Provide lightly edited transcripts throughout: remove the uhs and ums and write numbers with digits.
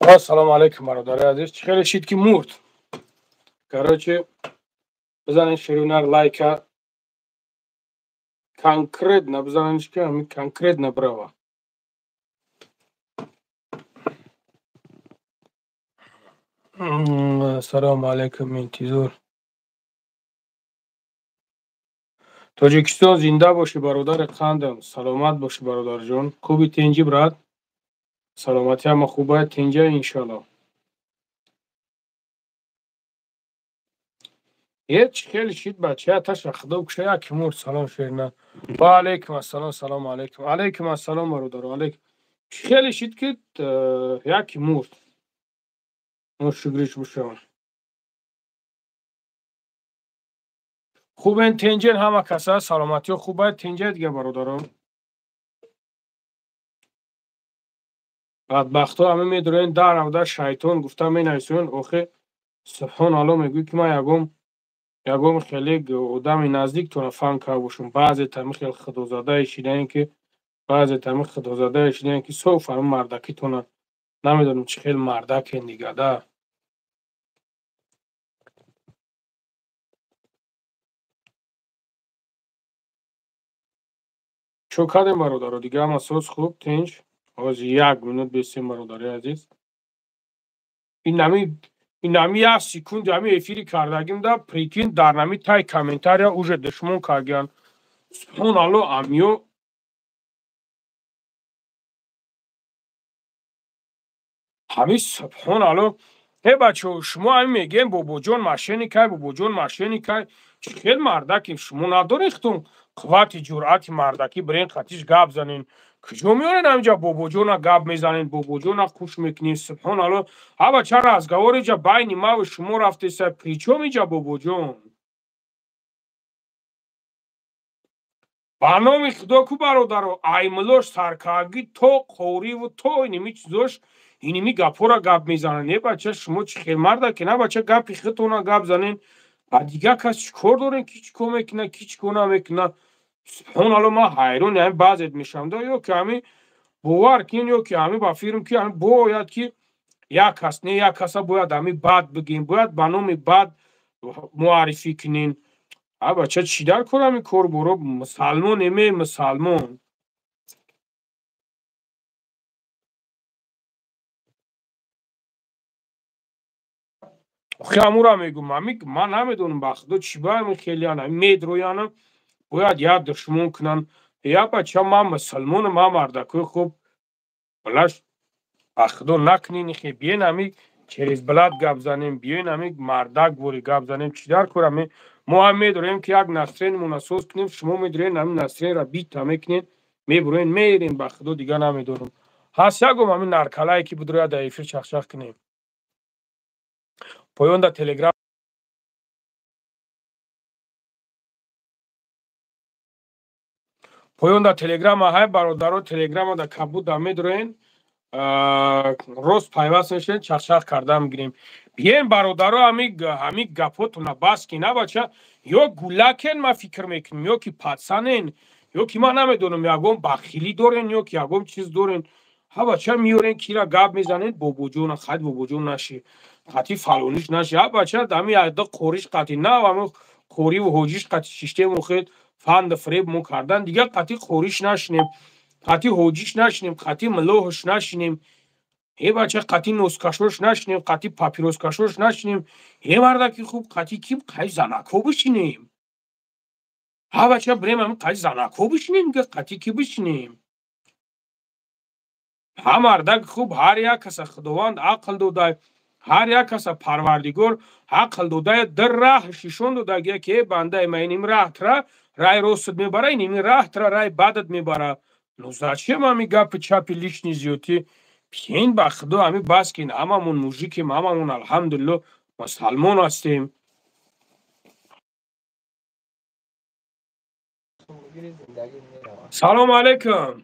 Ассалому алайкум, бародари азиз. Чӣ хеле шид, ки мурд? Короче, бизанед ширинар лайка. Конкретно бизанед, ки ҳамин конкретно брава. Ассалому алайкум, интизор. Тоҷикистон зинда бошӣ, бародари қандам. Саломат бошӣ, бародарҷон. Хуби, тинҷи, брат? Саломатӣ ҳама хуба, тинҷа, иншалло. Ҳеч хеле шид, бача, таша худо куша, як мурд. Салом, шерина. Ва алайкум ассалом, салому алайкум. Алайкум ассалом, бародаро. Алайкум. Хеле шид, ки як мурд. Ну шукриш бошам. Хубен, тинҷен ҳама каса, саломатиё хуба, тинҷа дига, бародаро. Бадбахтҳо ҳама медурен дар авда шайтон гуфта менависонанд. Охе, субҳоналло, мегӯй, ки ман ягон хеле одами наздиктона фан карда бошам. Баъзе тами хел худозадае шидаем, ки баъзе тами худозадае шидаем, ки соф ҳами мардакитона намедонам чӣ хел мардакен дига да. Чо кардем, бародаро? Дига ҳама соз, хуб, тинҷ. Ҳозир як минут бесем, бародари азиз. Инами як секунди ҳами эфири кардагим да, прикинь, дар нами тай комментария уже душмон кардиян. Субҳоналло, амиё ҳами, субҳоналло. Э, бачаҳо, шумо ҳами мегӯем, бобоҷон мошенникай, бобоҷон мошенникай. Чӣ хел мардаки? Шумо надоред худтон қуввати ҷуръати мардакӣ бирен қатиш гап занен? Куҷо меорен ҳаминҷа бобоҷона гап мезанен, бобоҷона хуш мекунем? Субҳоналло, ҳа, бача, разговор иҷа байни маву шумо рафтеса, причём иҷа бобоҷон? Ба номи худо ку, бародаро, аймлош саркаргӣ то қориву то иними чизош, иними гапҳоро гап мезананд. Е, бача, шумо чӣ хел мардаке? На, бача, гапи худтона гап занен, ба дигар кас чӣ кор дорем, ки чӣ кор мекунад, ки чӣ кор намекунад? Субҳоналло, ман ҳайрони ҳами баъзет мешавам да, ё ки ҳами бовар кунен, ё ки ҳами ба фирм, ки ҳами бояд ки як кас не, як каса бояд ҳами бад бигем, бояд ба номи бад муаррифӣ кунен. А, бача, чӣ дар кор ҳами кор боро? Мусалмон эме, мусалмон. Охи, ҳамура мегӯм, ҳами ман намедонам, ба худо, чӣ ба ҳами хелиян ҳами медроянам, бояд як душмон кунанд. Я, бача, ман мусалмонам, ман мардакои хуб балаш, ба худо, накунен хе. Биёен ҳами через блат гап занем, биёен ҳами мардак бори гап занем. Чӣ дар кор ҳами? Мо ҳам медорем, ки як настроениямона соз кунем, шумо медорен ҳами настроениро бита мекунен, мебуроен, мерем, ба худо, дига намедорам. Ҳаст ягом ҳами наркалае, ки бидрояд дар эфир чахчах кунем? Поён дар телеграм, поён дар телеграма ҳай, бародаро, телеграма дар кабуда медроен, рост пайваст мешавем, чахчах карда мегирем. Биен, бародаро, ҳами гапҳотона бас ки. На, бача, ё гулакен, ман фикр мекунем, ё ки патсанен, ё ки ман намедонам, ягон бахилӣ дорен, ё ки ягон чиз дорен. Ҳа, бача, меорен, кира гап мезанен, бобоҷона хайд, бобоҷон наши, қати фалониш наши. Ҳа, бача, ҳами якда қориш қати на, ҳами қориву ҳоҷиш қати шиштему хед фанду фиреб мо кардан. Дигар қати қориш нашинем, қати ҳоҷиш нашинем, қати милоҳш нашинем. Е, бача, қати носкашош нашинем, қати папироскашош нашинем. Е, мардаки хуб, қати ким қай занакҳо бишинем? Ҳа, бача, бирем ҳами қай занакҳо бишинем, қати ки бишинем? Ҳа, мардак хуб, ҳар як каса худованд ақл дода, ҳар як каса парвардигор ақл додая, дар раҳ шишон додагия, ки э бандаи ма, иним раҳтра рай ростат мебара, иними раҳтра рай бадат мебара. Ну зачем ҳами гапи чапи лишний зиёдтӣ? Пиен, ба худо, ҳами бас кин. Ҳамамон мужикем, ҳамамон, алҳамдулилло, мусалмон ҳастем. Салому алайкум.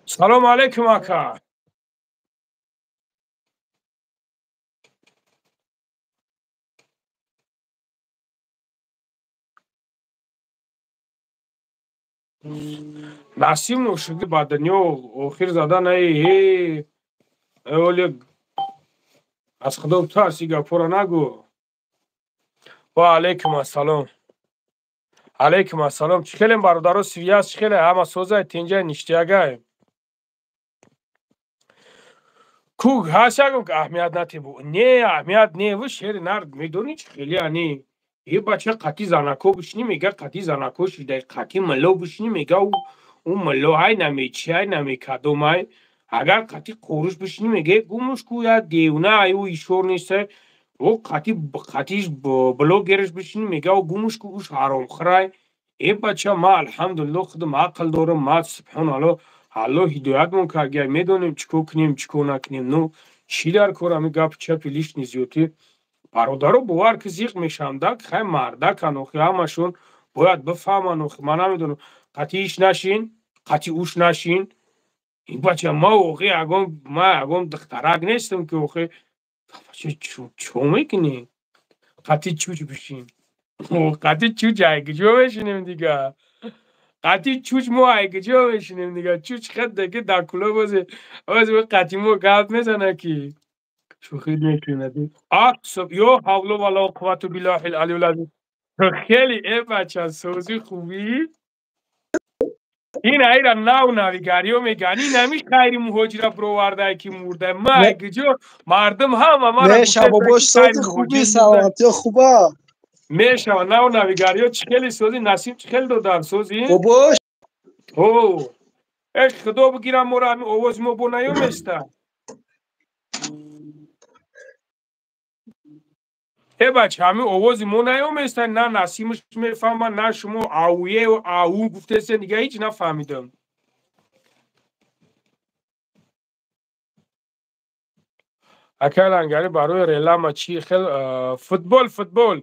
Салому алайкум, ака. Насим ношугри ба дунё охир зада наи оле аз худо битарси, гапҳоро нагӯ. Ва алайкум ассалом. Алайкум ассалом. Чӣ хелем бародаро, связь чӣ хеле, ҳама созай, тинҷай, ништиягай? Ку ҳаст ягон ки аҳамият натебу? Не, аҳамият не, ву шери нар медонӣ чӣ хели ани е бача қати занако бишинӣ, мега қати занако шидай, қати милло бишинӣ, мега ӯ милло ай намечи, ай намекадомай. Агар қати қоруш бишинӣ, мега гумуш ку я девна ай, ӯ ишор нестай. О қати қатиш блогерш бишинӣ, мега ӯ гумуш ку уш ҳаромхӯрай. Э бача, ма алҳамдулилло худам ақл дорам, ма субҳоналло, Аллоҳ ҳидоятмон кард, медонем чӣ кор кунем, чӣ кор накунем. Ну чӣ дар кор ҳами гапи чапи лишний зиёдӣ? Бародаро, бовар ки зиқ мешавам, дак хай мардакан охи, ҳамашон бояд бифаҳманд охи. Ман намедонам, қати иш нашин, қати уш нашин. Ин бача, ма охи ягон, ма ягон духтарак нестам ки охи. Бача, чо мекунӣ? Қати чуч бишин. Қати чуч ай куҷо мешинем дига? Қати чуч мо ай куҷо мешинем дига? Чуч хед деки дар куло бозе бозе қати мо гап мезана ки шӯхӣ мекунад. Ё ҳавлу вала қуввату биллаҳил алиюл азим. Хеле э бача, созӣ, хубӣ? Ин айра нав навигариё мегӯянд, ин ҳами хайри муҳоҷира бировардае ки мурда. Ма куҷо мардум ҳама мара Мешава, сози, хуби, саломатиё хуба? Мешава. Нав навигариё чӣ хеле сози, Насиб, чӣ хеле додар, сози? Бобош. О э худо бигирам моро, ҳами овози мо бо наёместа. Э бача, ҳами овози мо наёместа, на Насимаш мефаҳма, на шумо. Ауе ау гуфтесен, дига ҳеҷ нафаҳмидам. Акай Лангари, барои релама чӣ хел футбол? Футбол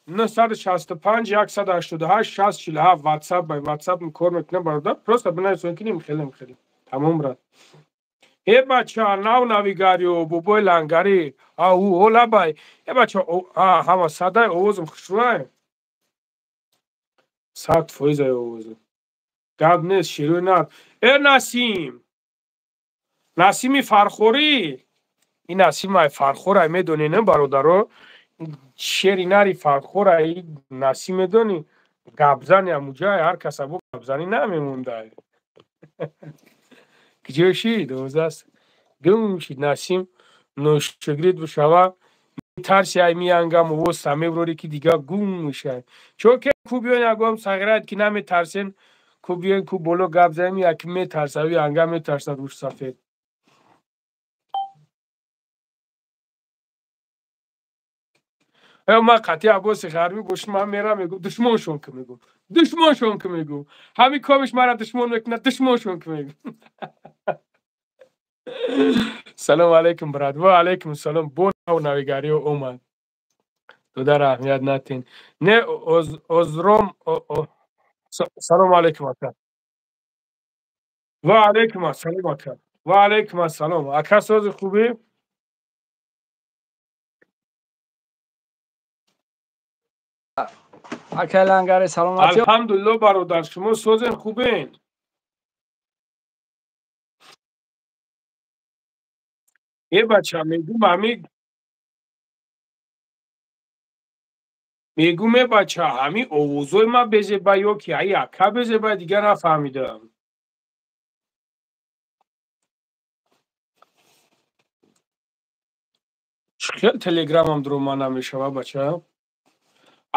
965 188 60 47 ватсап, бай ватсап кор мекунам, бародар, просто бинависон ки хелем хеле тамом брат. Э бача, нав навигариё, бобои Лангари, ау олабай. Э бача, ҳама садай, овозам хушрӯай, 100%-ай овозам, гап нест, шируи нар. Э Насим, Насими Фархорӣ, ин Насимай Фархорай, медонӣ не, бародаро? Шери нари Фархорай Насим, медонӣ, гапзани амуҷай, ҳар каса бо гапзанӣ намемондай. Куҷо шид овозаст, гум шид Насим. Ношугрид бишава, тарси ай миангам овоз меброри ки дига гум мешавад. Чо ке ку биён ягом сағират ки наметарсен, ку биён, ку боло гап занем, яки метарса, анга метарсад рӯш сафед. Ман қатъи Аббоси Ғарбӣ бошам, ман мерам, мегӯм душмоншон ки, мегӯм душмоншон ки, мегӯм ҳамин комиш мара душмон мекунад, душмоншон ки, мегӯм. Салому алайкум, брат. Ва алайкум салом. Бо нав навигариё омад. Додар, аҳамият натин. Не озром. Салому алайкум, ака. Ва алайкум ассалом, ака. Ва алайкум ассалом, ака, сози, хубӣ? Акай Лангари, саломатӣ? Алҳамдулилло, бародар, шумо созен, хубен? Е бача, мегум ҳами, мегум е бача, ҳами овозои ма безеба ё ки ай ака безеба, дигар нафаҳмидам. Чӣ хел телеграмам дурома намешава, бача?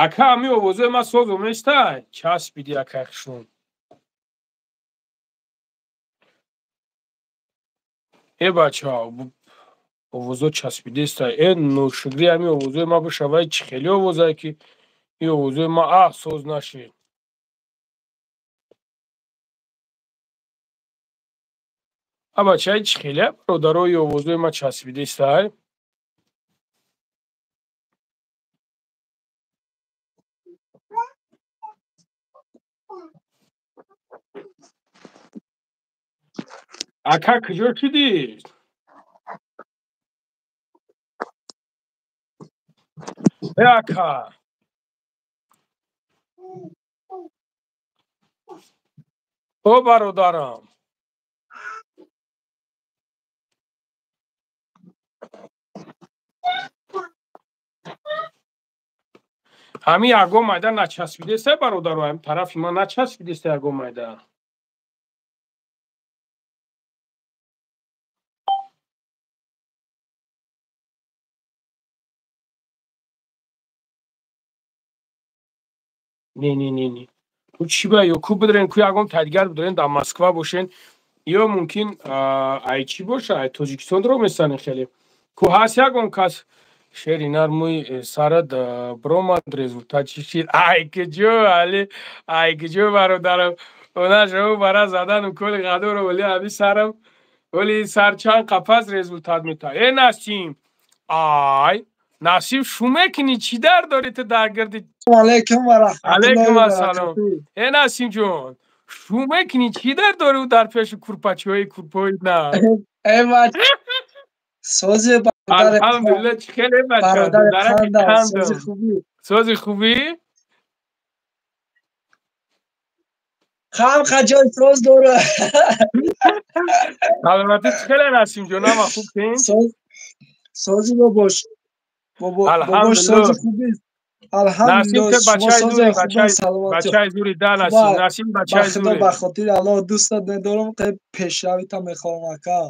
Ака, ҳами овозои ма созу местай? Часпиди, акай хушнуд. Э бача, овозо часпидеста. Э ношукри, ҳами овозои ма бишавай, чӣ хели овозае ки и овозои ма а соз нашид. А бачаи, чӣ хеле, бародарои, овозои ма часпидестай? Ака, куҷо шудӣ? Э ака. О бародарам. Ҳамин ягон майда начаспидеста, бародаро, ҳамин тарафи ман начаспидеста ягон майда. Не, не, не, не. Ку чӣ ба ё ку бидрен, ку ягон тадгар бидрен, дар Москва бошен, ё мумкин ай чӣ боша, ай Тоҷикистон ро месанен хеле. Ку ҳаст ягон кас шери нар мӯи сарат бромад, результат чӣ шид? Ай куҷо, али, ай куҷо, бародарам, она шо бара задану коли ғадоро, вали ҳами сарам, вали сар чанд қапас результат мета. Э Насим, ай Насим, шу мекунӣ, чӣ дар дорӣ ту дар гирди? Алейкум ва раҳматуллоҳи Алейкум ва ассалом. баракатуҳ. Э Насимҷон, шу мекунӣ, чӣ дар дорӣ дар пеши курпачиҳои курпои на? Э бач, сози бародари Алҳамдулилла, чӣ хеле бача, бародари дараки қандам, сози қандам. хубӣ. Сози хубӣ? Хам хаҷои соз дора. Саломатӣ, чӣ хеле Насимҷон, ҳама хуб тин? Сози бобош. Бобош, Алҳамдулилла. сози хубӣ. Насим Алҳамдулиллоҳ, те шумо бачаи сози зури, хубан, бачаи саломатӣ. бачаи зури да Насим, Хуб, Насим ба бачаи худо зури. ба хотири Аллоҳ дӯстат медорам, ки пешравита мехоҳам, ака.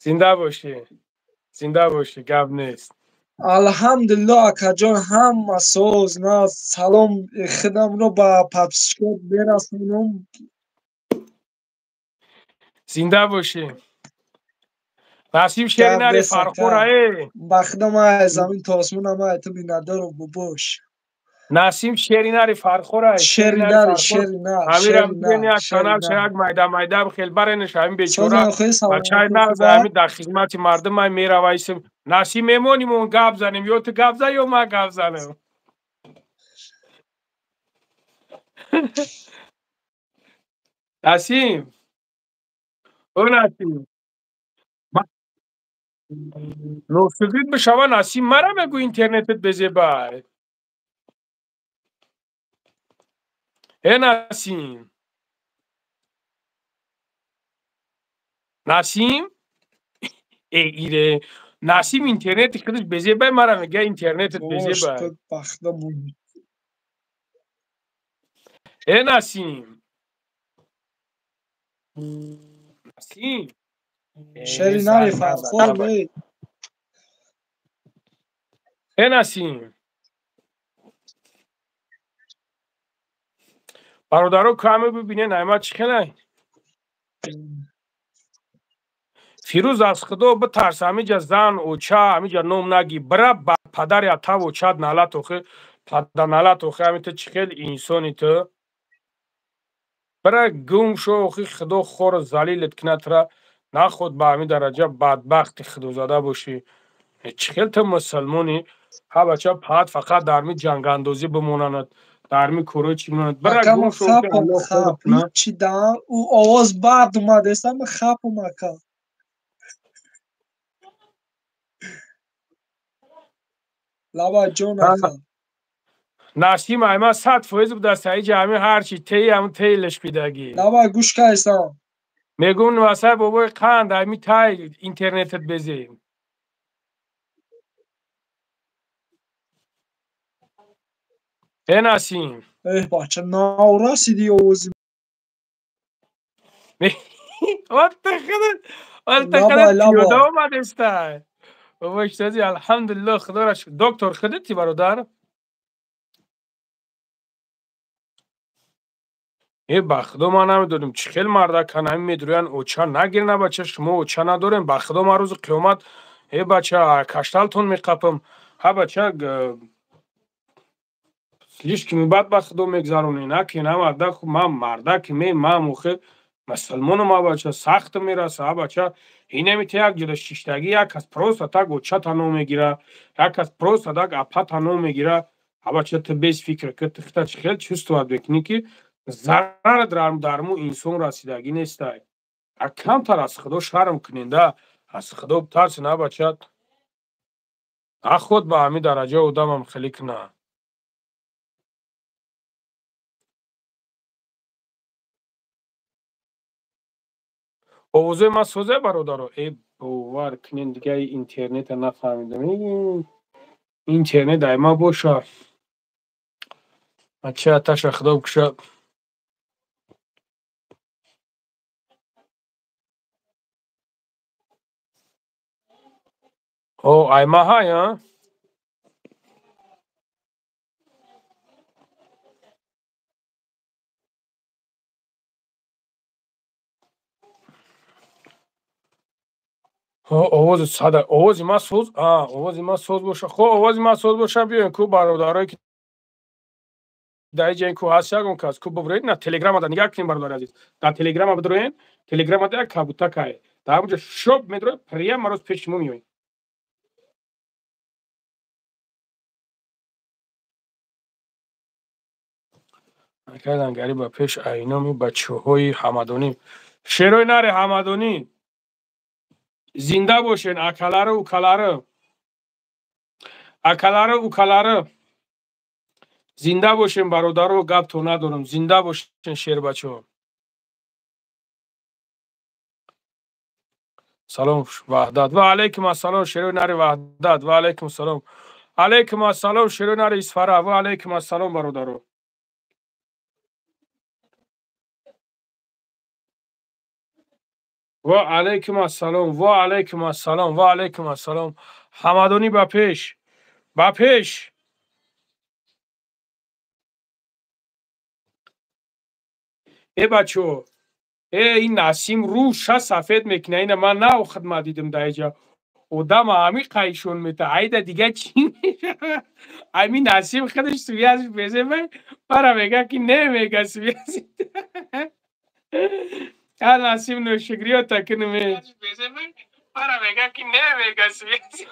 Зинда бошӣ. Зинда бошӣ, гап нест. Алҳамдулиллоҳ, акаҷон, ҳама соз, на салом худамро ба подписчикот мерасонам. Зинда бошӣ. Насим шери Гап нари нест, фархура ака. э. Ба худо ман аз замин то осмонам ай ту миннатдорам, бобош. Насим шери нари фархура, шери Шери нари нари, фархур. шери нар, Ҳамирам шери биён нар, як шери канал нар. шаяк майда майда хел баренеш ҳамин бечора. Созам хеле Бачаи саломатӣ нағз хуб. ҳамин дар хизмати мардум ай меравайсим. Насим мемоним он гап занем, ё ту гап зан, ё ман гап занам. Насим. О Насим. Ношукрит бишава Насим, мара мегӯ интернетат безебай. Э Насим. Насим? Э ире. Насим интернети худаш безебай, мара мега интернетат Бобош, безебай. ту ба худо муҳим. Э Насим. Насим. Э Шери нари зан фархор, назада. не. Э Насим. Бародаро каме бибинен, айма чӣ хелай? Фирӯз аз худо битарс, ҳамиҷа зан, оча, ҳамиҷа ном наги. Бира ба падари атав очат налат охи, пада налат охи, ҳами ту чӣ хел инсони ту? Бира гум шо охи, худо хору залилат кунад тура, наход ба ҳамин дараҷа бадбахти худозада бошӣ. Чӣ хел ту мусулмонӣ? Ҳа бача паат фақат дар ми ҷангандозӣ бимонанад, дар ми корҳои чӣ бимонад. Бира Ака, гум ман шо охи, хапам, Аллоҳ хору хап. кунад. Ҳичи даҳан, ӯ овоз бад омад, эстам хапам, ака. Лаба ҷон, ака. Насим айма 100% будаст, аиҷа ҳамин ҳарчи теи ҳамн теи лишпидагӣ. Лаба гӯш кайсам. Мегӯм васай бобои қанд, ҳами тай интернетат безем. Э Насим. Эҳ бача, наврасиди овози. Отта худат, отта Лаба, худат лаба. пиёда омадестай. Бобои шази, алҳамдулиллоҳ, худоро шукр. Доктор худати бародар? Э ба худо ман намедонам чӣ хел мардакан ҳамин медурӯянд, оча нагир на бача, шумо оча надорем. Ба худо ман рӯзи қиёмат э бача кашталтон меқапам. Ҳа бача слишком бад ба худо мегзаронӣ, наки на мардак, ман мардак ме, ман охи мусулмонам, ҳа бача сахт мераса, ҳа бача инамите як ҷода шиштагӣ, як кас просто так очата ном мегира, як кас просто так апата ном мегира. Ҳа бача ту без фикр ки ту хита чӣ хел чувствовать мекунӣ ки зарар дарму инсон расидагӣ нестай. А камтар аз худо шарм куненда, аз худо битарсен, ҳа бача. Наход ба ҳамин дараҷа одамам хеле куна. Овозои ман созе, бародаро? Э, бовар кунен, дига интернета нафаҳмидам. Интернет ай ма боша. Ача аташа худо бикуша. О, ай ма ҳай, а? Овози сада, овози ма соз, а, овози ма соз боша. Хо, овози ма соз боша, биёен ку бародарое ки дар иҷа ку ҳаст, ягон кас ку бубуред, на телеграма да нигаҳ кунем, бародари азиз. Дар телеграма бидроен, телеграма да як кабутакае. Дар ҳамонҷо шоб медроед, прямо рост пеши мо меоед. Кардангари ба пеш айноми бачаҳои ҳамадонӣ. Шерои нари ҳамадонӣ. Зинда бошен, акалары, укалары. Акалары, укалары. Зинда бошен, бародаро, гап то надорам. Зинда бошен, шербачаҳо. Салом, Ваҳдат. Ва алайкум ассалом, шерои нари Ваҳдат. Ва алайкум ассалом. Алайкум ассалом, шерои нари Исфара. Ва алайкум ассалом, бародаро. Ва алайкум ассалом, ва алайкум ассалом, ва алайкум ассалом. Ҳамадонӣ ба пеш, ба пеш. Э бачо, э ин Насим рӯша сафед мекуна, ина ман нав хидмат дидам дар иҷа. Одама ҳами қайшон мета, айда дига чӣ мешава? Ами Насим худаш связь безема, мара мега ки не мега связь. А Насим ношукриёта кунме. Мара мега ки не мега связь.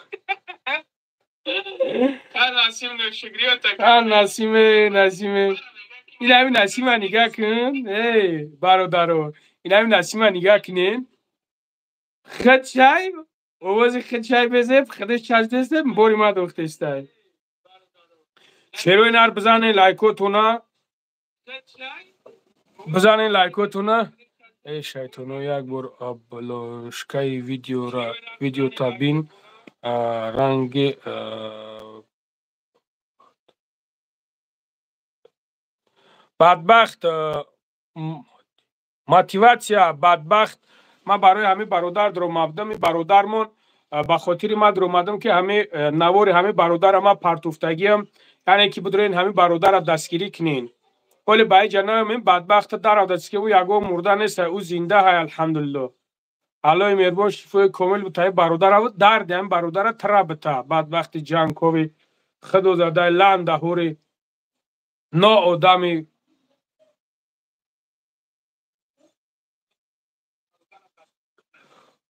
А Насим ношукриёта. А Насиме, Насиме. Ин ҳами Насима нигаҳ кун, эй бародаро, ин ҳами Насима нигаҳ кунен. Худ чай, овози худ чай безеб, худаш чашдестеб, бори ма дохтестай. Шерои нар бизанен лайкотуна. Бизанен лайкотуна. Эй шайтоно, як бор обложкаи видеора, видеота бин, ранги бадбахт, мотиватсия бадбахт. Ман барои ҳамин бародар дуромадам, ин бародармон ба хотири ман дуромадам ки ҳами навори ҳамин бародара ман партуфтагиам, яъне ки бидурен ҳамин бародара дастгирӣ кунен. Ҳоле ба иҷа наём, ин бадбахта даравдаст ки ӯ ягон мурда нест, ӯ зинда ҳай, алҳамдулилло. Аллоҳи меҳрубон шифои комил бута ин бародара, дарди ҳамин бародара тара бита. Бадбахти ҷангкови худо задай ландаҳури ноодами.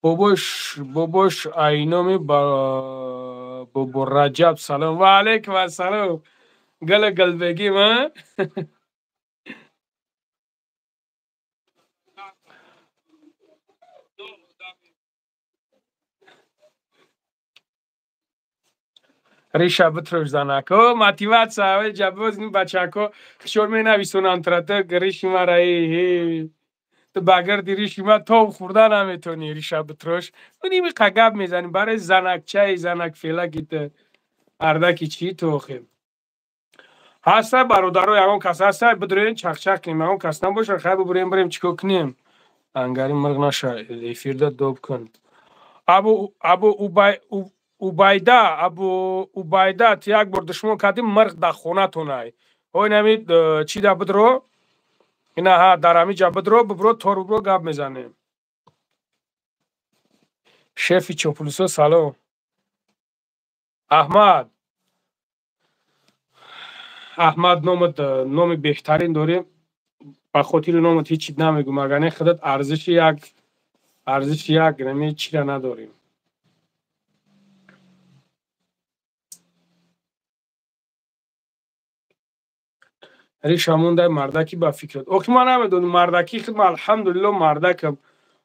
Бобош, бобош айноми бобо Раҷаб салом. Ва алайкум ассалом. Гала галбегим, а? Риша битрош занако, мотиватсия авел ҷабоз ин бачако хишор менависонанд трата риши мара э ту ба гирди риши ма тов хӯрда наметонӣ, риша битрош. Ними қагаб мезанӣ барои занакчаи занакфелаки ту ардаки чӣ ту охе. Ҳаста бародаро, ягон кас ҳаста, бидурен чақчақ кунем, ягон кас набоша, хай бубурем бирем чикор кунем. Ангари мирғ наша, эфирда доб кун. Абу Абу Убай Убайда, Абу Убайда, ту як бор душмон кардӣ, мирғ дар хонатонай. Ой нами чӣ да бидро? Ина ҳа дар ҳамин ҷа бидро, бибро тор бибро гап мезанем. Шефи Чоплусо салом. Аҳмад. Аҳмад номат номи беҳтарин дорӣ. Ба хотири номат ҳеҷ чиз намегӯм, агар не худат арзиши як нами чира надорӣ. Риша мондай мардаки ба фикрат. Охи ман намедонам мардаки худм, алҳамдулилло мардакам.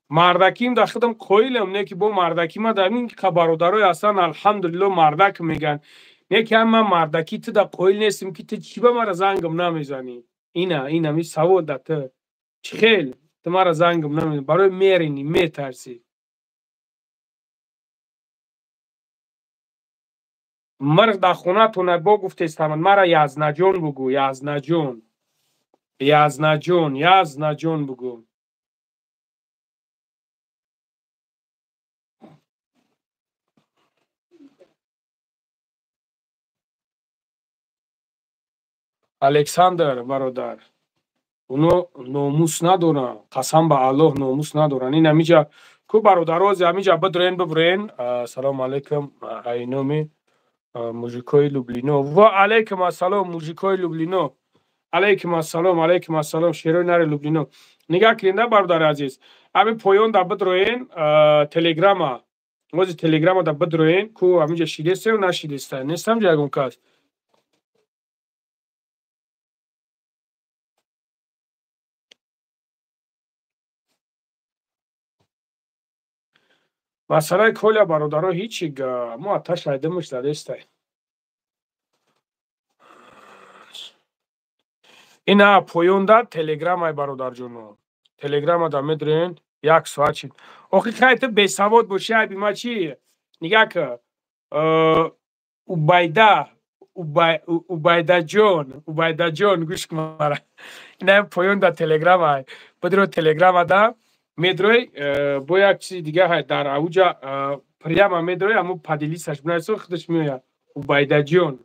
Мардаким дар худам қоилам, не ки бо мардаки ма дар ин бародарое ҳастанд, алҳамдулилло мардак мегӯянд. Не ки ҳам ман мардаки ту дар қоил нестам ки ту чӣ ба мара зангам намезанӣ. Ина, ина ми савол да ту. Чӣ хел? Ту мара зангам намезанӣ. Барои меринӣ, метарсӣ. Мирғ дар хонатона бо гуфтестамад, мара Язнаҷон бугӯ, Язнаҷон. Язнаҷон, Язнаҷон бугӯ. Александр бародар, оно номус надоранд, қасам ба Аллоҳ номус надоранд. Ин ҳамиҷа ку бародарози ҳамиҷа бидроен бибурен. Ассалому алайкум, айноми мужикои Люблино. Ва алайкум ассалом, мужикои Люблино. Алайкум ассалом, алайкум ассалом, шерои нари Люблино. Нигаҳ кунед, бародари азиз, ҳамин поён да бидроен телеграма. Ози телеграма да бидроен, ку ҳамиҷа шидестаю нашидеста. Нестам ҷа ягон кас. Масъалаи Коля бародаро ҳичи мо аташ айдимаш задестай. Ина поён да телеграмай бародарҷоно. Телеграма да медроен як соат шид. Охи хай ту бесавод боши, айби ма чи? Нигаҳ ка Убайда, Убайдаҷон, Убайдаҷон гӯш кун мара. Ина поён да телеграмай. Бидро телеграма да медрой, бо як чизи дига ҳай дар ауҷа прямо медрой, аммо поделиться-ш бинависо, худаш меояд. Убайдаҷон.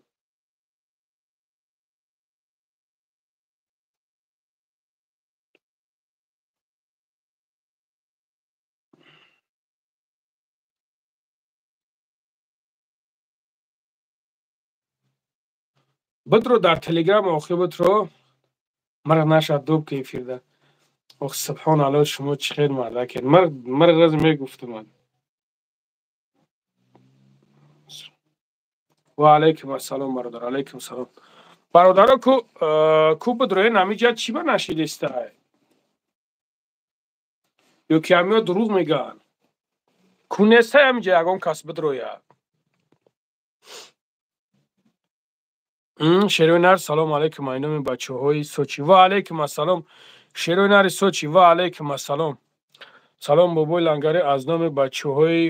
Бидро дар телеграм охир бидро мара нашад доб ки эфирда. Ох, субҳон аллоҳ, шумо чӣ хел мардакед. Мирғ раз мегуфтумад. Ва алайкум ассалом бародар, алайкум салом. Бародаро ку бидроен ҳамиҷа чӣ ба нашидестай? Ё ки ҳамиё дурӯғ мегӯянд? Ку нестай ҳамиҷа ягон кас бидрояд? Шерои нар, салом алайкум, айноми бачаҳои Сочи. Ва алайкум ассалом, шерои нари Сочи. Ва алайкум ассалом. Салом бобои Лангари аз номи бачаҳои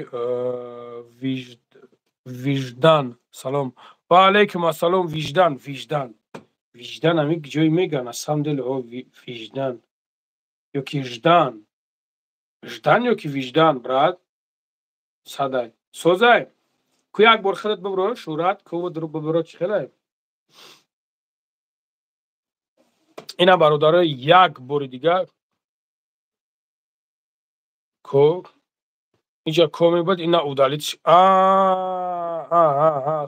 Виждан. Салом. Ва алайкум ассалом, Виждан, Виждан. Виждан ҳами ҷой мегӯянд, на самом деле, о Виждан. Ё ки Ждан. Ждан ё ки Виждан, брат? Садай. Созай. Ку як бор худат бибро, шӯрат, ку бибро чӣ хелай? Ина бародаро як бори дигар ко инҷа ко мебад, ина удалить.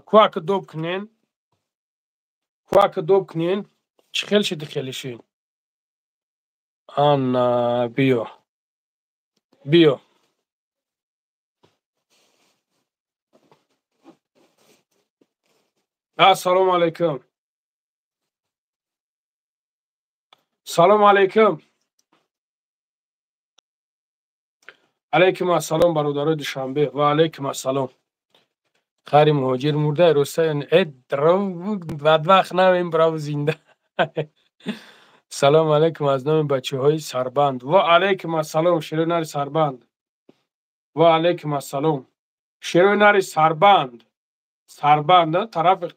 Ку ака доб кунен, ку ака доб кунен, чӣ хел шиди хелиши? Ана биё, биё. Ассалому алайкум. Салом алайкум. Алайкум ассалом бародарои Душанбе. Ва алайкум ассалом. Хари муҳоҷир мурда рӯстаён. Э бадбахт навем брав зинда. Салом алайкум аз номи бачаҳои Сарбанд. Ва алайкум ассалом шерои нари Сарбанд. Ва алайкум ассалом. Шерои нари Сарбанд. Сарбанд тарафи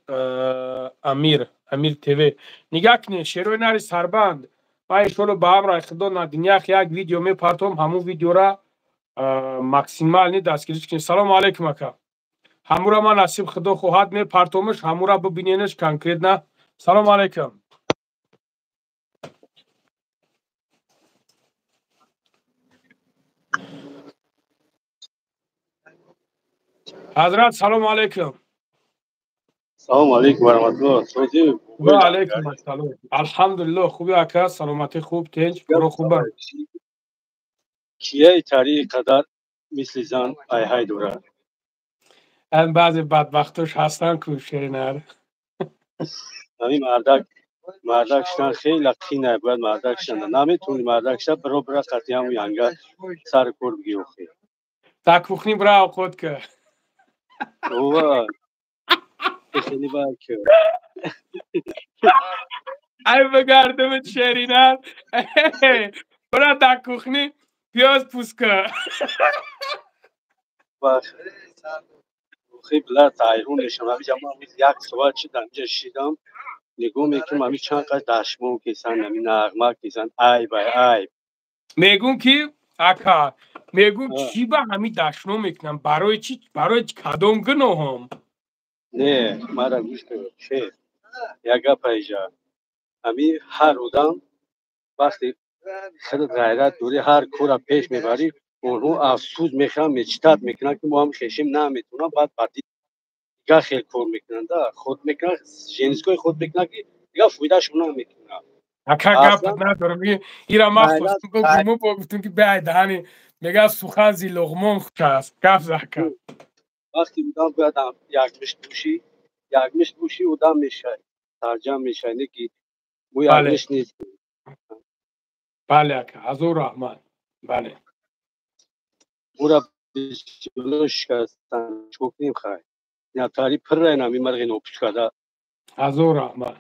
Амир, Амир ТВ. Нигаҳ кунед, шерои нари Сарбанд. Ман иншоалло ба амри Худо на дунях як видео мепартом, ҳамун видеора максимални дастгирӣ кунед. Салому алайкум ака. Ҳамура ман насиб Худо хоҳад мепартомаш, ҳамура бибиненаш конкретно. Салому алайкум. Ҳазрат салому алайкум. Салому алайкум ва раҳматуллоҳ. Ва алайкум ассалом. Алҳамдулиллоҳ, хуби ака, саломатӣ хуб, тинч, коро хуба. Кияи таърихи қадар мисли зан айҳай дорад? Ан баъзе бадбахтош ҳастанд ку шеринар. Ҳамин мардак шудан хеле қинай, бояд мардак шудан. Наметавони мардак шудан, биро бира қатъи ҳамун янга сари кор бигӣ охи. Дар кухни бира овқот ка. Ова. Хеле бад ки. Ай бигардамат шеринар. Бира дар кухни пиёз пуска. Хибла тайрун мешам. Ҳамиҷа ман як соат шид ҳамиҷа шидам. Нигоҳ мекунам ҳами чанд қадр дашмон кесан, ҳами нағма кесан. Айб ай айб. Мегӯм ки ака, мегӯм чӣ ба ҳами дашном мекунам? Барои чӣ? Барои кадом гуноҳом? Не, мара гӯш кун, шеф. Як гап аиҷа. Ҳами ҳар одам вақте худат ғайрат дорӣ, ҳар кора пеш мебарӣ, онҳо афсӯс мехӯранд, мечитат мекунанд, ки мо ҳам хешем наметавонам, баъд ба дигар хел кор мекунанд, худ мекунанд, женской худ мекунанд, ки дигар фоидаашон намекунанд. Ака, гап надорам. Ира ман хостум гуфтум, гуфтум ки беай даҳани мега сухан зи луғмон хуш аст. Гап за ака. Вақте одам бояд якмишт бошӣ, якмишт бошӣ, одам мешавӣ, тарҷам мешавӣ, не ки мо якмишт нестем. Бале ака, ҳазор раҳмат. Бале. Ура бисёр шикастан, чӣ кунем хай? Натари пирра нами марғи нопус карда. Ҳазор раҳмат.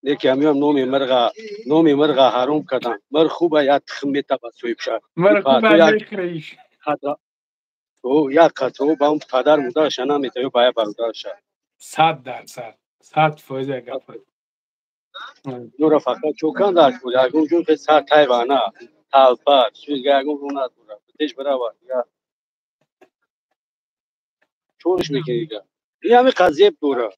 Неки ҳамиам номи мирға ҳаром кардам. Мир хуба як тухм метаба соҳибша. Мир хуба мехӯриш. Як қатро ба он падар модараша намета ё ба як бародараша. 100%, 100% гап. Нура фақат чокан дар кор, ягон ҷо хел сар тайва на, талпа, чиз ягон рӯ надорад. Теш барава, я. Чориш мекунӣ дигар? Ин ҳами қазия дора.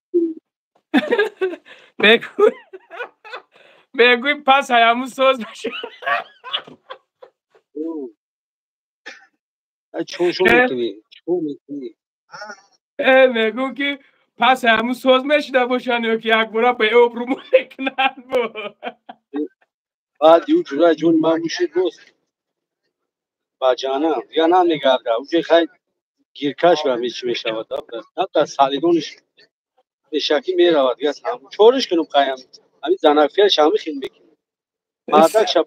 Мегӯй пас ҳаяму соз мешавад. Чор мекунӣ? Чор мекунӣ? Мегӯм ки пас ҳамун соз мешида бошанд ё ки якбора ба обрӯ мекунанд бо. Баъд ю ҷура ҷон ман мушид боз ба ҷанам дигар намегарда. Уҷе хай гиркаш ба мечи мешавад. Ҳатта салидониш пешакӣ меравад. Дигар чориш кунум қаям. Ҳамин занафияш ҳами хел мекунам. Мардак шаб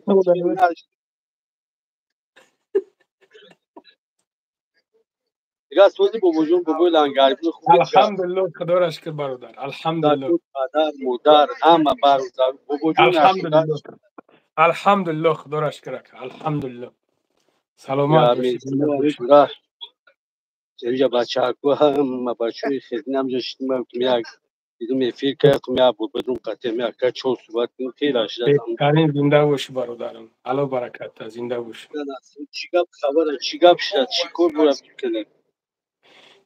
дигар сози бобоҷон, бобои лангарибуни хуб. Алҳамдулиллоҳ, худоро шукр бародар. Алҳамдулиллоҳ. Падар, модар, ҳама бародар, бобоҷон. Алҳамдулиллоҳ. Алҳамдулиллоҳ, худоро шукр ака. Алҳамдулиллоҳ. Саломат бошед. Инҷа бачаҳако ҳама бачаҳои хезин ҳамҷа шидим, як дидум эфир кардам, як бободум қатем, як ка чор суҳбат кунем, хеле ашда. Беҳтарин, зинда бошӣ бародарам. Алло баракатта, зинда бошӣ. Чӣ гап хабара, чӣ гап шуда, чӣ кор бояд бикунем?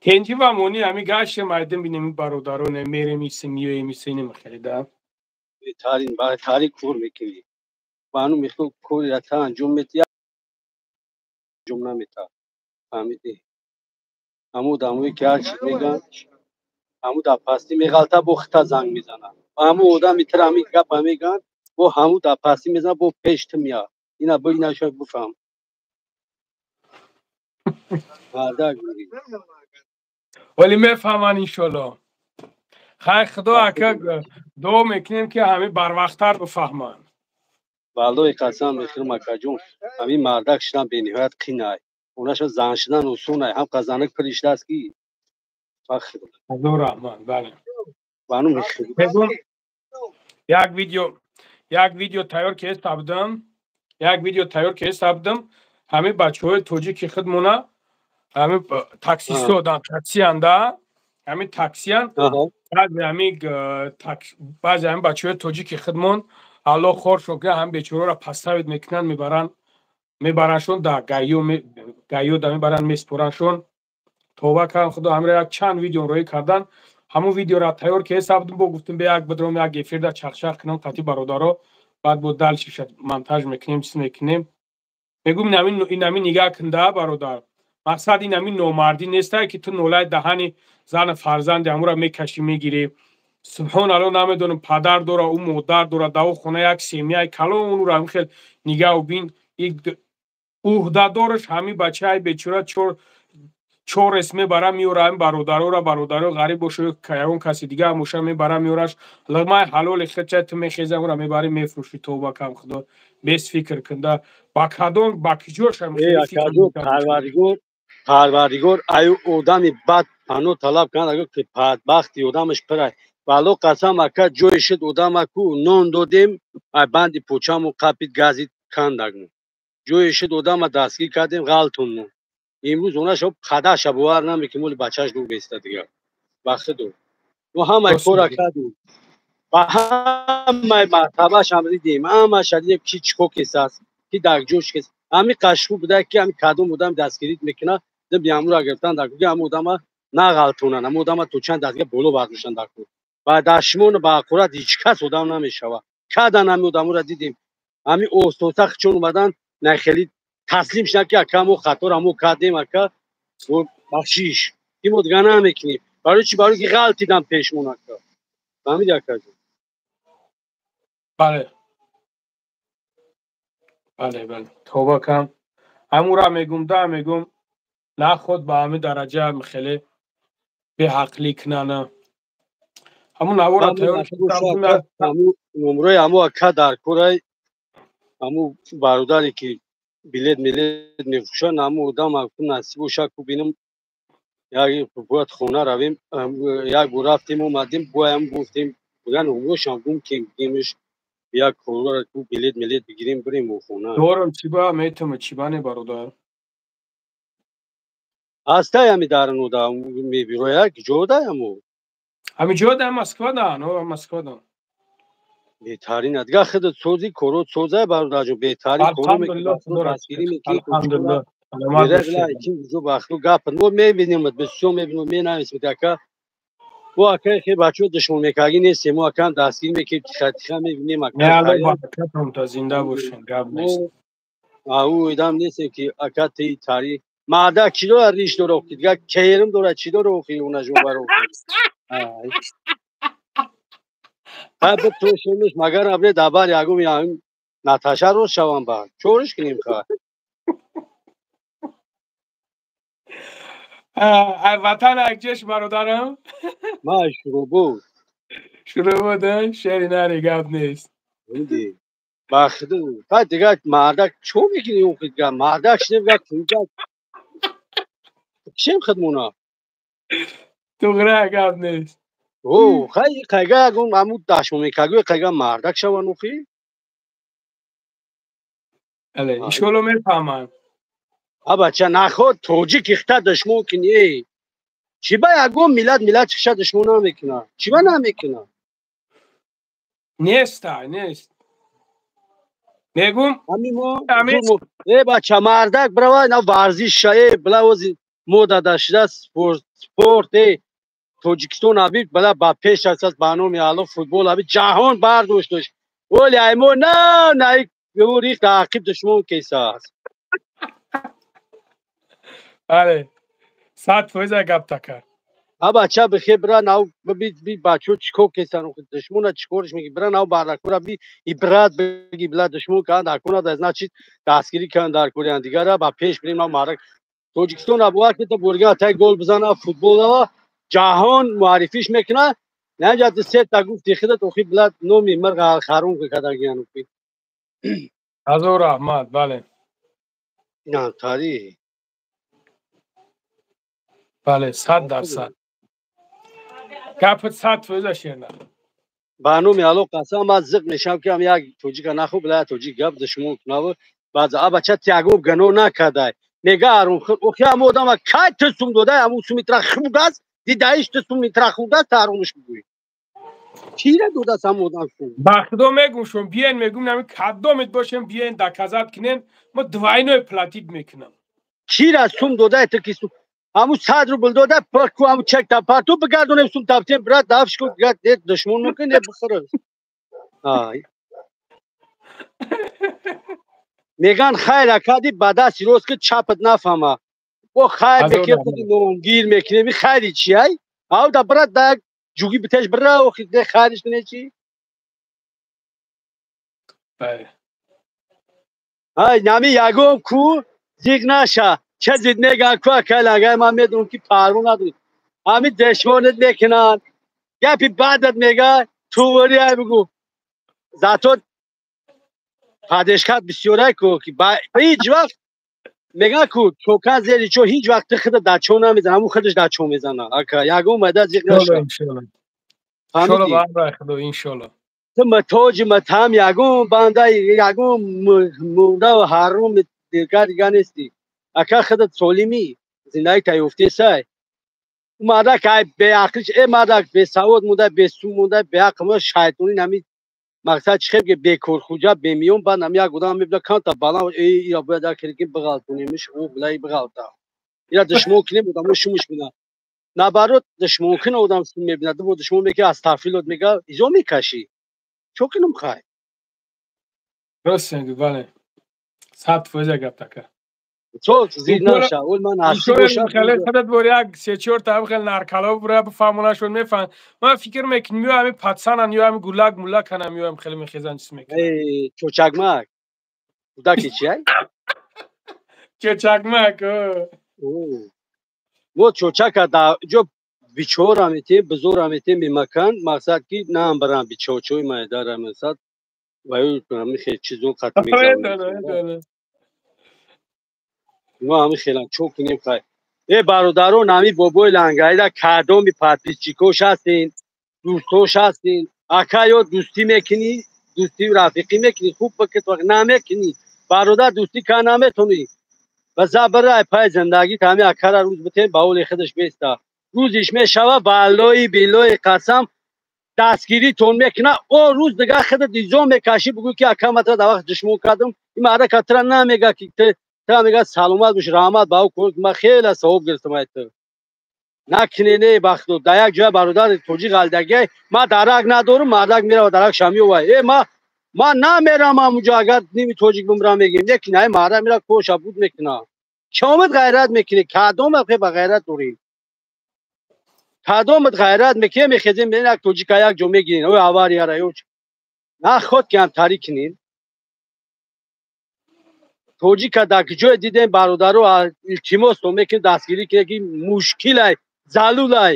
Тенҷи ва мони ҳами гаштем, айдем бинем бародароне, мерем исе, миёем исе, инем хеле да. Беҳтарин, беҳтарин кор мекунӣ. Ману мехоҳам кори та анҷом медиҳӣ, анҷом намедиҳад. Фаҳмидӣ? Ҳамун одамое ки ҳар чиз мегӯянд, ҳамун дар пастӣ меғалта, бо хита занг мезанад. Ҳамун одами тира ҳамин гапа мегӯянд, бо ҳамун дар пастӣ мезанад, бо пеш ту меяд. Ина бо ина шояд бифаҳм. Мардак будӣ. Вале мефаҳманд иншоллоҳ. Хайр, худо ака, дуо мекунем ки ҳамин барвақттар бифаҳманд. Валлоҳи қасам мехӯрам акаҷон, ҳамин мардак шудан бениҳоят қинай. Онаша зан шудан осонай, ҳам қазанак пир иштааст ки. Ҳазор раҳмат, бале. Бану мехӯрам. Мегӯм як видео тайёр ки ҳесабдам, як видео тайёр ки ҳесабдам, ҳамин бачаҳои тоҷики худмона, ҳамин таксистҳо дар таксианда, ҳамин таксиян, баъзе ҳамин бачаҳои тоҷики худмон, Аллоҳ хор шукр, ҳамин бечораро пасавид мекунанд, мебаранд, мебарандшон дар гайё, гайё да мебаранд, меспорандшон. Тавба кардам худо, ҳамира як чанд видео роӣ кардан. Ҳамун видеоро тайёр ки ҳесабдум, бо гуфтум бе як бидром як эфирда чахчах кунам қати бародаро, баъд бо дальше монтаж мекунем, чиз мекунем. Мегӯм инами нигаҳ кунда бародар. Мақсад инами номардӣ нестае ки ту нолаи даҳани зану фарзанди ҳамура мекашӣ, мегирӣ. Субҳон алло, намедонам падар дора, ӯ модар дора, дар ӯ хона як семьяи калон, ӯро ҳамин хел нигаҳу бин. Уҳдадораш ҳамин бачаи бечора чор эс мебара меёра ҳамин бародарора, бародаро ғариб боша ё ягон каси дига ҳам боша, мебара меёраш. Луқмаи ҳалоли худча ту мехеза, ӯро мебарӣ мефурӯшӣ. Тавба кам худо, бес фикр кунда ба кадом ба киҷош ҳам хеле фикр мекард. Парвардигор, Парвардигор аю одами бад паноҳ талаб кунад, агар ки бадбахти одамаш пирай. Вало қасам ака ҷое шуд одама ку нон додем, ай банди почаму қапид газид кандагму. Ҷое шуд одама дастгир кардем ғалтонму. Имрӯз онаша қадаша бовар намекунем, моли бачаш дур беста дигар. Ба худо. Мо ҳамаи кора кардем. Ба ҳамаи мартабашам дидем, ҳамаша дидем ки чӣ кор кесааст, ки дар ҷош кес. Ҳами қашху буда ки ҳами кадом одам дастгирит мекунад, дим ямура гирифтан дар ки ҳама одама нағалтонанд, ҳама одама то чанд дастгир боло бардоштан дар кор. Ба дашмон ба ҳақорат ҳеҷ кас одам намешавад. Кадан ҳами одаморо дидем. Ҳами остоса чон омадан на хеле таслим шуданд ки ака мо хатора мо кардем, ака бахшиш. Ки мо дигар намекунем. Барои чӣ? Барои ки ғалтидан пешмон ака. Фаҳмиди акаҷон? Бале. Бале, бале. Тавба кам. Ҳамура мегум, да мегум, наход ба ҳами дараҷа хеле беҳақлӣ кунана. Ҳамун навора тайёр Номрои ҳамо ака дар корай ҳамо бародаре ки билет милет мефурӯшанд, ҳамо одам насиб боша ку бинам, як бояд хона равем, як бор рафтем омадем, боям гуфтем, биган номрошам гум кем бигемш, як корора ку билет милет бигирем бирем хона. Дорам чиба метама чиба не бародар. Ҳастай ҳами дар нуда мебирояк ҷо даяму. Ҳами ҷо да Москва да, но Москва да. Беҳтарин дигар худат сози корот созай бародарҷон, беҳтарин коро мекунӣ. Алҳамдулиллоҳ. Саломат гап мо мебинем, бисёр мебинем, менависем ака. Мо ака хе бачаҳо душмон мекарги нестем, мо акам дастгир мекунем, тиха тиха мебинем ака. Не, баракатон та зинда бошен, гап нест. Ау идам нестем ки ака ти тари марда чӣ дорад, риш дора, охи дигар керм дорад, чӣ дора охи унажон баро. Ха битошемиш, магар абре дабар ягум Наташа рост шавам ба. Чориш кунем ха. Ай ватан акҷеш бародарам. Ма шурӯъ буд. Шурӯъ буд, шери нари гап нест. Ба худо. Ха дигар мардак чо мекунӣ охи дигар? Мардак шинем гап кунҷа. Кишем хидмона. Туғра гап нест. О, хай қайга ягон ҳамун дашмо мекарги, қайга мардак шаван охи? Бале, иншоалло мефаҳманд. А бача наход тоҷик ихта душмон кунӣ, эй. Чӣ ба ягон миллат миллат чиша душмон намекунад? Чӣ ба намекунад? Нест, нест. Мегум? Ҳами мо э бача мардак бирава на варзиш ша, э била ози мода дашида спорт, э Тоҷикистон аби била ба пеш аст ба номи Аллоҳ футбол аби ҷаҳон бардошташ. Оли ай мо на на рихта ақиб душмон кесааст. Бале, 100% гап така. А бача бихе бира нав би бачо чӣ кор кесан, душмона чӣ корш меги, бира нав бардакора би ибрат биги, била душмон кан дар кона да значит дастгирӣ кан дар кориан дигара ба пеш бирем нав мардак. Тоҷикистон абуа ки та бурга тай гол бизана футболава ҷаҳон муаррифиш мекунад. Наҷа ту се та гуфти худат охи била номи мирға харун кардагиан охи. Ҳазор раҳмат, бале. На тари. Бале, 100%. Гапат 100% шерна. Ба номи Аллоҳ қасам ман зиқ мешавам ки ҳам як тоҷика нахӯ била тоҷик гап душмон кунав. Баъз а бача тягоб гано накардай. Мега арун охи ҳам одама кай ту сум додай, ҳамун суми тра худааст, дидаиш ту суми тра худааст, тарунш бигӯй. Кира додааст ҳам одам сум? Ба худо мегум шум, биен мегум нами кадомет бошем, биен доказать кунен, мо двойной платить мекунам. Кира сум додай ту ки сум? Ҳамун 100 рубл дода, ку ҳамун чек та парту бигардонем сум тафтем, брат дафш ку дигар не душмон мукун, не бихӯр. Ай. Меган хайр акади ба дасти рост ки чапат нафаҳма. Бо хайр мекунем, худи номгир мекунем, и хайри чи ай? Ав да брат да ҷуги битеш бира охи де хайриш не чи? Бале. Ай нами ягон ку зиқ наша. Ча зид меган ку акай лагай ман медонам ки парво надорӣ. Ҳами душмонат мекунанд. Гапи бадат мега, тувори ай бигӯ. Зато падешкат бисёрай ку ки ҳеҷ вақт меган ку чока зери чо ҳеҷ вақт худа дар чо намезана, ҳамун худаш дар чо мезана. Ака ягон майда зиқ наша. Иншолло ба Худо, иншолло. Ту мутоҷи матам ягон банда, ягон мурда ва ҳаром дигар дига нестӣ. Ака, худат солимӣ, зиндагӣ таёфтесай. Мардак ай беақлиш, э мардак бесавод монда, бесум монда, беақл монда, шайтони нами мақсад чи хел бекорхуҷа бемиён. Баъд нами як одам мебина, канта баланд, э ира бояд як хелки биғалтонемиш, о билай биғалта. Ира душмон кинем, одамо шумуш бина. Наоборот, душмон кина, одам шум мебина, ду душмон меки астағфируллоҳ мега, изо мекашӣ. Чо кинум хай? Рост мегӯ, бале. 100% гап така. Чо зид наша, ол ман ҳастӣ бошам. Хеле худат бор як се чор та хел наркало бура бифаҳмонашон, мефаҳм. Ман фикр мекунам, ё ҳами патсанан, ё ҳами гулак мулаканам, ё ҳам хеле мехезан, чиз мекунам. Э, чочакмак. Кудаки чи ай? Чочакмак. Мо чочака да ҷо бичора метем, бизора метем, бемакан, мақсад ки наам барам бичочои майдара, мақсад ва ё ҳами хел чизон қат мегзаронем. Мо ҳами хелам чо кунем хай. Э бародарон, ҳами бобои лангаида кадоми подписчикош ҳастен, дӯстош ҳастен, ака, ё дӯстӣ мекунӣ, дӯстӣ рафиқӣ мекунӣ, хуб бикет, намекунӣ, бародар, дӯстӣ ка наметонӣ. Ба забрай пай зиндагит ҳами акара рӯз битем, ба оли худаш беста. Рӯзиш мешава, валлои биллои қасам, дастгиритон мекуна. О рӯз дига худат изо мекашӣ, бугӯ ки ака, матра дар вақт душмон кардам. Ин мардака тра намега ки тра мега саломат бош, раҳмат ба ӯ кор, ман хеле савоб гирифтам. Ай ту накунӣ, не бахту дар як ҷоя бародар тоҷик ғалдагиай, ман дарак надорам, мардак мерава, дарак шамиёвай. Э, ман намерам ҳамунҷо, агар ними тоҷик бимрам мегем, лекин ай мардак мера, корша буд мекуна. Чомад ғайрат мекунӣ? Кадом ба ғайрат дорӣ? Кадомат ғайрат мекунӣ? Мехезем, як тоҷика як ҷо мегирин, ой аварияра ё наход ки ҳамтарӣ кунин. Тоҷика дар куҷое дидем, бародаро, илтимостон мекунем, дастгирӣ кунед, ки мушкилай, залулай,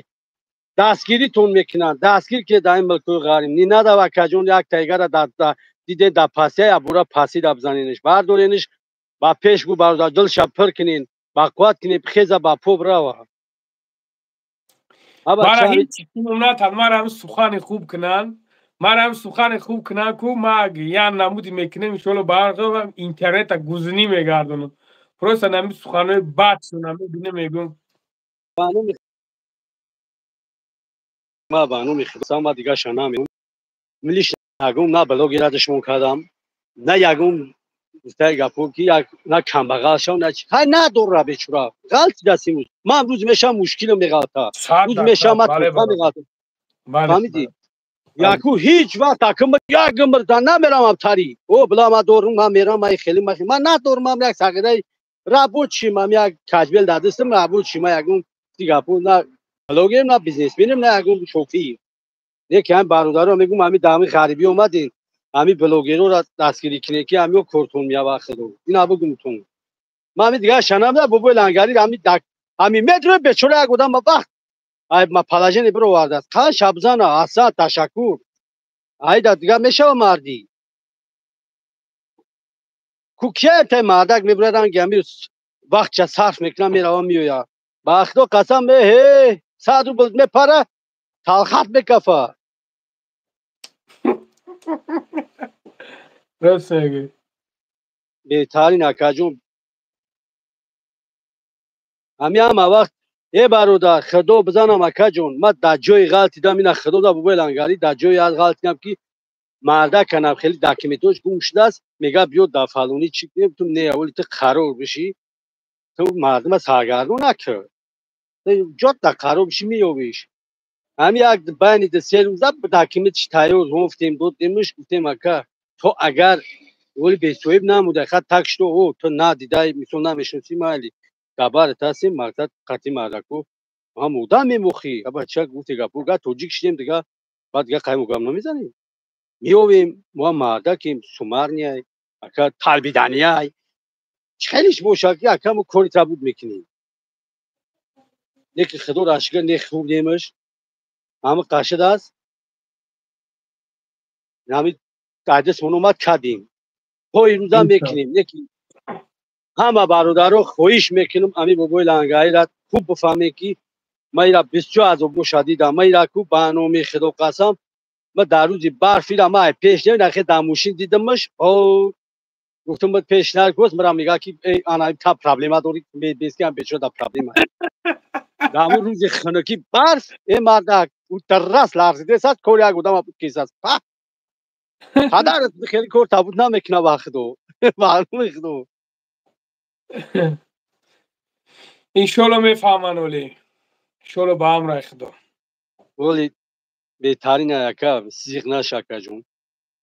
дастгиритон мекунанд, дастгир кунед дар ин мулкҳои ғариб. Не надо, акаҷон, як тайгара дидем дар пасия, ябура пасида бизанениш, бардорениш ба пеш, гу бародар, дилша пир кунен, ба қувват кунен, хеза, ба по бирава. Мара ҳеҷ натан, мара сухани хуб кунанд, марам сухани хуб кунанд, ку ма ян намуди мекунем, иншолло, ба интернета гузинӣ мегардонам. Просто нами суханои бадшона мебинем, мегӯм. Ма ба номи Худо, ма дигаша намегӯм, милиш нагум, на блогера душмон кардам, на ягон гуфтаи гапо ки як на камбағал шав, на чи хай надора, бечура ғалтидаст. Имрӯз ман рӯз мешавам, мушкило меғалта, рӯз мешавам, ма туфа меғалта, фаҳмидӣ? Яку ҳеҷ вақт акм як гумрда намеравам тари, о била, ма дорум, ман мерам, ман хеле ман надорум, ман як сағираи рабочий, ман як качбел дар дастам, рабочий, ман ягон гапо на блогерам, на бизнесменам, на ягон шофир. Яке ҳам бародаро мегӯм, ҳами дар ҳами ғарибӣ омадем, ҳами блогерора дастгирӣ кунед, ки ҳамиё кортон меява. Худо ина бугумтон, ман ҳами дигар шанам бобои лангари ҳами ҳами метро, бечора як одам вақт ай ма положение бировардааст, қан шабзана аса, ташаккур, айда дигар мешава мардӣ ку кия мардак мебурад, ранги ҳами вақтша сарф мекунам, мерава, меоя, ба Худо қасам, эҳе, 100 рубл мепара, талхат мекафа. Рост мегӯӣ. Беҳтарин, акаҷон, ҳами ҳама вақт. Э бародар, Худо бизанам, акаҷон, ман дар ҷои ғалтидам, ина Худо да, бобои лангарӣ, дар ҷои ғалтидам, ки мардаканам хеле документош гум шудааст, мега биё дар фалонӣ чӣ кунем. Ту не, аввали ту қарор бишӣ, ту мардума саргардон накар, ҷот дар қарор бишӣ, меёбиш. Ҳами як байни ду се рӯза документиш тайёр гуфтем, додемш, гуфтем: ака, то агар оли бесоҳиб намуда, хат так шуд, о ту надидай, мисол намешиносӣ, майли, габарат ҳастем, мақсад қатъи мардаку ҳам одам мемохӣ. Абача гуфте гапо га тоҷик шидем, дига баъд дига қайму гап намезанем, меёвем, мо мардакем, сумарняй, ака, талбиданияй, хелиш бошад, ки ака, мо кори табуд мекунем. Неки Худо рашкар, не хӯрдемаш, ҳама қашид аст, ҳами дастмон омад, кардем, то имрӯзам мекунем. Неки ҳама бародаро хоҳиш мекунам, ами бобои лангаира хуб бифаҳмем, ки Ма ира бисёр азобо шадидам. Ма ира ку ба номи Худо қасам, ма дар рӯзи барф ира ма пеш нахе дар мошин дидамаш, гуфтам ба пеш наркос, мара мега ки ана та проблема дори, бескам бечора да проблема. Дар ҳамун рӯзи хунукӣ барф, э мардак, ӯ таррас ларзидесаст, кор як одама буд кесаст. Па! Падарат хеле кор табут намекуна ба Худо. Ба номи Худо. Иншолло мефаҳманд оли. Иншолло ба амраи Худо. Оли беҳтарин яка сиқ наша акаҷон.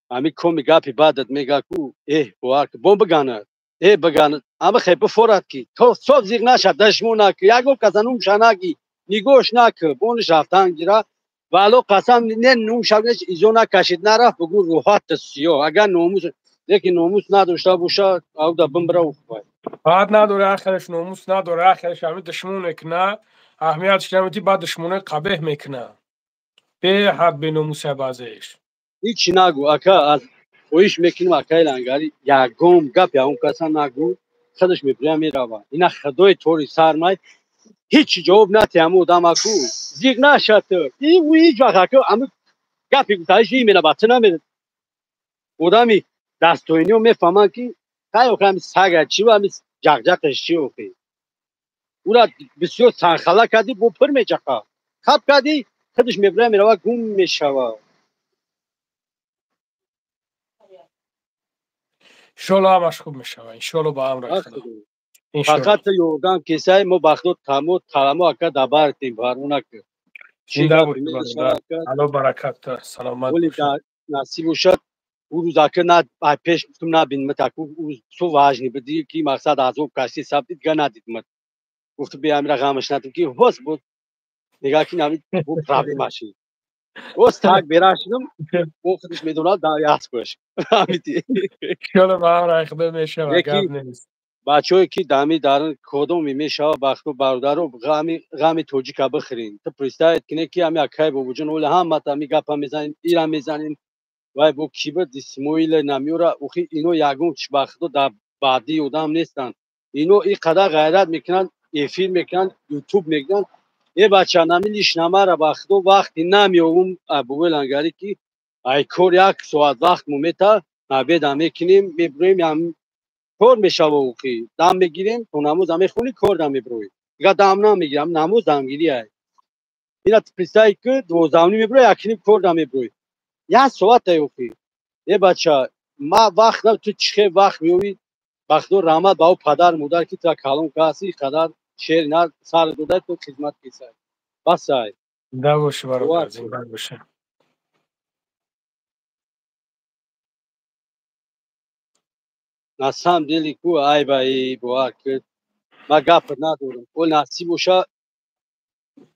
Ами коми гапи баъдат мега ку эҳ бовар ку бом бигана э бигана ама хе бифорад ки то соф зиқ наша дашмо наки ягон каса нумша наги нигоҳш наки бониш рафтан гира вало қасам не нумша изо накашид нарафт бугу рӯҳат сиёҳ агар номус лекин номус надошта боша ауда бимбира ухбай баъд надоре ахираш номус надоре ахираш ами душмон мекуна аҳамиятш намети баъд душмонои қабеҳ мекуна беҳад беномуса баъзееш. Ҳичи нагу ака, аз хоҳиш мекунем акаи Лангари, ягон гап ягон каса нагу, худаш мебуря мерава. Ина худои тори сармай ҳичи ҷавоб натӣ ҳамун одам аку зиқ нашад. Ҳеҷ вақт ака ҳамун гапи гуфтаиш имена ба ту намедад. Одами дастоиниё мефаҳманд ки хай охи ҳами сага чи ва ҳами ҷақҷақаш чи охи. Ура бисёр санхала кардӣ бо пир мечақа. Хаб кардӣ худаш мебуря мерава гум мешава. Иншолло ҳамаш хуб мешава. Иншолло ба амраи Худо. Фақат ёрдам кесай мо ба Худо тамо таламо ака дабартем парво накун. Зинда бошӣ бародар. Алло баракат, саломат бош. Насиб бошад. Ӯ рӯз ака на пеш гуфтум набинмат аку ӯ рӯз со важни буди ки мақсад азоб кашти саб дига надидмат. Гуфтум бе амира ғамаш надим ки ҳоз буд нега ки нами бу проблема шид. Боз так бера шудам, бо худаш медонад дар яспаш. Фаҳмидӣ? Иншолло ба амраи Худо мешава, гап нест. Бачаҳое ки дами дарун кодоме мешава ба Худо бародаро ғами тоҷика бихӯрин. Ту представить кине ки ҳами акай бобоҷон ола ҳамата ҳами гапа мезанем, ира мезанем, вай бо ки буд Исмоила намеёра, охи ино ягон чӣ ба Худо дар баъдии одам нестанд. Ино ин қадар ғайрат мекунанд, эфир мекунанд, ютуб мекунанд. Э бача нами лишнамара ба Худо вақти намеёвум бобои Лангарӣ ки ай кор як соат вақт мо мета обеда мекунем, мебуроем, кор мешава охи. Дам мегирем, то намоза мехонӣ, кор дам мебуроӣ. Дига дам намегирам, намоз дамгирӣ ай. Ина представить ки 12:30 мебуроӣ, якним кор дам мебуроӣ. Як соат ай охи. Э бача, ма вақт на ту чӣ хел вақт меёвӣ, ба Худо раҳмат ба ӯ падар модар ки тура калон кардааст, ин қадар шер на сар дода ту хизмат кисай. Бас ай. Зинда бошӣ бародар, зинда бошӣ. На самом деле ку ай ба и бовар ки ма гап надорам. О насиб боша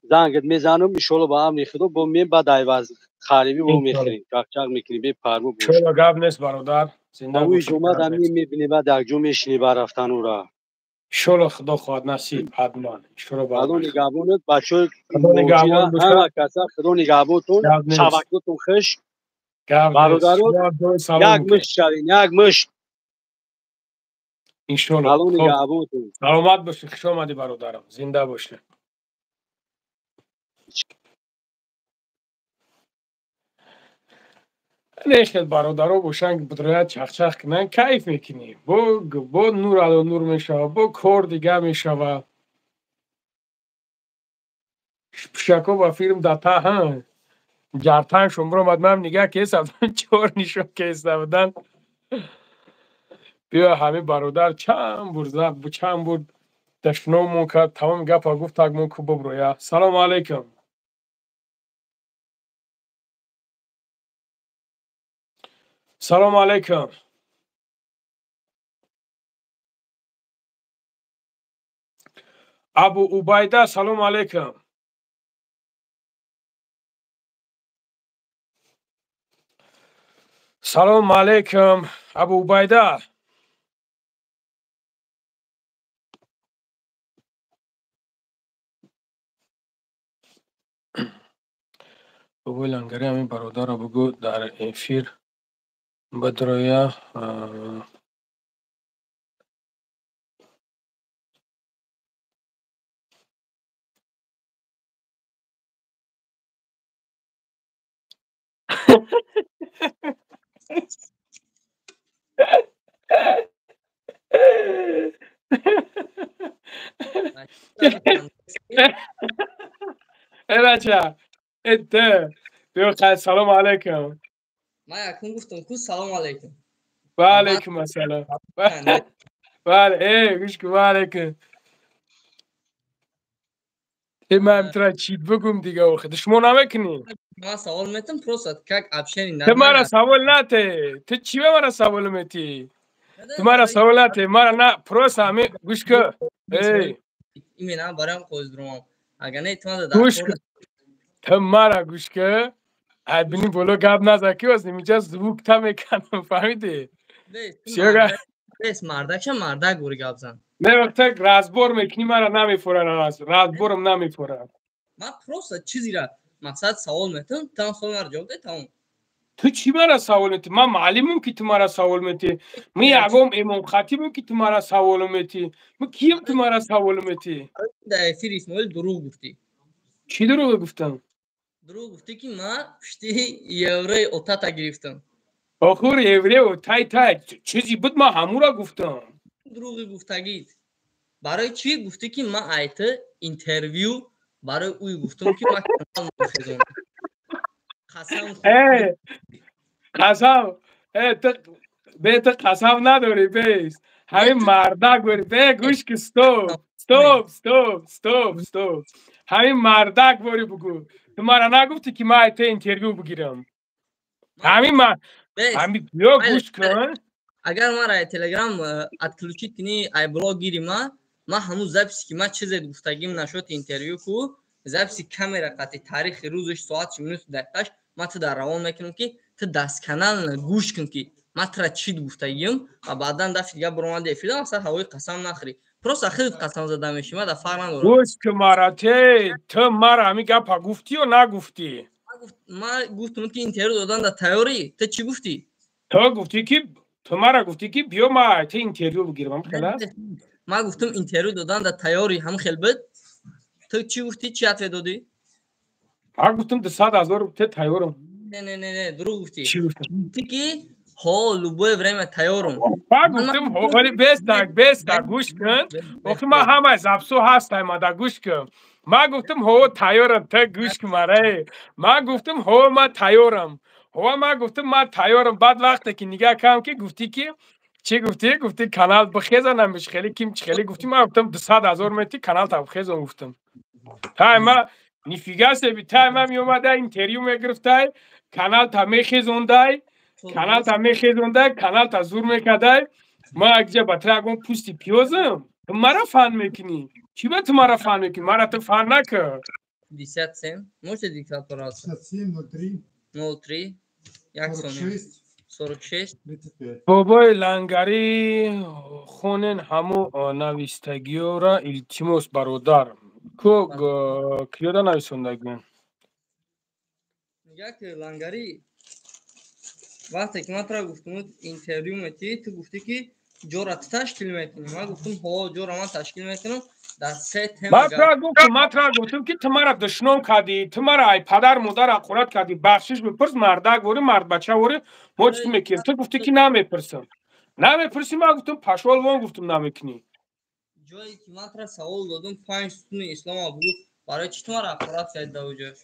зангат мезанам, иншолло ба амри Худо бо мен баъд айваз харибӣ бо мехӯрем, чақчақ мекунем, бепарво бош. Иншолло гап нест бародар, зинда Ӯ бошӣ. ҷомад ами мебинӣ баъд якҷо мешинӣ ба рафтанура. Иншолло Худо хоҳад насиб ҳатман. Иншолло ба Худо амри Худо. нигаҳбонат, бачаҳои Худо нигаҳбон боша. ҳама каса Худо нигаҳбонтон, Гап нест. шабакатон хуш. Гап нест. Бародарон, Шумо ҷои салом як бикунед. мушт шавем, як мушт. Иншолло. Худо Хуб. нигаҳбонтон. Саломат бошӣ, хуш омадӣ бародарам. Зинда бошӣ. Нехел бародаро бошанд, будрояд чахчах кунанд, кайф мекунӣ. Бо нур ало нур мешава, бо кор дига мешава. Пушако ба филм дата ҳа. Ҷартаншон биромад, ман нигаҳ кесам, чор нишон кеста буданд. Биё ҳамин бародар чанд бур зад, чанд бур дашномон кард, тамоми гапа гуфт, так мон ку буброя. Салому алайкум. Салому алайкум. Абу Убайда, салому алайкум. Салому алайкум, Абу Убайда. Бобои Лангари ҳамин бародарро бугӯ дар эфир бадроя. Э бача, э салом алейкум. Ман якум гуфтам ку салом алейкум. Ва алейкум ассалом. Бале, э, гӯш кун, ва алейкум. Э, ман тура чӣ бигум дига охи? Душмон намекунӣ? Ман савол метам просто как общение. Ту мара савол нате. Ту чӣ ба мара савол метӣ? Ту мара савол нате. Мара на просто ҳами гӯш кун. Эй. Именно барам қоздурам. Агар не ту мара гӯш кун. Ту мара гӯш кун. Ай бини боло гап назан ки оз нимиҷа звук та меканам, фаҳмидӣ? Бес мардакша мардак бури гап зан. Не вақте разбор мекунӣ мара намефора разборам намефора. Ман просто чизира мақсад савол метам, там савол мара ҷавоб де тамом. Ту чӣ мара савол метӣ? Ман муаллимам ки ту мара савол метӣ. Ман ягом имомхатибам ки ту мара савол метӣ. Ман кием ту мара савол метӣ? Дар эфир Исмоил дурӯғ гуфтӣ. Чӣ дурӯғ гуфтам? Дурӯғ гуфтӣ ки ман пушти еврои отата гирифтам. Охур еврео тай тай чизи буд ман ҳамура гуфтам. Дурӯғи гуфтагит. Барои чӣ гуфтӣ ки ман айта интервю барои ӯй гуфтам ки ман канал мехезонам. Қасам э қасам э ту бе ту қасам надорӣ бес. Ҳамин мардак бори бе гӯш ки стоп стоп стоп стоп стоп. Ҳамин мардак бори бугӯ. Ту мара нагуфтӣ ки ман айта интервю бигирам. Ҳамин ма ҳамин биё гӯш кун. Агар мара Телеграм отключить кунӣ ай блог гири ма, ман ҳамун записи ки ман чизе гуфтагим нашуд интервю ку, записи камера қати таърихи рӯзаш, соатш, минуту, дақиқаш ман ту дар равон мекунам ки ту дастканал гӯш кун ки ман тура чӣ гуфтагим ва баъдан дафъи дигар баромади эфирда масалан ҳавои қасам нахӯрӣ. Просто худат қасам зада мешӣ, ман дар фарқ надорам. Гӯш кун мара, ту мара ҳамин гапа гуфтӣ ё нагуфтӣ? Ман гуфтам ки интервю додан дар тайёрӣ, ту чӣ гуфтӣ? Ту гуфтӣ ки ту мара гуфтӣ ки биё ман ту интервю бигирам, хелас? Ман гуфтам интервю додан дар тайёрӣ, ҳам хел буд. Ту чӣ гуфтӣ, чӣ ответ додӣ? Ман гуфтам 200 000 ту тайёрам. Не, не, не, не, дурӯғ гуфтӣ. Чӣ гуфтам? Гуфтӣ ки ҳо любое время тайёрам. Ман гуфтам ҳо, вале беста, беста, гӯш кун. Охи ман ҳамаи записо ҳастай мада, гӯш кун. Ман гуфтам ҳо тайёрам, ту гӯш кун мара. Ман гуфтам ҳо ман тайёрам. Ҳо ман гуфтам ман тайёрам. Баъд вақте ки нигаҳ кардам ки гуфтӣ ки чӣ гуфтӣ? Гуфтӣ канал бихезанам хеле ким хеле гуфтӣ. Ман гуфтам 200 000 метӣ канал та бихезон гуфтам. Тай ма нифига себе, тай ма меомада интервю мегирифтай, канал та мехезондай, канал та мехезондай, канал та зур мекардай. Ман якҷа ба ту ягон пӯсти пиёзам, ту мара фан мекунӣ. Чӣ ба ту мара фан мекунӣ? Мара ту фан накар. 57. Можете диктовать, пожалуйста? 57, 03. 03. Як сония. 46. 35. Бобои лангарӣ хонен ҳамо навистагиёра илтимос бародар. Ку киёда нависондагӣ? Мегӯяд ки лангарӣ вақте ки ман тура гуфтам интервю метиҳӣ, ту гуфтӣ ки ҷора ту ташкил мекунӣ. Ман гуфтам ҳо ҷора ман ташкил мекунам дар се тема. Ман тура гуфтам, ман тура гуфтам ки ту мара душном кардӣ, ту мара ай падар модар ҳақорат кардӣ, бахшиш бипурс, мардак ворӣ, мардбача ворӣ, мо чӣ мекунем? Ту гуфтӣ ки намепурсам. Намепурсӣ, ман гуфтам пошёл вон гуфтам намекунӣ. Ҷое ки ман тура савол додам панҷ сутуни ислома бугӯ, барои чӣ ту мара ҳақорат кардӣ дар ҷояш?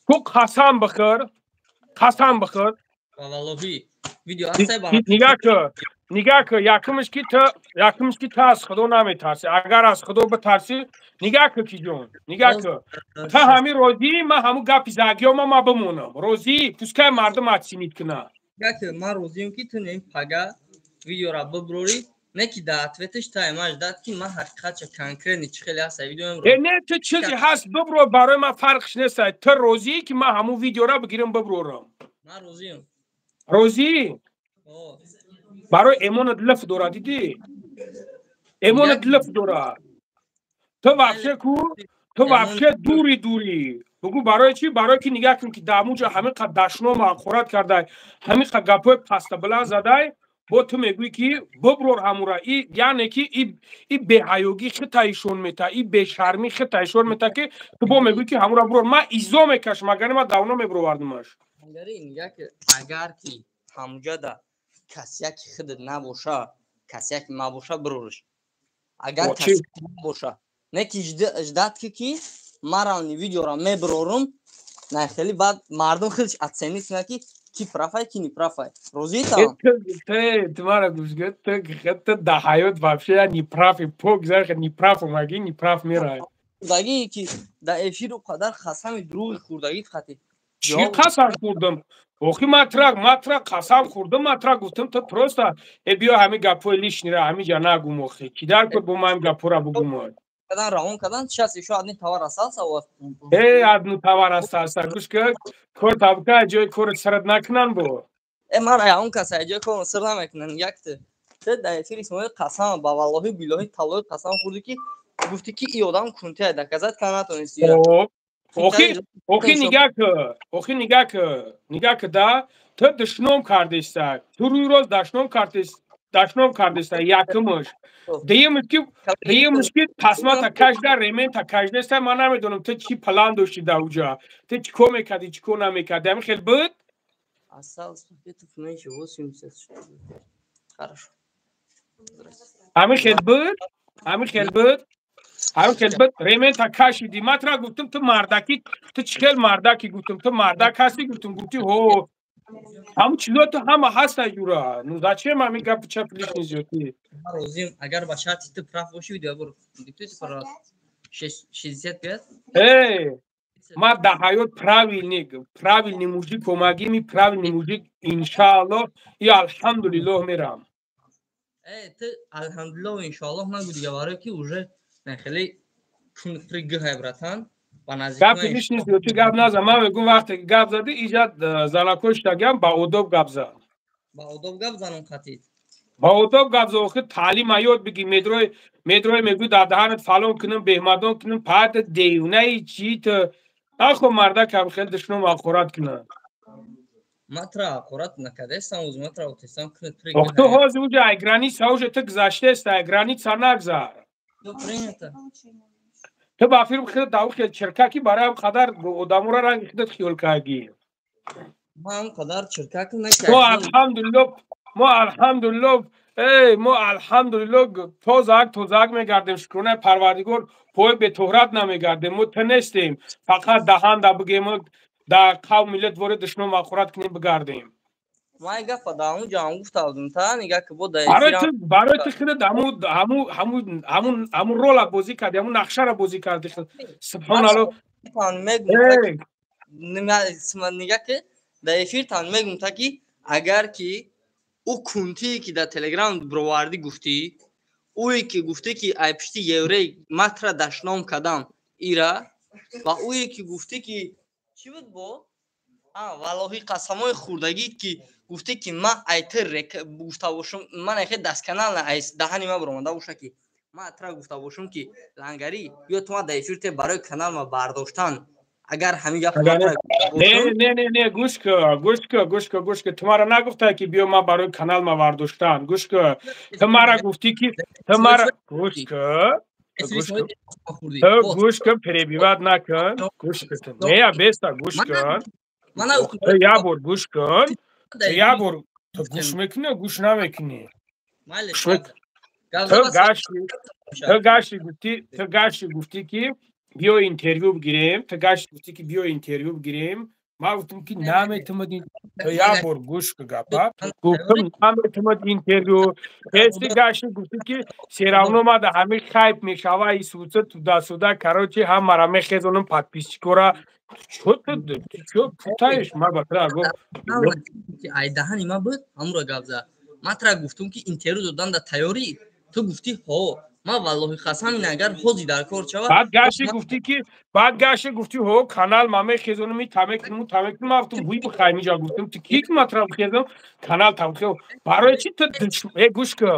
Ту қасам бихӯр, қасам бихӯр. Ва валлоҳи видео ҳастай ба Нигаҳ кун, нигаҳ кун, якумш ки ту, якумш ки ту аз худо наметарсӣ. Агар аз худо битарсӣ, нигаҳ кун ки ҷон, нигаҳ кун. Ту ҳамин розӣ, ман ҳамун гапи загиёма ман бимонам. Розӣ, пускай мардум оценить кунад. Нигаҳ кун, ман розием ки ту не пага видеора биброрӣ, не ки дар ответаш та имаш дад ки ман ҳақиқатша конкретно чӣ хеле ҳаст видеоем. Э не, ту чизе ҳаст бибро, барои ман фарқш нест. Ту розӣ ки ман ҳамун видеора бигирам биброрам? Ман розием. Розӣ? Барои эмонат лиф дора, дидӣ? Эмонат лиф дора. Ту вообще ку, ту вообще дури дури. Бугӯ барои чӣ? Барои ки нигаҳ кун ки дар ҳамун ҷо ҳамин қад дашному ҳақорат кардай, ҳамин қад гапҳои паста баланд задай, бо ту мегӯӣ ки биброр ҳамура. И яъне ки и беҳаёгӣ хита ишон мета, и бешармӣ хита ишон мета ки ту бо мегӯӣ ки ҳамура бирор. Ман изо мекашам, агар ман давно мебировардамаш. Лангари нига ки агар ки ҳамуҷада касяки худат набоша, касяки мабоша, бирориш. Агар касяки набоша, не ки ждать ки маравни видеора мебирорум, на хеле баъд мардум худаш оценить кунад, ки ки прав ай, ки не прав ай. Розиитам? Ты мара гӯш, ты да ҳаёт вообще не прав и пок зарха не прав омаги, не прав мерай. Хурдагӣ ки дар эфиру қадар қасами дурӯғи хурдагӣ хати. Чӣ қасам хӯрдам? Охи, матра қасам хӯрдам, матра гуфтам, ту просто э биё, ҳами гапҳои лишний ра ҳами ҷа нагум. Охи, чӣ дар кор бо ман гапҳоро бугум? Кадан, равон кадан. Сейчас ещё одни товар остался у вас. Э, одну товар остался. Гӯш ка, кор табка, ҷои корот сарат накунан бо. Э, ман он каса ҷои кор сир намекунан. Якте ту дар эфир Исмоил қасам ба валлоҳи, билоҳи, таллоҳи қасам хӯрдӣ, ки гуфтӣ, ки и одам кунтия, доказать ка натонисти. Охи, нигаҳ ки, охи, нигаҳ ки, нигаҳ ки, да ту душном кардеста, ту рӯи рост дашном кардест, дашном кардеста. Якумаш. Дуюмаш ки тасмата кажда, ремень та каждеста. Ман намедонам, ту чӣ план дошти дар уҷа, ту чӣ кор мекардӣ, чӣ кор намекардӣ. Ҳамин хел буд. Осталось пакетов меньше 80. Хорошо. Ҳамин хел буд, ҳамин хел буд, ҳамин хел буд. Ремень та кашидӣ. Ман тура гуфтам, ту мардакӣ, ту чӣ хел мардакӣ? Гуфтам, ту мардак ҳастӣ? Гуфтам, гуфтӣ, ҳо. Ҳамун чизо ту ҳама ҳаста, юра. Ну зачем ҳамин гапи чапи лишний зиёдӣ? Розим, агар ба шарти ту прав бошӣ, видео бур. Диктуйте, пожалуйста. 65. Эй, ма дар ҳаёт правильный, правильный мужик омагими, правильный мужик, иншааллоҳ и алҳамдулиллоҳ мерам. Э, ту алҳамдулиллоҳ, иншоаллоҳ нагу дига, барое ки уже хеле пригҳай, братан. Гапи лишний зиёдӣ гап назан. Ман мегӯм, вақте ки гап задӣ, иҷа занакҳои штагиам, ба одоб гап зан. Ба одоб гап занам қатид. Ба одоб гап зан. Охир таълима ёд бигир. Медрои, медрои, мегӯй, дар даҳанат фалон кунам, беҳмадон кунам, паата девнаи чӣ ту? Нахо мардакам хел душном ҳақорат кунад. Матра ҳақорат накардестам, уз матра утестам. Ох, ту ҳозир уҷа ай граница уже ту гузаштеста, ай граница нагзар. Принято. Ту ба фирм хел дав хел чиркаки, барои ҳам қадар одаморо ранги худат хиёл кардӣ. Ман қадар чиркак. Мо алҳамдулиллоҳ, мо алҳамдулиллоҳ, эй, мо алҳамдулиллоҳ тозак тозак мегардем, шукронаи Парвардигор, пои бетоҳрат намегардем. Мо ту нестем, фақат даҳанда бигем, дар қавм миллат ворид душном ҳақорат кунем, бигардем. Ман гапа дар ҳамун ҷо ҳам гуфта будем, та нига ки бо дар Барои ту худат ҳамун рола бозӣ кардӣ, ҳамун нақшаро бозӣ кардӣ. Субҳоналло. Нига ки дар эфиртан мегум, та ки агар ки ӯ кунтие ки дар Телеграм бировардӣ, гуфтӣ, ӯе ки гуфтӣ, ки ай пишти еврей матра дашном кардам ира, ва ӯе ки гуфтӣ, ки чӣ буд, бо валлоҳи қасамҳои хурдагӣ, ки гуфтӣ, ки ман айтр гуфта бошам, ман айхе дасканал даҳани ма баромада боша, ки ман атра гуфта бошам, ки лангарӣ ё ту ма дар эфир те барои канал ма бардоштан, агар ҳамин гап. Не, не, не, не, гӯш ка, гӯш ка, гӯш ка, гӯш ка. Ту мара нагуфтай, ки биё, ман барои канал ма бардоштан. Гӯш ка, ту мара гуфтӣ, ки ту мара, гӯш ка, ту гӯш ка, перебивать накун. Гӯш ка, не, беста, гӯш кун. Ту як бор гӯш кун, ту як бор, ту гӯш мекунӣ ё гӯш намекунӣ? Ту гашти гуфтӣ, ту гашти гуфтӣ, ки биё интервю бигирем. Ту гашти гуфтӣ, ки биё интервю бигирем. Ман гуфтам, ки наметавонад. Ту як бор гӯш ка гапа. Гуфтам, наметавонад интервю. Ҳести гашти гуфтӣ, ки всё равно ма да ҳамин хайп мешава, исуса туда-сюда, короче, ҳамара мехезонам, подписчик ора. Чо ту чо путаешь? Ма ба тра гуфт. Ай даҳани ма буд, ҳамуро гап зад. Ман тра гуфтум, ки интервю додан да тайёрӣ? Ту гуфтӣ, ҳо. Ман валлоҳи қасам, ин агар ҳози дар кор шавад. Баъд гашти гуфтӣ, ки баъд гашти гуфтӣ, ҳо, канал ма мехезонам, и тамекунам, тамекунам. Ман гуфтам, ҳуй бихай, миҷа гуфтам, ту ки матра бихезам канал тамхе? Барои чи ту э, гӯш ка,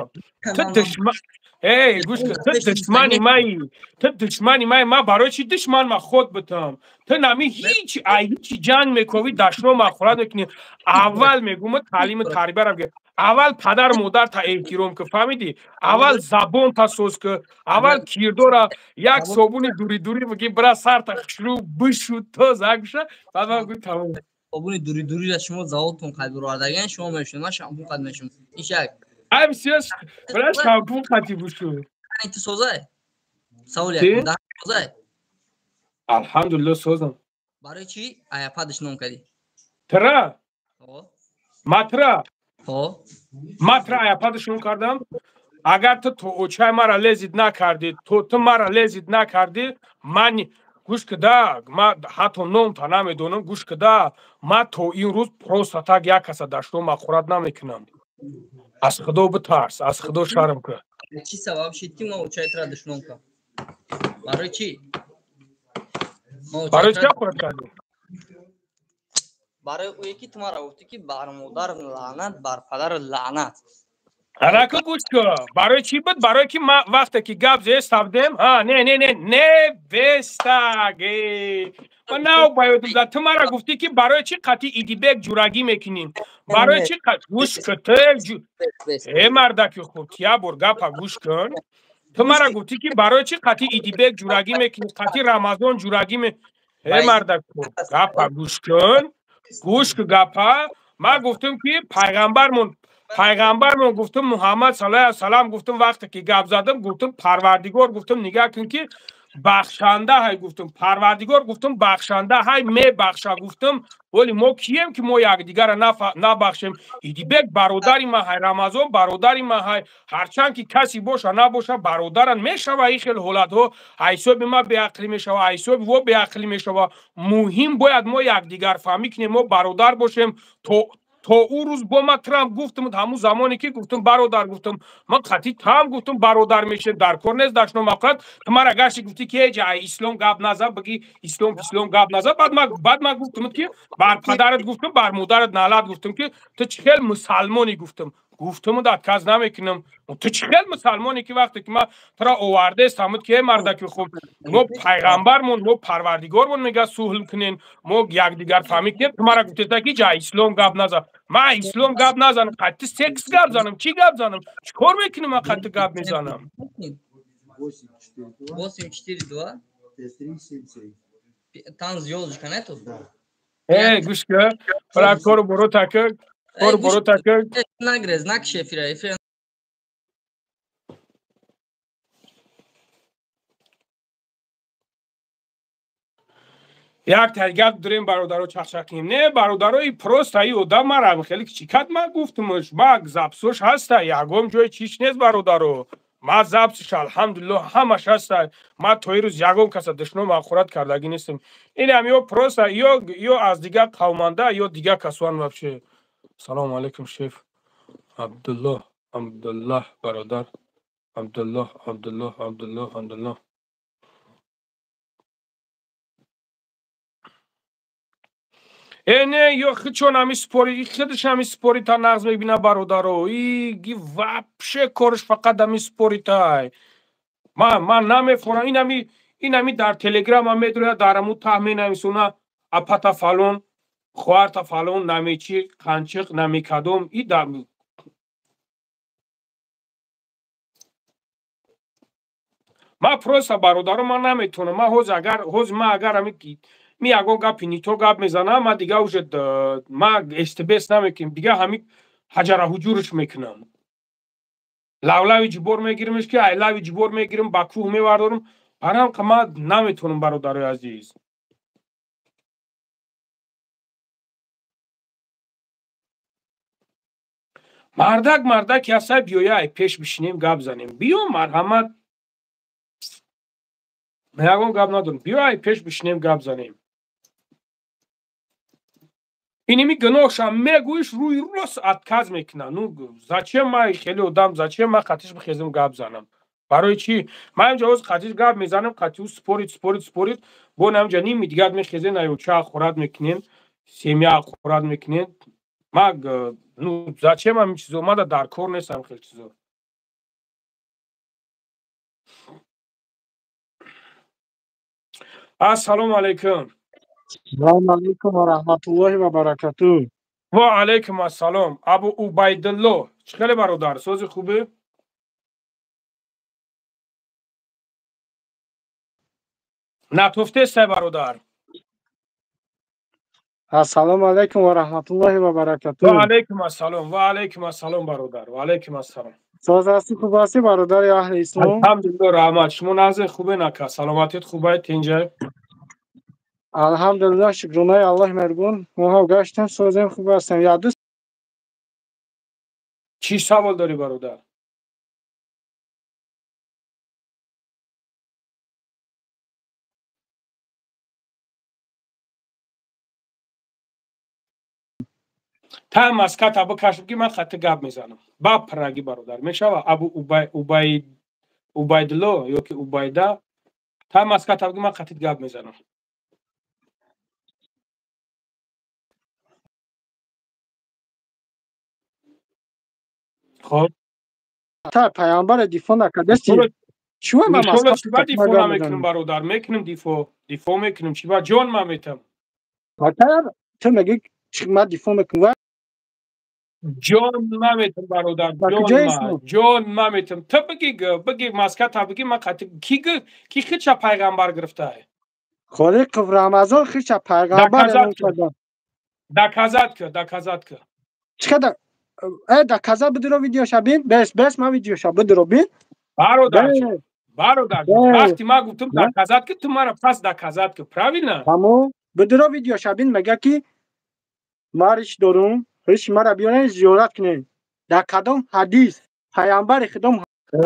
ту душман, эй, гӯш ка, ту душмани маи, ту душмани маи. Ман барои чи душман ма худ битам? Ту нами ҳеҷ ай ҳеҷи ҷанг мековӣ, дашном ҳақорат мекунӣ. Аввал мегӯм, таълиму тарбияро бигир. Аввал падару модарта эҳтиром ки, фаҳмидӣ? Аввал забонта соз ки, аввал кирдора як собуни дури-дурӣ бигӣ, бира сарта хушрӯ бишу, тоза гӯша, баъд ман гӯ, тамом. Собуни дури дури шумо заводтон қад бировардаген, шумо мешунед, ман шампун қад мешунам. Ин як. Ай бисёр бира шампун қати бушу. Ту созай? Савол як. Да созай? Алҳамдулиллоҳ созам. Барои чӣ аяпа душном кардӣ? Тра? Матра? Матра аяпа душном кардам? Агар ту то очай мара лезид накардӣ, то ту мара лезид накардӣ, ман гӯш кида, ман ҳатто номта намедонам, гӯш кида, ман то ин рӯз просто так як каса дашном махӯрат намекунам. Аз худо битарс, аз худо шарм кун. Чӣ сабаб шид ки ман очай тра душном кардам? Барои чӣ? Барои чӣ хӯрат кардӣ? Барои ӯе ки ту мара гуфтӣ ки бар модар лаънат, бар падар лаънат. Анака гӯш кун. Барои чӣ буд? Барои ки ман вақте ки гап зестабдем, ҳа, не, не, не, не бестаг. Ман нав ба ёдам зад. Ту мара гуфтӣ ки барои чӣ қатъи Идибек ҷурагӣ мекунем? Барои чӣ гӯш кун, ту э мардаки хуб, я бор гапа гӯш кун. Ту мара гуфтӣ ки барои чӣ қатъи Идибек ҷурагӣ мекунӣ, қатъи Рамазон ҷурагӣ ме э мардак хуб, гапа гӯш кун. Гӯш кун гапа. Ман гуфтам ки пайғамбармон гуфтам Муҳаммад саллаллоҳу алайҳи васаллам гуфтам вақте ки гап задам гуфтам Парвардигор гуфтам нигаҳ кун ки бахшанда ҳай гуфтам Парвардигор гуфтам бахшанда ҳай мебахша гуфтам вале мо кием ки мо якдигарро набахшем. Идибек бародари ман ҳай, Рамазон бародари ман ҳай, ҳарчанд ки касе боша набоша бародаран мешава. Ин хел ҳолатҳо ҳисоби ман беақлӣ мешава, ҳисоби во беақлӣ мешава. Муҳим бояд мо якдигарфаҳмӣ кунем, мо бародар бошем. То ӯ рӯз бо ман Трамп гуфтам, ҳамун замоне ки гуфтам бародар гуфтам, ман қатъи там гуфтам бародар мешем, дар кор нест дашном мақрат. Ту мара гашти гуфтӣ ки ҳеҷ ай ислом гап наза, баги ислом ислом гап наза. Баъд ман гуфтам ки бар падарат гуфтам, бар модарат налат гуфтам ки ту чӣ хел мусалмонӣ гуфтам. Гуфтам да отказ намекунам. Ту чӣ хел мусалмонӣ ки вақте ки ман тура овардаестам ки эй мардаки хуб, мо пайғамбармон, мо парвардигормон мега сулҳ кунем, мо якдигар фаҳмӣ кунем. Ту мара гуфтеста ки ҷа ислом гап наза. Ман ислом гап назанам, қатъи секс гап занам, чӣ гап занам? Чӣ кор мекунам ман қатъи гап мезанам? 8 4 2 3 7 7. Там звёздочка нету? Э, гӯш кун, бара кору боро така, кору боро така. Нагрез, накши эфира, эфира. Як таргап дорем бародаро чахчахим. Не, бародарои просто и одам мара хеле кичикат ман гуфтумш, ма запсош ҳаста, ягон ҷои чиш нест бародаро. Ма запсиш алҳамдулиллоҳ ҳамаш ҳаста. Ма то ин рӯз ягон каса душном ахурат кардагӣ нестем. Инам ё просто ё аз дигар қавманда ё дигар касуан вообще. Салому алайкум шеф. Абдуллоҳ, Абдуллоҳ бародар. Абдуллоҳ, Абдуллоҳ, Абдуллоҳ, Абдуллоҳ. Э не, ё худшон ҳами спори, худаш ҳами спорита нағз мебина бародаро. И вообще корш фақат ҳами споритай. Ман намефорам. Инами дар телеграма медрояд, дар ҳамун таҳ менависона апата фалон, хоҳарта фалон, намечи, қанчиқ, намекадом. И дар ман просто бародаро ман наметавонам. Ман ҳозир агар ҳозир ман агар ҳами ми ягон гапи нито гап мезанам, ман дига уже ман СТБС намекунам, дига ҳами ҳаҷара ҳуҷурш мекунам. Лавлави ҷибор мегиримш ки ай лави ҷибор мегирим, ба кӯҳ мевардорам. Барам ман наметавонам бародарои азиз. Мардак мардаки ҳастай, биёя ай пеш бишинем гап занем. Биё марҳамат. Ягон гап надорам. Биё ай пеш бишинем гап занем. Иними гуноҳшам мегӯиш рӯи рост отказ мекунам. Ну зачем ман хеле одам, зачем ман қатиш бихезам гап занам? Барои чӣ? Ман инҷа ҳоз қатиш гап мезанам, қатӣ ӯ спорит, спорит, спорит, бо намҷа ними дигар мехезен, аёча хӯрат мекунем, семья хӯрат мекунем. Ман ну зачем ҳамин чизо? Ман дар кор нестам хеле чизо. Ассалому алайкум. Салому алайкум ва раҳматуллоҳи ва баракатуҳ. Ва алайкум ассалом. Абу Убайдулло, чӣ хеле бародар, сози хубе? Натофтестай бародар. Ассалому алайкум ва раҳматуллоҳи ва баракатуҳ. Ва алайкум ассалом, ва алайкум ассалом бародар, ва алайкум ассалом. Соз ҳастӣ, хуб ҳастӣ бародари аҳли ислом? Алҳамдулиллоҳ, раҳмат. Шумо нағзе, хубе нака? Саломатият хубай, тинҷай? Алҳамдулиллоҳ, шукронаи Аллоҳ меҳрубон. Мо ҳам гаштем, созем, хуб ҳастем. Я ду чӣ савол дорӣ бародар? Та маската бикашм ки ман хати гап мезанам. Ба пирагӣ бародар мешава Абу Убайдулло ё ки Убайда, та маската ки ман хати гап мезанам. Хоб та паямбар дифоъ накардасти? Чӯ ман маската чӣ ба дифоъ намекунам бародар? Мекунам дифоъ, дифоъ мекунам. Чӣ ба ҷон ман метам? Ту мегӣ ман дифоъ мекунам. Ҷон наметам бародар, ҷон наметам. Ту бигӣ, бигӣ маската бигӣ, ман қати ки хича пайғамбар гирифтае? Холиқов Рамазон хича пайғамбар эълон карда. Доказать ка, доказать ка. Чӣ қадар? Доказать бидиро видеоша бин, бес, бес ман видеоша бидиро бин. Бародар, бародар, вақти ман гуфтам доказать ка, ту мара пас доказать ка, правильно? Тамом, бидиро видеоша бин, мега ки ман риш дорум, риш мара биёрен зиёрат кунем. Дар кадом ҳадис паямбари худо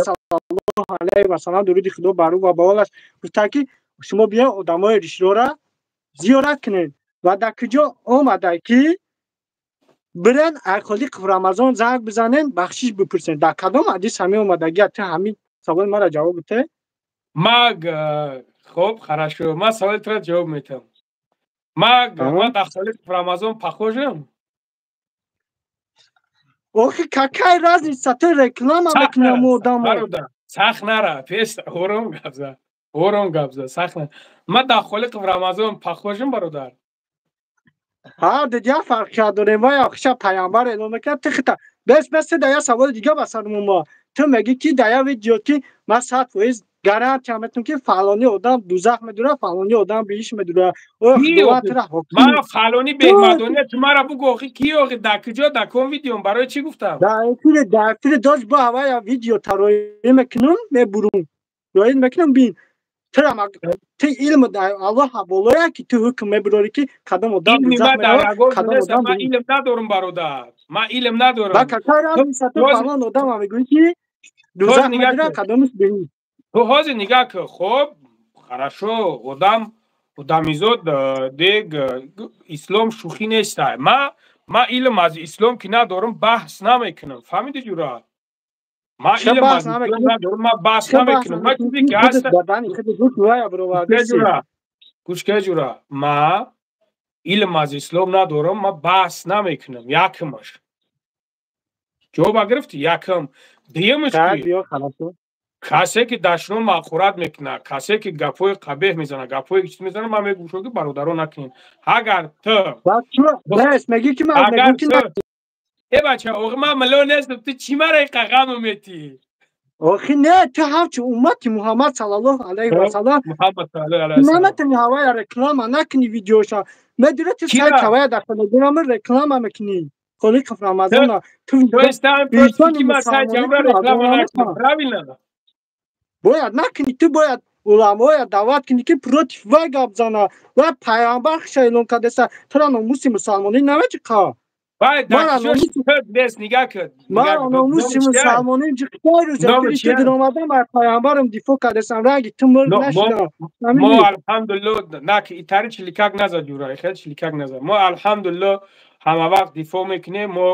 саллаллоҳу алайҳи васаллам дуруди худо бар ӯ ва ба олаш гуфта ки шумо биёед одамои ришдора зиёрат кунед ва дар куҷо омада ки бирен ай Холиқов Рамазон занг бизанен, бахшиш бипурсен? Дар кадом ҳадис ҳамин омадагия? Ту ҳамин саволи мара ҷавоб бите. Ман хоб, хорошо, ман саволи тура ҷавоб метам. Ман дар Холиқов Рамазон похожам? Охи какая разница, ту реклама мекунӣ ҳамон одамо. Сахт нара, пеш ором гап зад, ором гап зад, сахт нара. Ман дар Холиқов Рамазон похожам бародар? Ҳа, дидя фарқият дорем. Вай охиша паямбар эълон мекунад, ту хита. Бес, бес, дар як саволи дига ба сарам омад. Ту мегӣ ки дар як видео ки ман 100% гарантия метавонам ки фалони одам дузах медура, фалони одам биҳишт медура. Оё Худованд тура ҳоким? Ман фалони беҳмадония, ту мара бугӯ охи ки охи дар куҷо, дар ком видеом, барои чӣ гуфтам? Дар эфири, дар эфири дошт бо ҳавая видео тароӣ мекунам, мебурум. Роид мекунам, бин. Тура ту илм Аллоҳ болоя ки ту ҳукм мебурорӣ ки кадом одам дузах меравад, кадом одам. Ман илм надорам бародар, ман илм надорам. Ба какая разница, ту фалон одама мегӯӣ ки дузах медура, кадомаш биҳишт. Ту ҳозир нигаҳ кун, хоб, хорошо, одам, одамизод дег ислом шӯхӣ нестай. Ман илм аз ислом ки надорам, баҳс намекунам. Фаҳмиди ҷура? Ман илм аз ислом надорам, ман баҳс намекунам. Ман чизе ки ҳаст, гӯш ке ҷура, ман илм аз ислом надорам, ман баҳс намекунам. Якумаш. Ҷавоба гирифтӣ? Якум. Дуюмаш ки касе ки дашном мақурат мекунад, касе ки гапҳои қабеҳ мезанад, гапҳои чиз мезанад, ман мегӯшам ки бародаро накунед. Агар ту э бача, охи ман милло нестам, ту чӣ мара иқа ғаму метӣ? Охи не, ту ҳамчун уммати Муҳаммад саллаллоҳу алайҳи васаллам наметавонӣ ҳавая реклама накунӣ видеоша. Медури ту сайт ҳавая дар Телеграм реклама мекунӣ. Холиқов Рамазона. Ту правильно? Бояд накунӣ, ту бояд уламоя даъват кунӣ ки против вай гап зана. Вай пайғамбар хиша эълон кардеса, тура номуси мусалмонӣ намечиқа. Ман номуси мусалмонӣ ҷиқтай рӯза ту диромадам аз пайғамбарам дифоъ кардесам, ранги ту мург нашудам. Мо алҳамдулиллоҳ на ки итари чиликак назад ҷура, хел чиликак назад. Мо алҳамдулиллоҳ ҳама вақт дифоъ мекунем, мо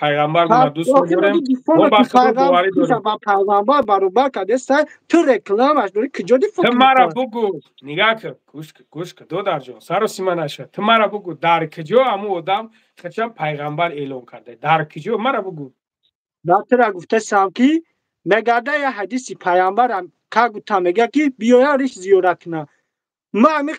пайғамбармонро дӯст медорем, мо ба Худо боварӣ дорем. Ба пайғамбар баробар кардеса, ту рекламаш дорӣ, куҷо дифоъ Ту мара бугӯ, нигаҳ кун, гӯш кун, додарҷон, сару сима наша. Ту мара бугӯ, дар куҷо ҳамун одам хачам пайғамбар эълон карда? Дар куҷо? Мара бугӯ. Дар тура гуфтасам ки мегарда як ҳадиси пайғамбарам ка гуфта мега ки биёя риш зиёрат кунам. Ман ҳамин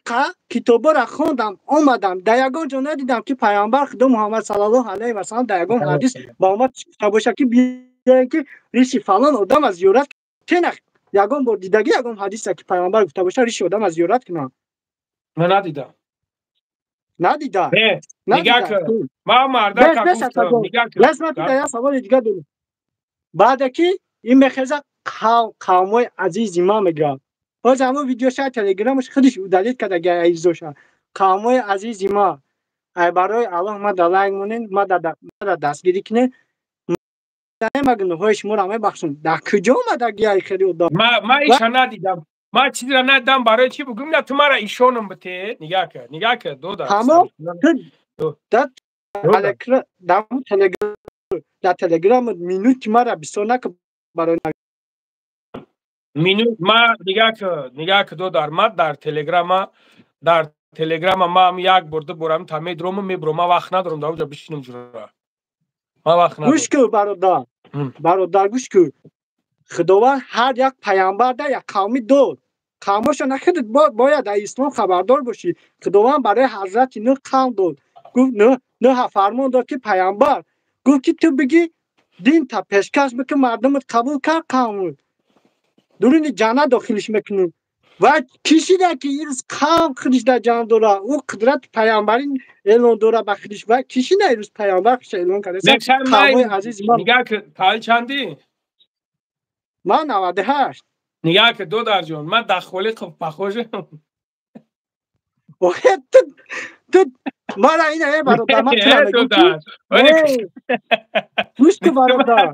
китобҳоро хондам, омадам, дар ягон ҷо надидам ки пайғамбар худо Муҳаммад саллаллоҳу алайҳи васаллам дар ягон ҳадис ба омад гуфта бошад ки биёем ки риши фалон одама зиёрат кунем. Ягон бор дидагӣ ягон ҳадисе ки пайғамбар гуфта бошад риши одама зиёрат кунам? Ман надидам. Надида. Нигоҳ кун. Ман мардака гуфтам, нигоҳ кун. Лас ман як саволи дига дорам. Баъде ки ин мехеза қавмои азизи ма мегӯяд. Ҳозир ҳамон видеоша телеграмаш худаш удалить карда азизоша. Қавмои азизи ма, ай барои Аллоҳ ма да лайк монед, ма да дастгирӣ кунед. Ма гуноҳҳои шуморо мебахшам. Дар куҷо омадаги ай хели одам? Ма иша надидам. Ман чизеро надидам, барои чӣ бугум? На ту мара ишонам бите. Нигоҳ кун, нигоҳ кун, дода. Ҳамон дар телеграм минути мара бисёр накун барои минут. Ма нигоҳ кун, нигоҳ кун, додар, ма дар телеграма ма як бор ду бор та медромам, мебурам. Ма вақт надорам дар онҷо бишинам ҷура. Ма вақт надорам. Гӯш кун, бародар. Бародар, гӯш кун. Худованд ҳар як паямбар да як қавмӣ дод. Қавмошо нахудат бояд дар ислом хабардор бошӣ. Худованд барои ҳазрати Нӯҳ қавм дод. Гуфт Нӯҳ фармон дод ки паямбар гуфт ки ту бигӣ дин та пешкаш бикун, мардумат қабул кард қавмут. Дуруни ҷаннат дохилиш мекунем. Ва кишида ки ирӯз қавм худиш дар ҷаннат дора, ӯ қудрати паямбарӣ эълон дора ба худиш. Ва кишида ирӯз паямбар худиш эълон карда. Қавмои азизи ман. Нигоҳ кун, таҳлил чандӣ? Ман 98. Нигоҳ кун, додарҷон, ман дар Холиқов похожам. Охе ту мара ина э бародар, ман тура мегӯм ки гӯш кун бародар.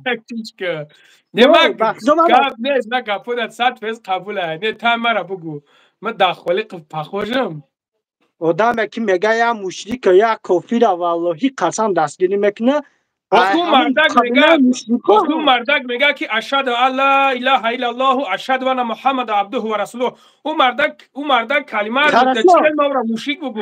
Не, ман гап нест, ман гапода 100% қабул ай. Не, та мара бугӯ. Ман дар Холиқов похожам. Одаме ки мега як мушрика, як кофира, валлоҳи қасам дастгирӣ мекунад. Оху мардак мега ки ашҳаду ан ла илаҳа иллаллоҳу ашҳаду анна муҳаммада абдуҳу ва расулуҳ. Ӯ мардак калима чӣ мавра мушрик бугӯ.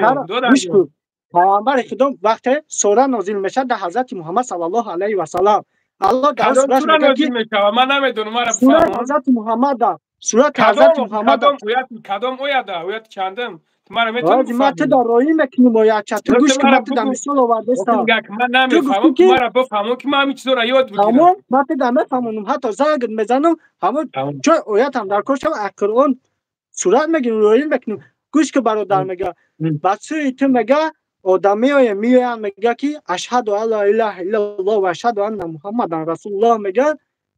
Паямбари худо вақте сура нозил мешавад дар ҳазрати Муҳаммад саллаллоҳу алайҳи васаллам, Аллоҳ дар сура нозил мешавад. Ман намедонам, мара сураи ҳазрати Муҳаммад, сурати ҳазрати Муҳаммад кадом ояда? Ояти чандум? Мара метавонӣ бифаҳмӣ? Ман ту дар роӣ мекунем ояча. Ту гӯш кун, ман ту дар мисол овардастам. Ман намефаҳмам, ки мара бифаҳмам ки ман ҳамин чизоро ёд бигирам. Тамом, ман ту дар мефаҳмонам, ҳатто занг мезанам, ҳамон ҷой оятам дар кор шава, аз Қуръон сурат мегирем, роӣ мекунем. Гӯш кун бародар, мега ба сӯи ту мега одам меоянд, меоянд, мега ки ашҳаду ан ла илаҳа иллаллоҳ ва ашҳаду анна муҳаммадан расулуллоҳ мега,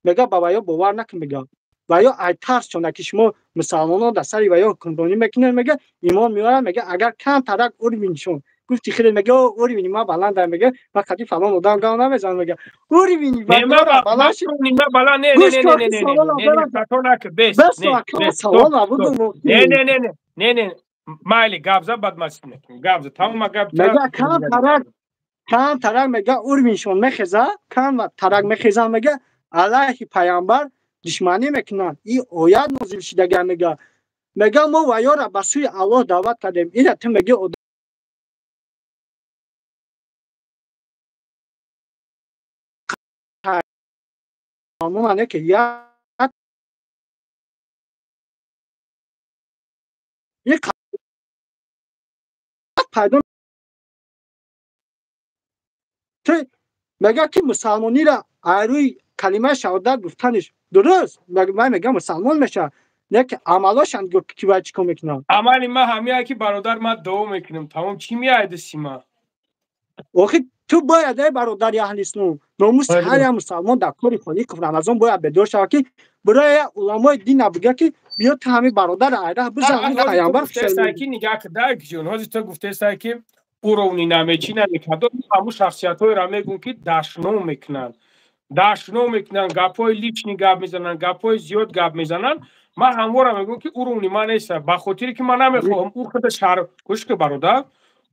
мега ба ваё бовар накун, мега ва ё ай тарс чона ки шумо мусалмонон дар сари ваё ҳукмронӣ мекунед, мега имон меоранд, мега агар камтарак уровеньшон гуфти хеле, мега уровени ма баланда, мега ман қади фалон одам гав намезанам, мега уровени баланд баланд. Не, не, не, не, не, хато накун, бес, не, не, не, не, не, не, майли гап за, баъд ма чиз мекунем. Гап за, тамом, ма гап. Мега кам тарак, мега уровеньшон мехеза, кам тарак мехеза, мега алайҳи паямбар душманӣ мекунанд. Ин оят нозил шидага, мега мега мо ваёра ба сӯи Аллоҳ даъват кардем. Ина ту меги одамоне ки як пайдо ту мега ки мусалмонира айрӯи калимаи шаҳодат гуфтаниш дуруст, ман мегам мусалмон мешавад, не ки амалошанд ки вай чӣ кор мекунанд. Амали ма ҳамия ки бародар, ман дуо мекунам, тамом. Чӣ меайди сима? Охи ту бояд эй бародари аҳли ислом, номуси ҳар як мусалмон дар кори Холиқов Рамазон бояд бедор шавад ки барои уламои дина бига ки биё ту ҳамин бародар айраҳ бизан, паямбар ки нигоҳ кда ҷон, ҳозир ту гуфтесай ки уровни намечи намекадо, ҳамун шахсиятҳоеро мегӯм ки дашном мекунанд, дашном мекунанд, гапҳои личный гап мезананд, гапҳои зиёд гап мезананд. Ман ҳамвора мегӯм ки уровни ман нест, ба хотире ки ман намехоҳам ӯ худа шар. Гӯш ки бародар,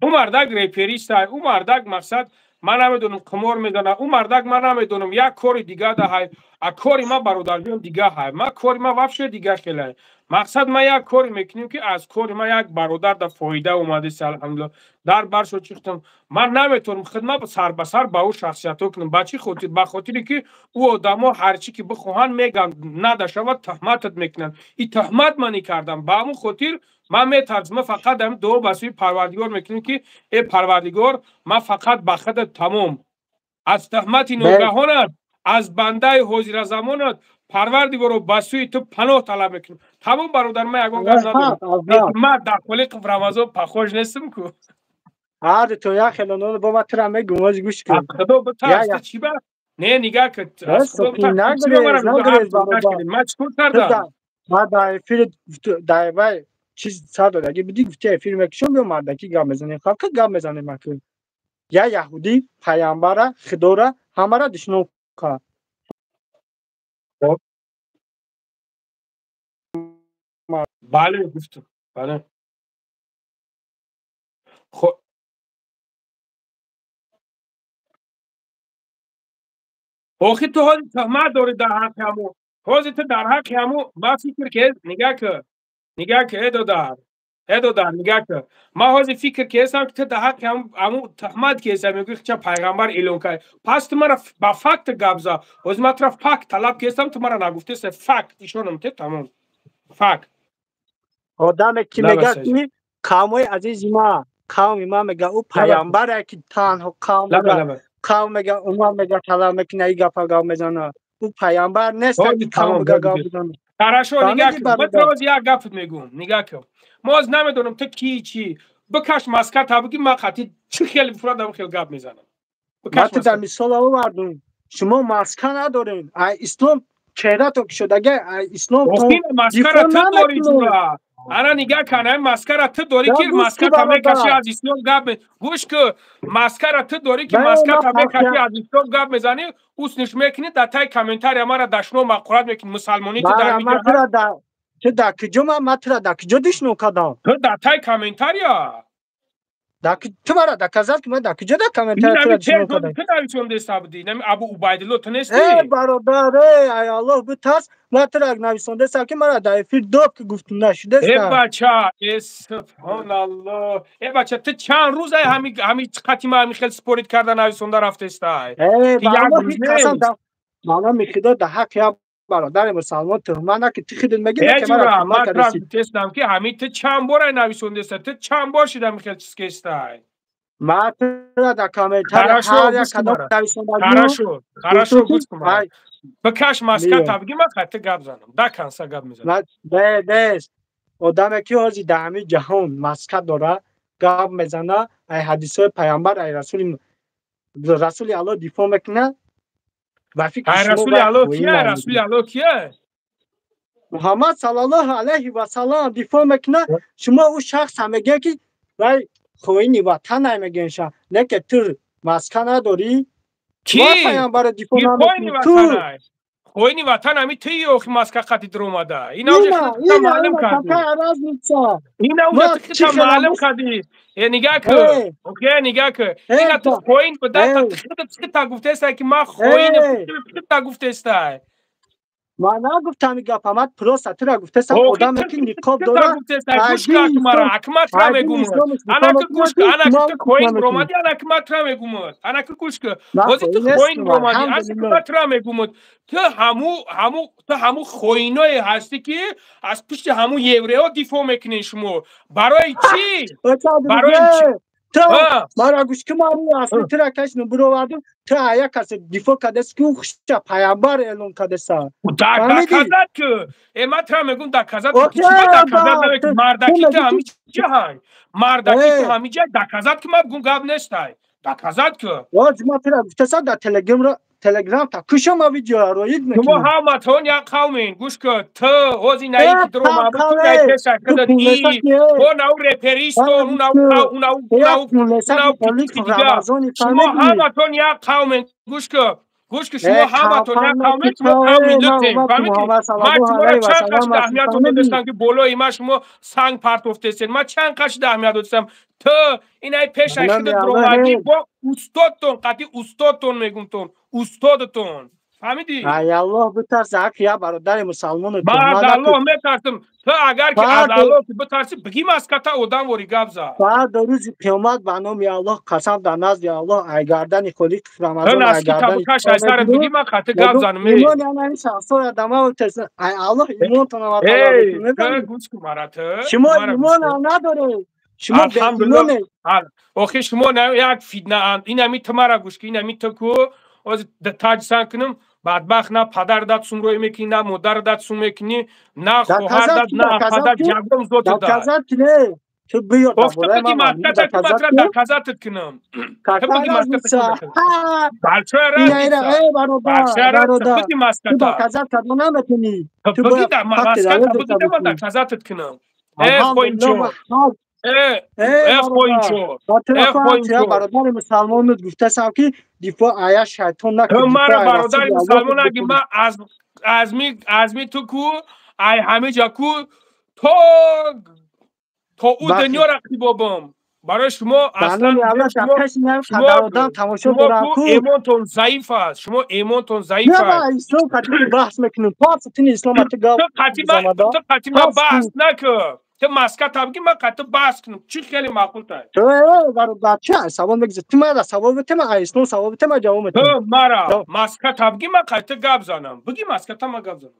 ӯ мардак репериста, ӯ мардак мақсад ман намедонам қимор мезанад, ӯ мардак ман намедонам як кори дига даҳай. А кори ман бародарҷон дига ҳай, ман кори ман вообще дига хелай. Мақсад ман як коре мекунем ки аз кори ман як бародар да фоида омадест, алҳамдулилла, дар баршо чихтам. Ман наметавонам хидмат сар ба сар ба ӯ шахсиятҳо кунам. Ба чӣ хотир? Ба хотире ки ӯ одамо ҳарчӣ ки бихоҳанд мегӯянд, надашавад туҳматат мекунанд. И туҳмат ман кардам, ба ҳамон хотир ман метарсам. Ман фақат ҳамин дуо ба сӯи Парвардигор мекунем ки э Парвардигор, ман фақат ба худат тамом, аз туҳмати ногаҳонат, аз бандаи ҳозиразамонат, Парвардигоро ба сӯи ту паноҳ талаб мекунем. Тамом бародар, ман ягон гап надорам. Ман дар Холиқов Рамазон похож нестам ку. Ҳар то як хелоно бо ма тура мегум, ози гӯш кун. Аз худо битарс, ту чӣ ба? Не, нигаҳ кун. Аз худо битарс. Чӣ ба мара нагрез, бародар. Ман чӣ кор кардам? Ма дар эфир дар вай чиз сар додаги бидӣ, гуфти эфир мекушам, биё мардакӣ гап мезанем. Халқа гап мезанем акун. Я яҳудӣ паямбара, худора, ҳамара душном кард. Бале, гуфтам. Бале. Хо охи ту ҳозир туҳмат дорӣ дар ҳаққи ҳаму. Ҳозир ту дар ҳаққи ҳаму ман фикр ки нигаҳ кун. Нигаҳ кун, э додар. Э додар, нигаҳ кун. Ман ҳозир фикр кардам ки ту дар ҳаққи ҳаму туҳмат кардам, мегӯӣ ча пайғамбар эълон кард. Пас ту мара ба факт гап зад. Ҳозир ман тура факт талаб кардам, ту мара нагуфтеса факт ишонам те тамом. Факт. Одаме ки мегӯяд ки қавмои азизи ма, қавми ма мега ӯ паямбаре ки танҳо қавм қавм мега умар мега талаб мекуна и гапа гап мезана. Ӯ паямбар нест ки қавм мега гап бизана. Хорошо, нигаҳ кун. Ман тура ҳозир як гапат мегӯм. Нигаҳ кун. Мо ҳозир намедонам ту ки чӣ. Бикаш маска та бигӣ ман қатъи чӣ хеле бифурад ам хел гап мезанам. Ман ту дар мисол овардум. Шумо маска надоред. Ай ислом чеҳрато ки шудага, ай ислом маскара ту дорӣ ҷура. Ана нигаҳ кун, ай маскара ту дорӣ ки маската мекашӣ аз ислом гап гӯш ку, маскара ту дорӣ ки маската мекашӣ аз ислом гап мезанӣ, усниш мекунӣ дар таи комментария мара дашном мақурат мекунӣ, мусалмонӣ ту дар ту дар куҷо ман тура дар куҷо душном кардам? Ту дар таи комментария. Ту мара доказать ки ман дар куҷо дар комментария тура душном кардам? Ту нависондеста будӣ, нами Абу Убайдулло ту нестӣ? Э бародар, э ай Аллоҳ битарс, ман тура нависондестам ки мара дар эфир дод ки гуфтум нашудеста. Э бача, э субҳоналлоҳ. Э бача, ту чанд рӯз ай ҳами ҳами қати ма ҳами хел спорит карда нависонда рафтестай? Э қасам мана худо дар ҳаққи як бародари мусалмон туҳмат накун, ту худат мегӣ ки мара туҳмат кардӣ. Гуфтестам ки ҳамин ту чанд бор ай нависондеста, ту чанд бор шида ҳамин хел чиз кестай? Ман тура дар комментария ҳар як кадом нависондагӣ. Хорошо, хорошо, гӯш кун. Бикаш маска та бигӣ ман хати гап занам. Да канса гап мезанам. Не, нест. Одаме ки ҳозир дар ҳамин ҷаҳон маска дора, гап мезана, ай ҳадисҳои паямбар, ай расули Аллоҳ дифоъ мекунад. Ай расули Аллоҳ кия? Расули Аллоҳ кия? Муҳаммад саллаллоҳу алайҳи васаллам дифоъ мекунад. Шумо ӯ шахса мегӯяд ки вай хоини ватан ай мегӯяша. Не ки ту маска надорӣ. Ки? Паямбарро дифоъ намекунӣ. Ту хоини ватан ҳами туи охи маска қати дуромада. Ина уже худта маълум кардӣ. Ина уже худта маълум кардӣ. Э нигаҳ кун. Окей, нигаҳ кун. Ина ту хоин буда, худат худта гуфтестай ки ман хоинам, худта гуфтестай. Ман нагуфтам ин гапа, ман просто тура гуфтестам одаме ки ниқоб дора. Гӯш кун мара, аки ман тура мегӯм. Анаки гӯш кун, анаки ту хоин буромадӣ, анаки ман тура мегӯм. Анаки гӯш кун. Ҳозир ту хоин буромадӣ, анаки ман тура мегӯм. Ту ҳаму ҳаму ту ҳаму хоиное ҳастӣ ки аз пушти ҳаму евреҳо дифоъ мекунед шумо. Барои чӣ? Барои чӣ? Ту мара гӯш кун, ман асли тура кашидам буровардам, ту як касе дифоъ кардест ки ӯ хушча паямбар эълон кардеста. Доказать ки. Э ман тура мегӯм доказать ки. Чӣ доказать намекунӣ? Мардаки ту ҳами ҷа ҳай. Мардаки ту ҳами ҷа доказать ки ман бигӯм гап нестай. Доказать ки. Оз ман тура гуфтасам дар телеграм та кушам ма видеоро роид мекунам. Шумо ҳаматон як қавмин. Гӯш кун. Ту ҳозир наи ки дуромад, ту наи пеша кардат и о нау реперистон, унау унау унау унау дига. Шумо ҳаматон як қавмин. Гӯш кун. Гӯш кун, шумо ҳаматон як қавмин, шумо қавми лутен. Фаҳмидӣ? Ман шуморо чанд қашд аҳамият додастам ки болои ман шумо санг партофтесен. Ман чанд қашд аҳамият додастам. Ту инаи пеша худат дуромадӣ бо устодтон, қатъи устодтон мегумтон, устодтон. Фаҳмидӣ? Ай Аллоҳ битарс, ҳақ я бародари мусалмону Ман аз Аллоҳ метарсам. Ту агар ки аз Аллоҳ битарсӣ, бигӣ маската одам вори гап зад. Баъд рӯзи қиёмат ба номи Аллоҳ қасам дар назди Аллоҳ ай гардани холиқ Рамазон ай гардани каш ай сарат бигӣ ман қатъи гап занам. Имон ана ин шахсоя дама ай Аллоҳ имонтона ва талаб мекунад. Гӯш кун мара ту. Шумо имон надоред. Шумо беимонед. Охи шумо як фитна инами ту мара гӯш кун, инами ту ку ҳозир таҷ сан кунам, бадбахт на падар дад сум рӯй мекунӣ, на модар дад сум мекунӣ, на хоҳар дад, на падар ҷагом зоти дад. Ту биёр дар бораи ман доказать кунам. Ту биги маската. Большая разница. Биги маската. Ту доказать кардан наметунӣ. Ту биги маската, биги ман доказать кунам. Э хоинчо. Э хоинчо. Э хоинчо. Бародари мусалмонат гуфтасам ки дифоъ ая шайтон накун. Ту мара бародари мусалмон аги ма аз ми ту ку ай ҳаме ҷа ку то ӯ дунё рақибобам. Барои шумо аслан шумо эмонтон заиф аст. Шумо эмонтон заиф аст. Ислом қати баҳс мекунем. Пас тини ислом ати гап. Ту қати ма баҳс накун. Ту маска табги ман қати баҳс кунам. Чӣ хеле маъқул тай? Ту бародар чӣ савол мегузӣ? Ту мара савол бите, ман ислом савол бите, ман ҷавоб метам. Ту мара маска табги ман қати гап занам. Биги маска та ман гап занам.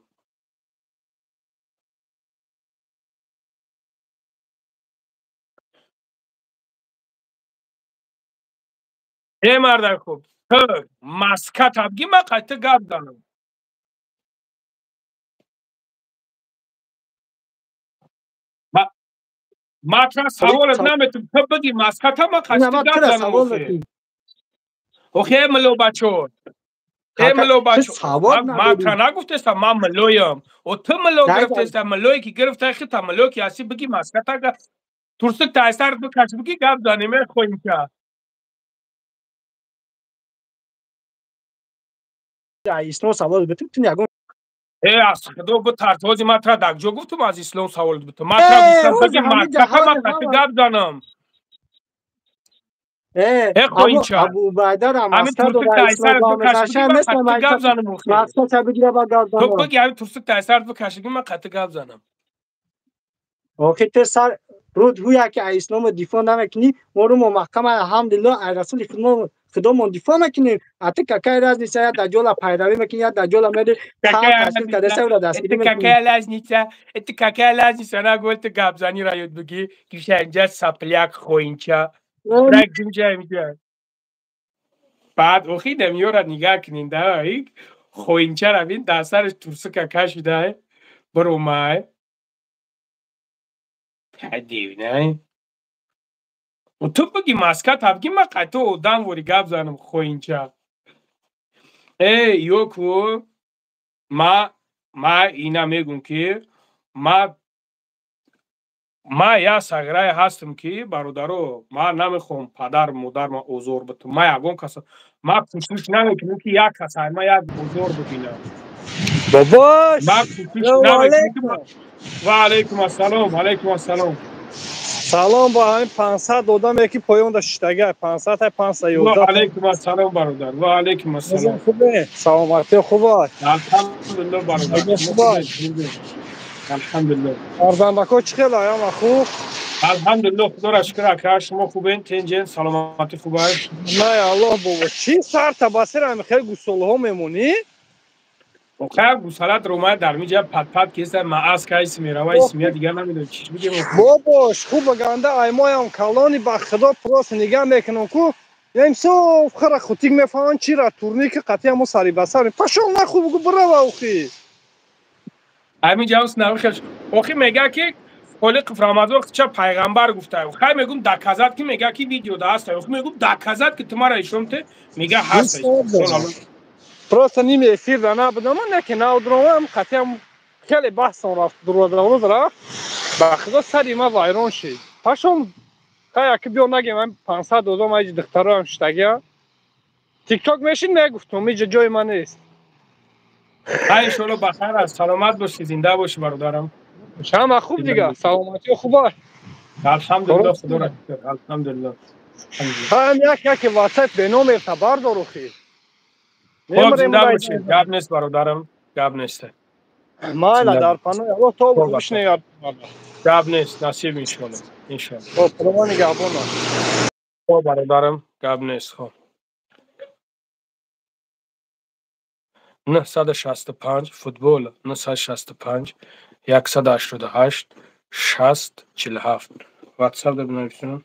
Э мардак хуб, ту маска табги ман қати гап занам. Ма тра саволат наметум, ту биги маската ман қати гап занам. Охе мило бачо. Э мило бачо. Ма тра нагуфтеста ман милоям. О ту мило гирифтеста, милое ки гирифта хита мило ки ҳасти биги маската турсук та айсар бикаш биги гап занем э хоинча. Ислом савол битум, ту ягон Э аз худо битарс, ҳози ман тра дар ҷо гуфтум аз ислом савол битум. Ман тра гуфтам биги маската ман қати гап занам. Э хоинча. Абу Убайда ҳамин турсук та айсар бикаш биги ман қати гап занам. Маската бигира ба гап занам. Ту биги ҳамин турсук та айсар бикаш биги ман қати гап занам. Охи ту сар руд ҳуя ки аз исломо дифоъ намекунӣ, мо ру мо маҳкам алҳамдулиллоҳ аз расули худомон дифоъ мекунем. А ту какая разница, я даҷола пайравӣ мекунӣ, я даҷола мери ташкил карда савра дастгирӣ мекунӣ. Какая разница? Это какая разница? На гол ту гапзанӣ ра ёд бигӣ, ки инҷа сопляк хоинча. Рак ҷумҷа инҷа. Баъд охи намиёра нигаҳ кунин да, хоинча равин дар сараш турсука кашида биромай. Девна. Ту биги маска табги ман қати одам вори гап занам хоинча. Э ёку ма ина мегум ки ма як сағирае ҳастам ки бародаро ман намехоҳам падар модар ма озор битам. Ма ягон каса ма кӯшиш намекунам ки як каса ма як озор бибинам. Бобош! Ма кӯшиш намекунам. Ва алайкум ассалом, алайкум ассалом. Салом бо ҳамин 500 одаме ки поёнда шиштага, 500 тай 511. Ва алайкум ассалом бародар. Ва алайкум ассалом. Хубе? Саломатӣ хуб аст? Алҳамдулиллоҳ бародар. Хуб аст? Алҳамдулиллоҳ. Фарзандако чӣ хел аяма хуб? Алҳамдулиллоҳ, худоро шукр ака, шумо хубен, тенҷен, саломатӣ хуб аст? Най Аллоҳ бобо, чӣ сар табасир ҳами хел гусолҳо мемонӣ? Охир гусалат ромай дар миҷа пат-пат кеса маас кайс мерава исмия дигар намедонам чӣ бигем. Бобош, хуб ганда аймоям калони ба худо просто нигаҳ мекунам ку ямсо хара хутик мефаҳмам чира турники қатъи ҳамо сари ба сар пашол нахуб гу бирава охи. Ҳамин ҷавс навхел охи мега ки Холиқов Рамазон ча пайғамбар гуфта. Хай мегум доказать ки мега ки видео да ҳаст. Охи мегум доказать ки ту мара ишон те мега ҳаст. Просто ними эфир да набудам, не ки наудромам, қатъиам хеле баҳсам рафт, дурудароз рафт. Ба худо сари ма вайрон шид. Пашон хай аки биё нагем, ам 500 одам айҷи духтароам шиштагия. Тикток мешин мегуфтум, иҷа ҷои ман нест. Хай иншоалло ба хайр аст, саломат бошӣ, зинда бошӣ бародарам. Ҳама хуб дига, саломатиё хуб аст? Алҳамдулиллоҳ, худоро шукр, алҳамдулиллоҳ. Ҳам як яке WhatsApp беномерта бардор охи. Хоб зинда бошӣ, гап нест бародарам, гап нест. Майла дар паноҳи Аллоҳ то бишнеяд. Гап нест, насиб иншоалло, иншоалло. Хоб, Худо нигаҳбон. Хоб бародарам, гап нест, хоб. 965 футбол 965 188 60 47 WhatsApp да бинависам.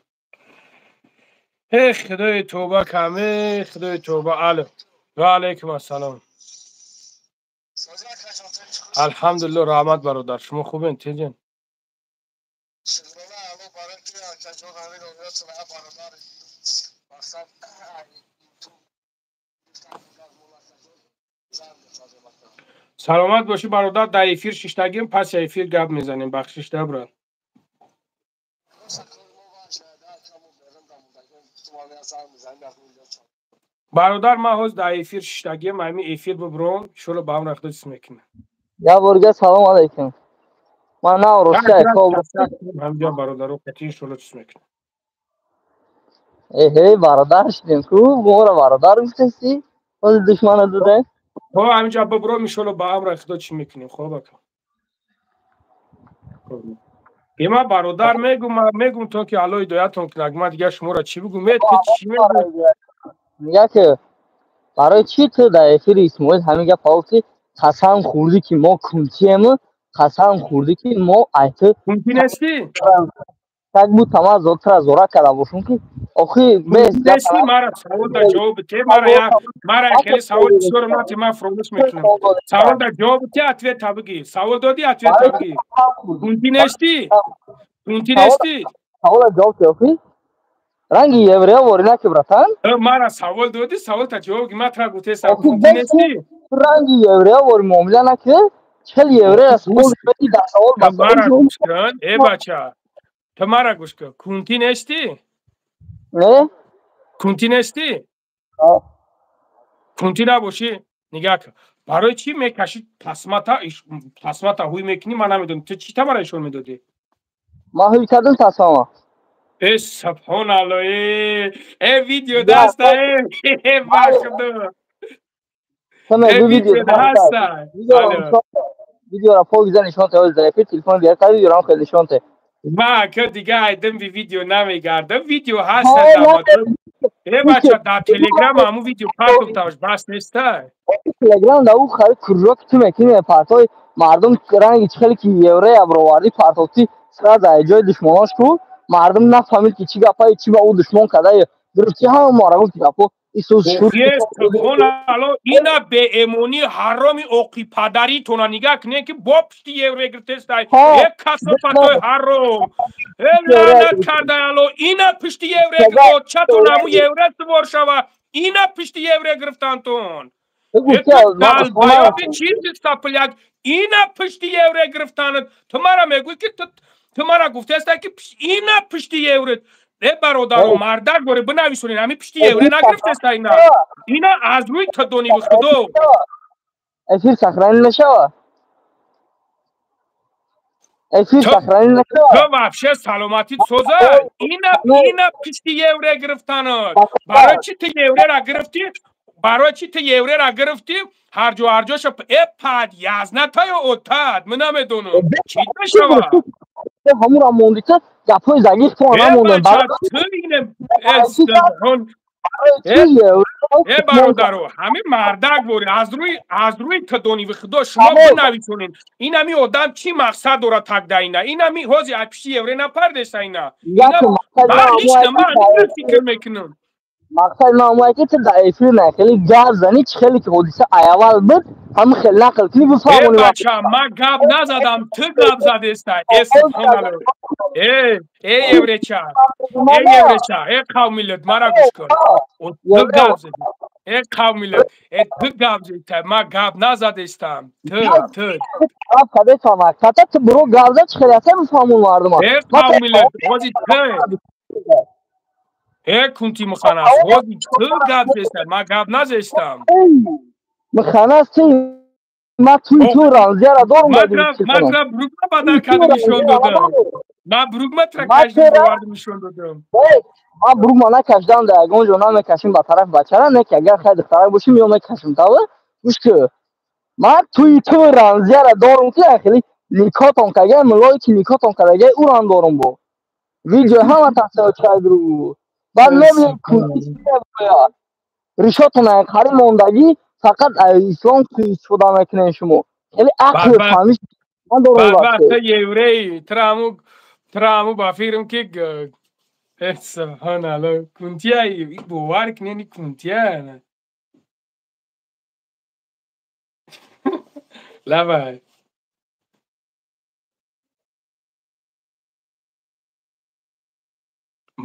Эй худои тавба каме, худои тавба. Алло. Ва алайкум ассалом. Алҳамдулиллоҳ, раҳмат бародар. Шумо хубен, тинҷен? Саломат бошӣ, бародар, дар эфир шиштагим, пас эфир гап мезанем, бахшиш да, брат. Бародар, ман ҳоз дар эфир шиштагим, ҳамин эфир бибуром, иншолло ба ҳам рахто чиз мекунем. Я борга салом алейкум. Ман нав Русия коб. Ҳамҷа бародаро қати иншолло чиз мекунем. Эҳе, бародар шудем ку, моро бародар гуфтасти? Ҳозир душмана дудем. Хоб, ҳаминҷа бибуром, иншолло ба ҳам рахто чиз мекунем. Хоб ака. Ма бародар мегум, мегум то ки Аллоҳ ҳидоятон кунад, ман дигар шуморо чӣ бигум? Э, ту чӣ мегӯӣ? Мега ки барои чӣ ту дар эфири Исмоил ҳамин гап гуфтӣ, қасам хӯрдӣ ки мо кунтием, қасам хӯрдӣ ки мо айти кунтӣ нестӣ? Так буд тама зотра зора карда бошум ки охи бес нестӣ, мара савол да ҷавоб те, мара я мара хеле савол бисёр нати, ман фаромӯш мекунам. Савол да ҷавоб те, ответ та бигӣ. Савол додӣ, ответ та бигӣ. Кунтӣ нестӣ? Кунтӣ нестӣ? Савол ҷавоб те охи. Ранги еврея вори наки, братан. Мара савол додӣ, савол та ҷавоб ги, ман тра гуфтесам, кунтӣ нестӣ? Ранги еврея вори муомила наки, чел еврея савол дар савол ба мара гӯш кун, э бача. Ту мара гӯш кун. Кунтӣ нестӣ? Не? Кунтӣ нестӣ? Кунтӣ набошӣ, нигаҳ кун. Барои чӣ мекашӣ тасмата, тасмата ҳуй мекунӣ, ман намедонам. Ту чӣ та мара ишон медодӣ? Ман ҳуй кардам тасмама. Э, субҳоналло, э, э видео даста, э, ба худо. Э, видео даста. Видеора пок нишон те, ҳозир дар эфир телефон биёр, та видеорам хеле нишон те. Ма ка дига айдам би видео намегардам, видео ҳаста дар э бача, дар телеграм ҳамун видео партофташ, бас неста. Телеграм да ӯ хари кружок ту мекунӣ, партой мардум ранги чӣ хеле ки еврея бировардӣ партофтӣ сразу ай ҷои душмонош ку, мардум нафаҳмид ки чӣ гапае, чӣ ба ӯ душмон кардае, гирифти ҳама мора гуфти гапо Исус шуд. Субҳоналло, ина беэмонӣ ҳароми оқи падаритона нигаҳ кунед ки бо пушти евре гирифтестай. Э касофатои ҳаром. Э лаънат кардай Алло, ина пушти евре очатон ҳаму евре сувор шава. Ина пушти евре гирифтантон. Далбаёби чизи сапляк, ина пушти евре гирифтанат. Ту мара мегӯӣ ки ту мара гуфтаста ки ина пушти евре. Э бародаро, мардак боре бинависонед, ҳамин пушти евре нагирифтеста ина. Ина аз рӯи тадониви худо. Эфир сохранӣ нашава? Эфир сохранӣ нашава? Ту вообще саломатит соза? Ина ина пушти евре гирифтанат. Барои чӣ ту еврера гирифтӣ? Барои чӣ ту еврера гирифтӣ? Ҳарҷо ҳарҷоша э пад язнатаю отад, ман намедонам. Чӣ мешава? Ҳамура мондита гапҳои загих то намондем. Э бародаро, ҳамин мардак бори аз рӯи тадониви худо шумо бинависонед. Ин ҳами одам чӣ мақсад дорад тагда ина? Ин ҳами ҳози ай пишти евре напардеста ина. Ман лично ман фикр мекунам. Мақсади ман омад ки ту дар эфир на хеле гап занӣ, чӣ хеле ки ҳодиса аввал буд, ҳамин хеле нақл кунӣ, бифаҳмонӣ. Э бача, ман гап назадам, ту гап задеста. Э субҳоналло. Э, э евреча. Э евреча, э қавмилат, мара гӯш кун. Ту гап задӣ. Э қавмилат, э ту гап задӣ, ман гап назадестам. Ту, ту. Гап кадестам, ката ту биро гап зад, чӣ хеле аста бифаҳмон мардума. Э қавмилат, ҳози ту. Э кунти муханас, ҳози ту гап зестам, ман гап назестам. Муханас ту, ман туи ту рамзияра дорум. Ман тра бругма бадар кардам нишон додам. Ман бругма тра кашдам овардам нишон додам. Ман бругма накашдам, дар ягон ҷо намекашим ба тарафи бачара, не ки агар хай духтарак бошим ё мекашим тава. Гӯш ку. Ман туи ту рамзияра дорум ки хеле никотон кага, мулое ки никотон кардага, урам дорум бо. Видео ҳама тасаввур чай бругу. Баъд мебинем ришотон қари мондагӣ, фақат ислом истифода мекунем шумо. Хеле ақл фаҳмиш надорам. Бадбахт евреи, траму ба фикрам ки э субҳоналло, кунтия бовар кунед, кунтия. Лабай.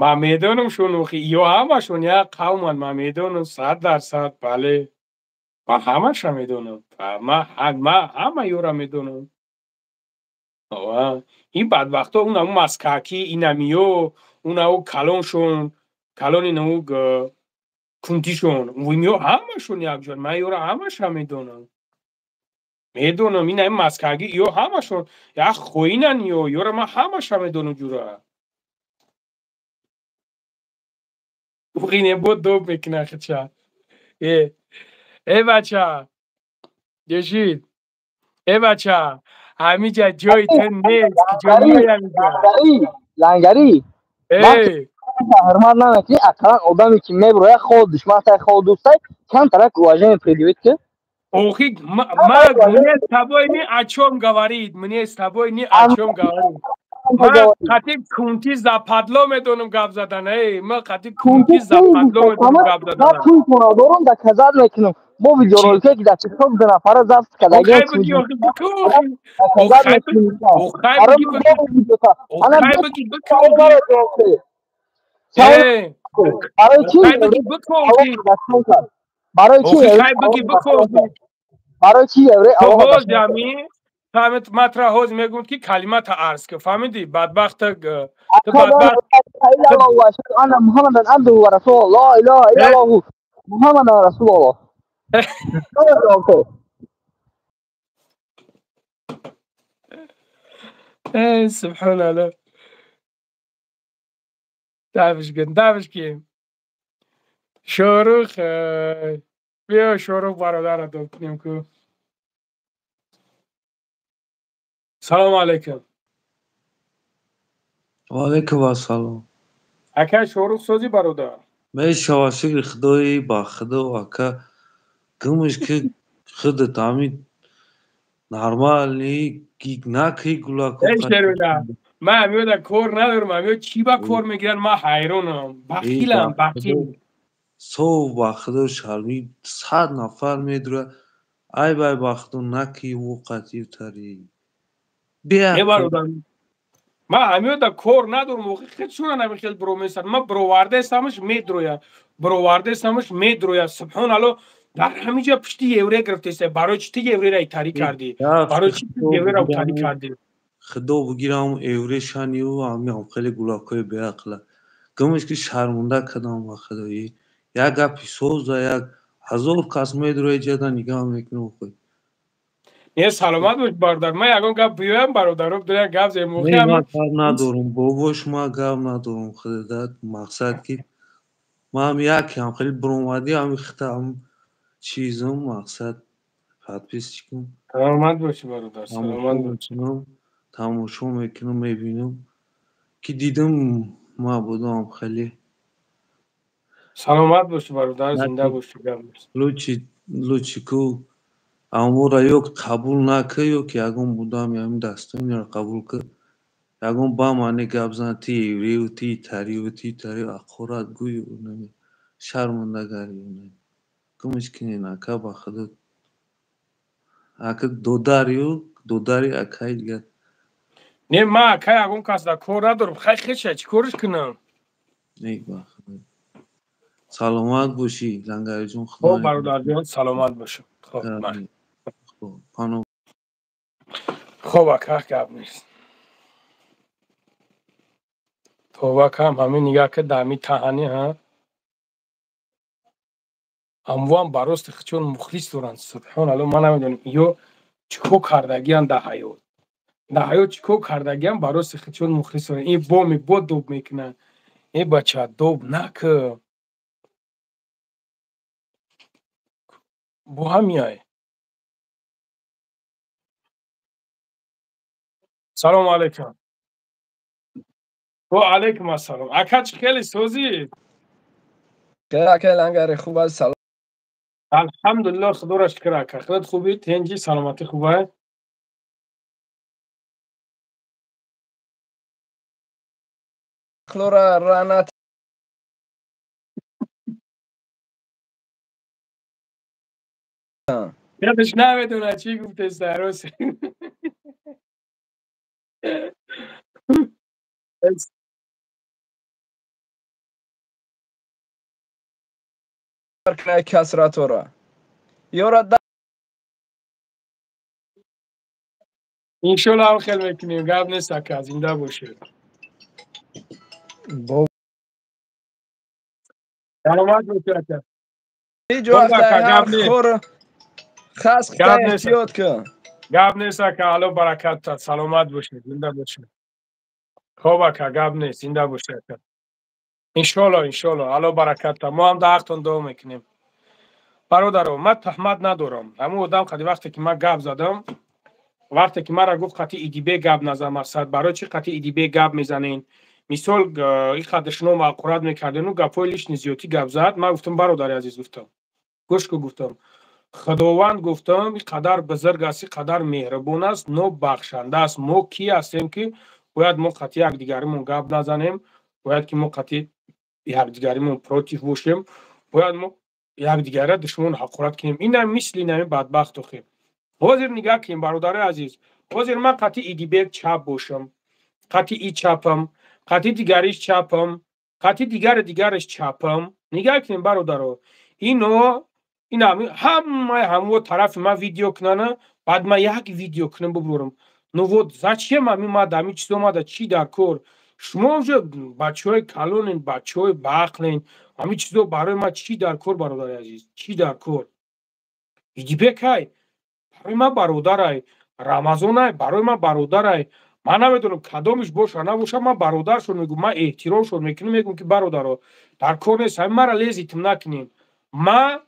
Ман медонам шунухи, ё ҳамашон як қавманд, ман медонам 100%, бале. Ман ҳамаша медонам. Ман ҳама ёра медонам. Ин бадбахто унаму маскаки, инамиё, унау калоншон, калони нау кунтишон, ё ҳамашон якҷоянд. Ман ёра ҳамаша медонам. Медонам, ин ами маскаги, ё ҳамашон як хоинан, ё ёра ман ҳамаша медонам ҷура. Уғине бо доб мекуна хича. Э бача, ҷешид. Э бача, ҳамиҷа ҷои ту нест, ҷо меоям инҷа. Лангари. Э ҳурмат намекунӣ, ақаллан одаме ки меброяд, хоҳ душман сай, хоҳ дӯст сай, камтарак уважение предъявить ки. Охи, мне с тобой ни о чем говорить, мне с тобой ни о чем говорить. Ман қати кунти западло медонам гап задан, эй, ман қати кунти западло медонам гап задан. Ман пул дорам, доказать мекунам. Мо видеоролике ки дар TikTok ду нафара запись кардагем. Барои чи фаҳмид, ман тура ҳозир мегӯям ки калимата арз кун, фаҳмидӣ? Бадбахта ту бадбахт. Ана Муҳаммадан абдуҳу ва расулуҳу, ла илаҳа иллаллоҳу Муҳаммадан расулуллоҳ. Эй, субҳоналлоҳ. Дафш кун, дафш кун. Шорух, биё Шорух бародарро доб кунем ку. Салому алайкум. Ва алайкум ассалом. Ака Шорух созӣ бародар? Мешава, шукри Худои ба Худо, ака. Гумш ки худат ҳамин нормални гиг накӣ гулако. Эй шерула, ман ҳамиёда кор надорам, ҳамиё чӣ ба кор мегиранд, ман ҳайронам. Бахилам, бахил. Сов ба Худо шармӣ 100 нафар медура. Ай бай ба Худо накӣ воқативтарӣ. Э бародар, ман ҳамиёда кор надорам, охи худшона намехел биромесад. Ман бировардаестамаш медроя, бировардаестамаш медроя. Субҳоналлоҳ, дар ҳамиҷа пушти евре гирифтеста. Барои чӣ ту евреро итарӣ кардӣ? Барои чӣ ту евреро утарӣ кардӣ? Худо бигирам еврешанию ҳамиам хеле гулакҳои беақла. Гумш ки шармонда кардам ба Худои. Як гапи соза, як ҳазор кас медроя ҷада нигаҳ мекунам худ. Не, саломат бош бародар. Ман ягон гап биёям бародаро, дуя гап зем. Не, ман гап надорам бобош, ман гап надорам худат. Мақсад ки ман якам хеле биромадӣ, ҳами хитам чизам, мақсад подписчикам. Саломат бошӣ бародар, саломат бошӣ. Тамошо мекунам, мебинам ки дидам ман будам хеле. Саломат бошӣ бародар, зинда бошӣ, гап нест. Лучи, лучи ку амора ё қабул накӣ, ё ки ягон будам ҳамин дастоинро қабул кӣ. Ягон ба мане гап зан, ти еврею, ти итарию, ти итарию, ақорат гӯю, шармандагарию. Гумш кинен ака ба Худо. Ака додарию, додари акаи дигар. Не, ман акаи ягон кас дар кор надорам. Хай хеша, чӣ корш кунам? Не, ба Худо. Саломат бошӣ, Лангариҷон. Хоб бародарҷон, саломат бошӣ. Хоб, хоб ака, гап нест. Тоба кам ҳамин нигаҳ ки дар ҳамин таҳани, ҳа? Амвоам барости чун мухлис доранд. Субҳоналлоҳ, ман намедонам ё чӣ кор кардагианд дар ҳаёт. Дар ҳаёт чӣ кор кардагианд, барости чун мухлис доранд. Ин боми бо доб мекунанд. Э бача, доб накӣ. Бо ҳамияй. Салому алайкум. Ва алайкум ассалом. Ака чӣ хеле созӣ? Ака Лангари хуб аст, салом. Алҳамдулиллоҳ, Худоро шукр ака. Худат хубӣ? Тенҷӣ, саломатӣ хуб аст? Хлора ранат. Ёдаш намедонад чӣ гуфтеста рос. кунай касратора. Ёра иншоалло ҳам хел мекунем, гап нест ака, зинда бошед. Саломат бошед ака. Ҳеҷ вақт хор хас эҳтиёт кун. Гап нест ака, алло баракат, саломат бошед, зинда бошед. Хоб ака, гап нест, зинда бошед ака. Иншоалло, иншоалло, алло баракат, мо ҳам дар ҳақтон дуо мекунем. Бародаро, ман туҳмат надорам. Ҳамун одам қади вақте ки ман гап задам, вақте ки маро гуфт қати идибе гап назан, мақсад барои чӣ қати идибе гап мезанен? Мисол ин қадр шумо маъқурат мекардену гапҳои лишний зиёдтӣ гап зад. Ман гуфтам бародари азиз, гуфтам гӯш кун, гуфтам худованд, гуфтам ин қадар бузург аст, ин қадар меҳрубон аст, нобахшанда аст. Мо кӣ ҳастем ки бояд мо қати якдигаримон гап назанем, бояд ки мо қати якдигаримон против бошем, бояд мо якдигарра душмон ҳақорат кунем. Инам мисли инами бадбахт охир. Ҳозир нигаҳ кунем бародари азиз, ҳозир ман қати идибек чап бошам, қати и чапам, қати дигариш чапам, қати дигари дигариш чапам. Нигаҳ кунем бародаро, ино ина ҳамаи ҳамво тарафи ман видео кунана, баъд ман як видео кунам бубурам. Ну вот зачем ами мад ами чиз омада, чӣ дар кор? Шумо уже бачаҳои калонен, бачаҳои баақлен, ами чизо барои ман чӣ дар кор бародари азиз, чӣ дар кор? Идибекай барои ман бародарай, Рамазонай барои ман бародарай. Ман намедонам кадомиш боша набоша, ман бародаршон мегӯм, ман эҳтиромшон мекунам, мегӯм ки бародаро дар кор нест, ҳами мара лезитм накунем. Ман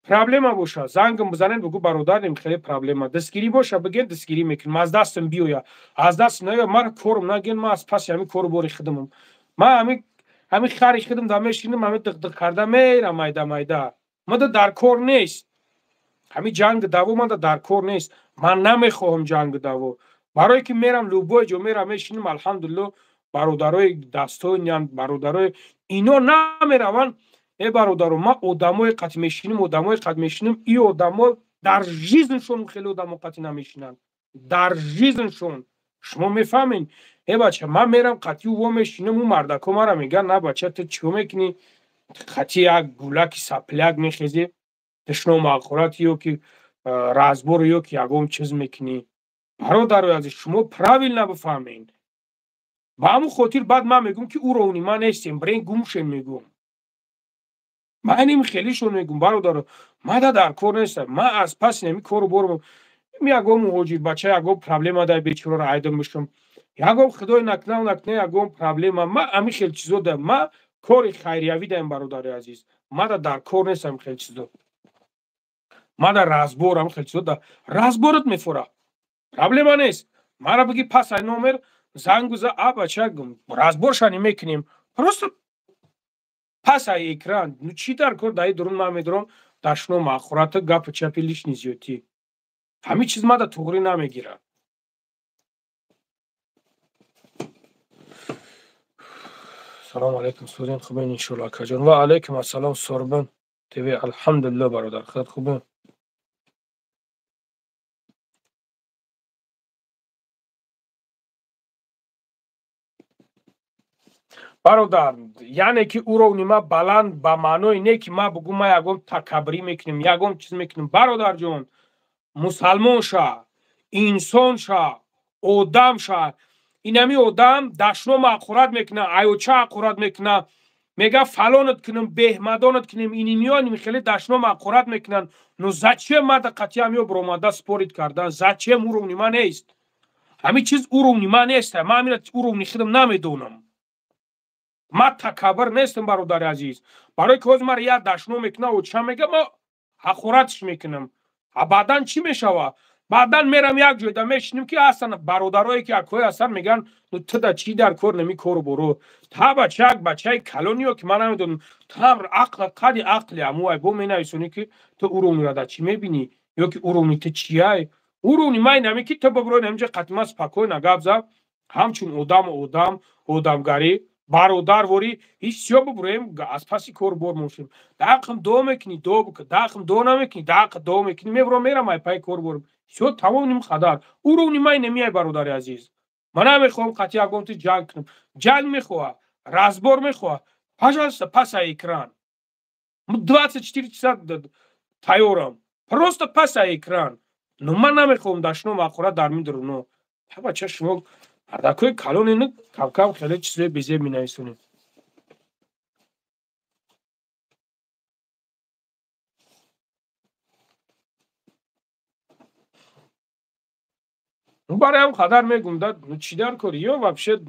проблема боша, зангам бизанем, бигӯ бародарем хеле проблема, дастгирӣ боша бигӯен дастгирӣ мекунем, аз дастам биёя, аз дастам наёя, мара корм нагӯен, ман аз паси ҳами кору бори худамам. Ман ҳами хари худам да мешинам, ҳами диқдиқ карда мерам майда майда. Мада дар кор нест. Ҳами ҷанг даво мада дар кор нест. Ман намехоҳам ҷанг даво. Барое ки мерам любой ҷо мерам мешинам, алҳамдулилло бародарои дастонян, бародарои ино намераванд. Э бародаро, ман одамои қати мешинам, одамои қати мешинам, и одамо дар жизншон хеле одамо қати намешинанд. Дар жизншон. Шумо мефаҳмед? Э бача, ман мерам қати ӯ мешинам, ӯ мардако мара мегӯянд, на бача, ту чико мекунӣ? Қати як гулаки сапляк мехезӣ, душном ҳақорат ё ки разбор ё ки ягон чиз мекунӣ. Бародарои азиз, шумо правильно бифаҳмед. Ба ҳамун хотир баъд ман мегӯм ки уровни ман нестем, брен гумшен мегӯм. Ман ин хелишон мегӯм бародаро, ман дар кор нестам, ман аз паси нами кору борам. Ягон муҳоҷир бача ягон проблема дар бечораро айдом мешам, ягон худои накунав накуна ягон проблема. Ман ҳамин хел чизо да, ман кори хайриявӣ даем бародари азиз, ман дар кор нестам хел чизо. Ман дар разбор ҳамин хел чизо да разборат мефора. Проблема нест. Мара биги пас ай номер занг биза, а бача разборшани мекунем. Просто пас ай экран. Ну чӣ дар кор даи дурун ман медорам дашном ҳақората гапу чапи лишний зиёдтӣ. Ҳамин чиз мада туғрӣ намегирад. Салому алайкум Сурин, хубен иншоалло акаҷон. Ва алайкум ассалом Сорбон ТВ. Алҳамдулилло бародар, худат хубен? Бародар, яъне ки уровни ман баланд ба маънои не ки ман бугӯм ман ягон такаббурӣ мекунем, ягон чиз мекунем. Бародарҷон, мусалмон ша, инсон ша, одам ша. Инами одам дашном ҳақорат мекуна, аёча ҳақорат мекуна, мега фалонат кунем, беҳмадонат кунем, инимиёним хеле дашном ҳақорат мекунанд. Но зачем мада қатъиам ё баромада спорит кардан? Зачем? Уровни ман нест. Ҳамин чиз уровни ман нест. Ман ҳамина уровни худам намедонам. Ман такаббур нестам бародари азиз. Барои ки ҳозир мара як дашном мекуна, оча мега, ман ҳақоратш мекунам. А баъдан чӣ мешавад? Баъдан мерам як ҷойда мешинем ки ҳастан бародарое ки акҳое ҳастан мегӯянд ну ту да чӣ дар кор нами кору боро. Та бача як бачаи калониё ки ман намедонам, там ақла қади ақли амуай бо менависонӣ ки ту уровниро да чӣ мебинӣ ё ки уровни ту чияй? Уровни ман инаме ки ту биброи наминҷа қатима спокойно гап зад, ҳамчун одаму одам, одамгарӣ, бародарворӣ, ҳеҷ чиё биброем аз паси кор бор мошем. Даақм дуо мекунӣ, дуо бикун, даақм дуо намекунӣ, даақм дуо мекунӣ, мебурам мерам ай пай кор борам. Всё тамом ним қадар. Уровни ман намеяй бародари азиз. Ман намехоҳам қатъи ягон ти ҷанг кунам. Ҷанг мехоҳа, разбор мехоҳа. Пожалуйста, пас ай экран. 24 часа тайёрам. Просто паса экран. Но ман намехоҳам дашном ҳақорат дар мидруно. Бача, шумо мардакои калон ину кам-кам хеле чизои безеб менависонед. Барои ҳам қадар мегум да, чӣ дар кори ё вообще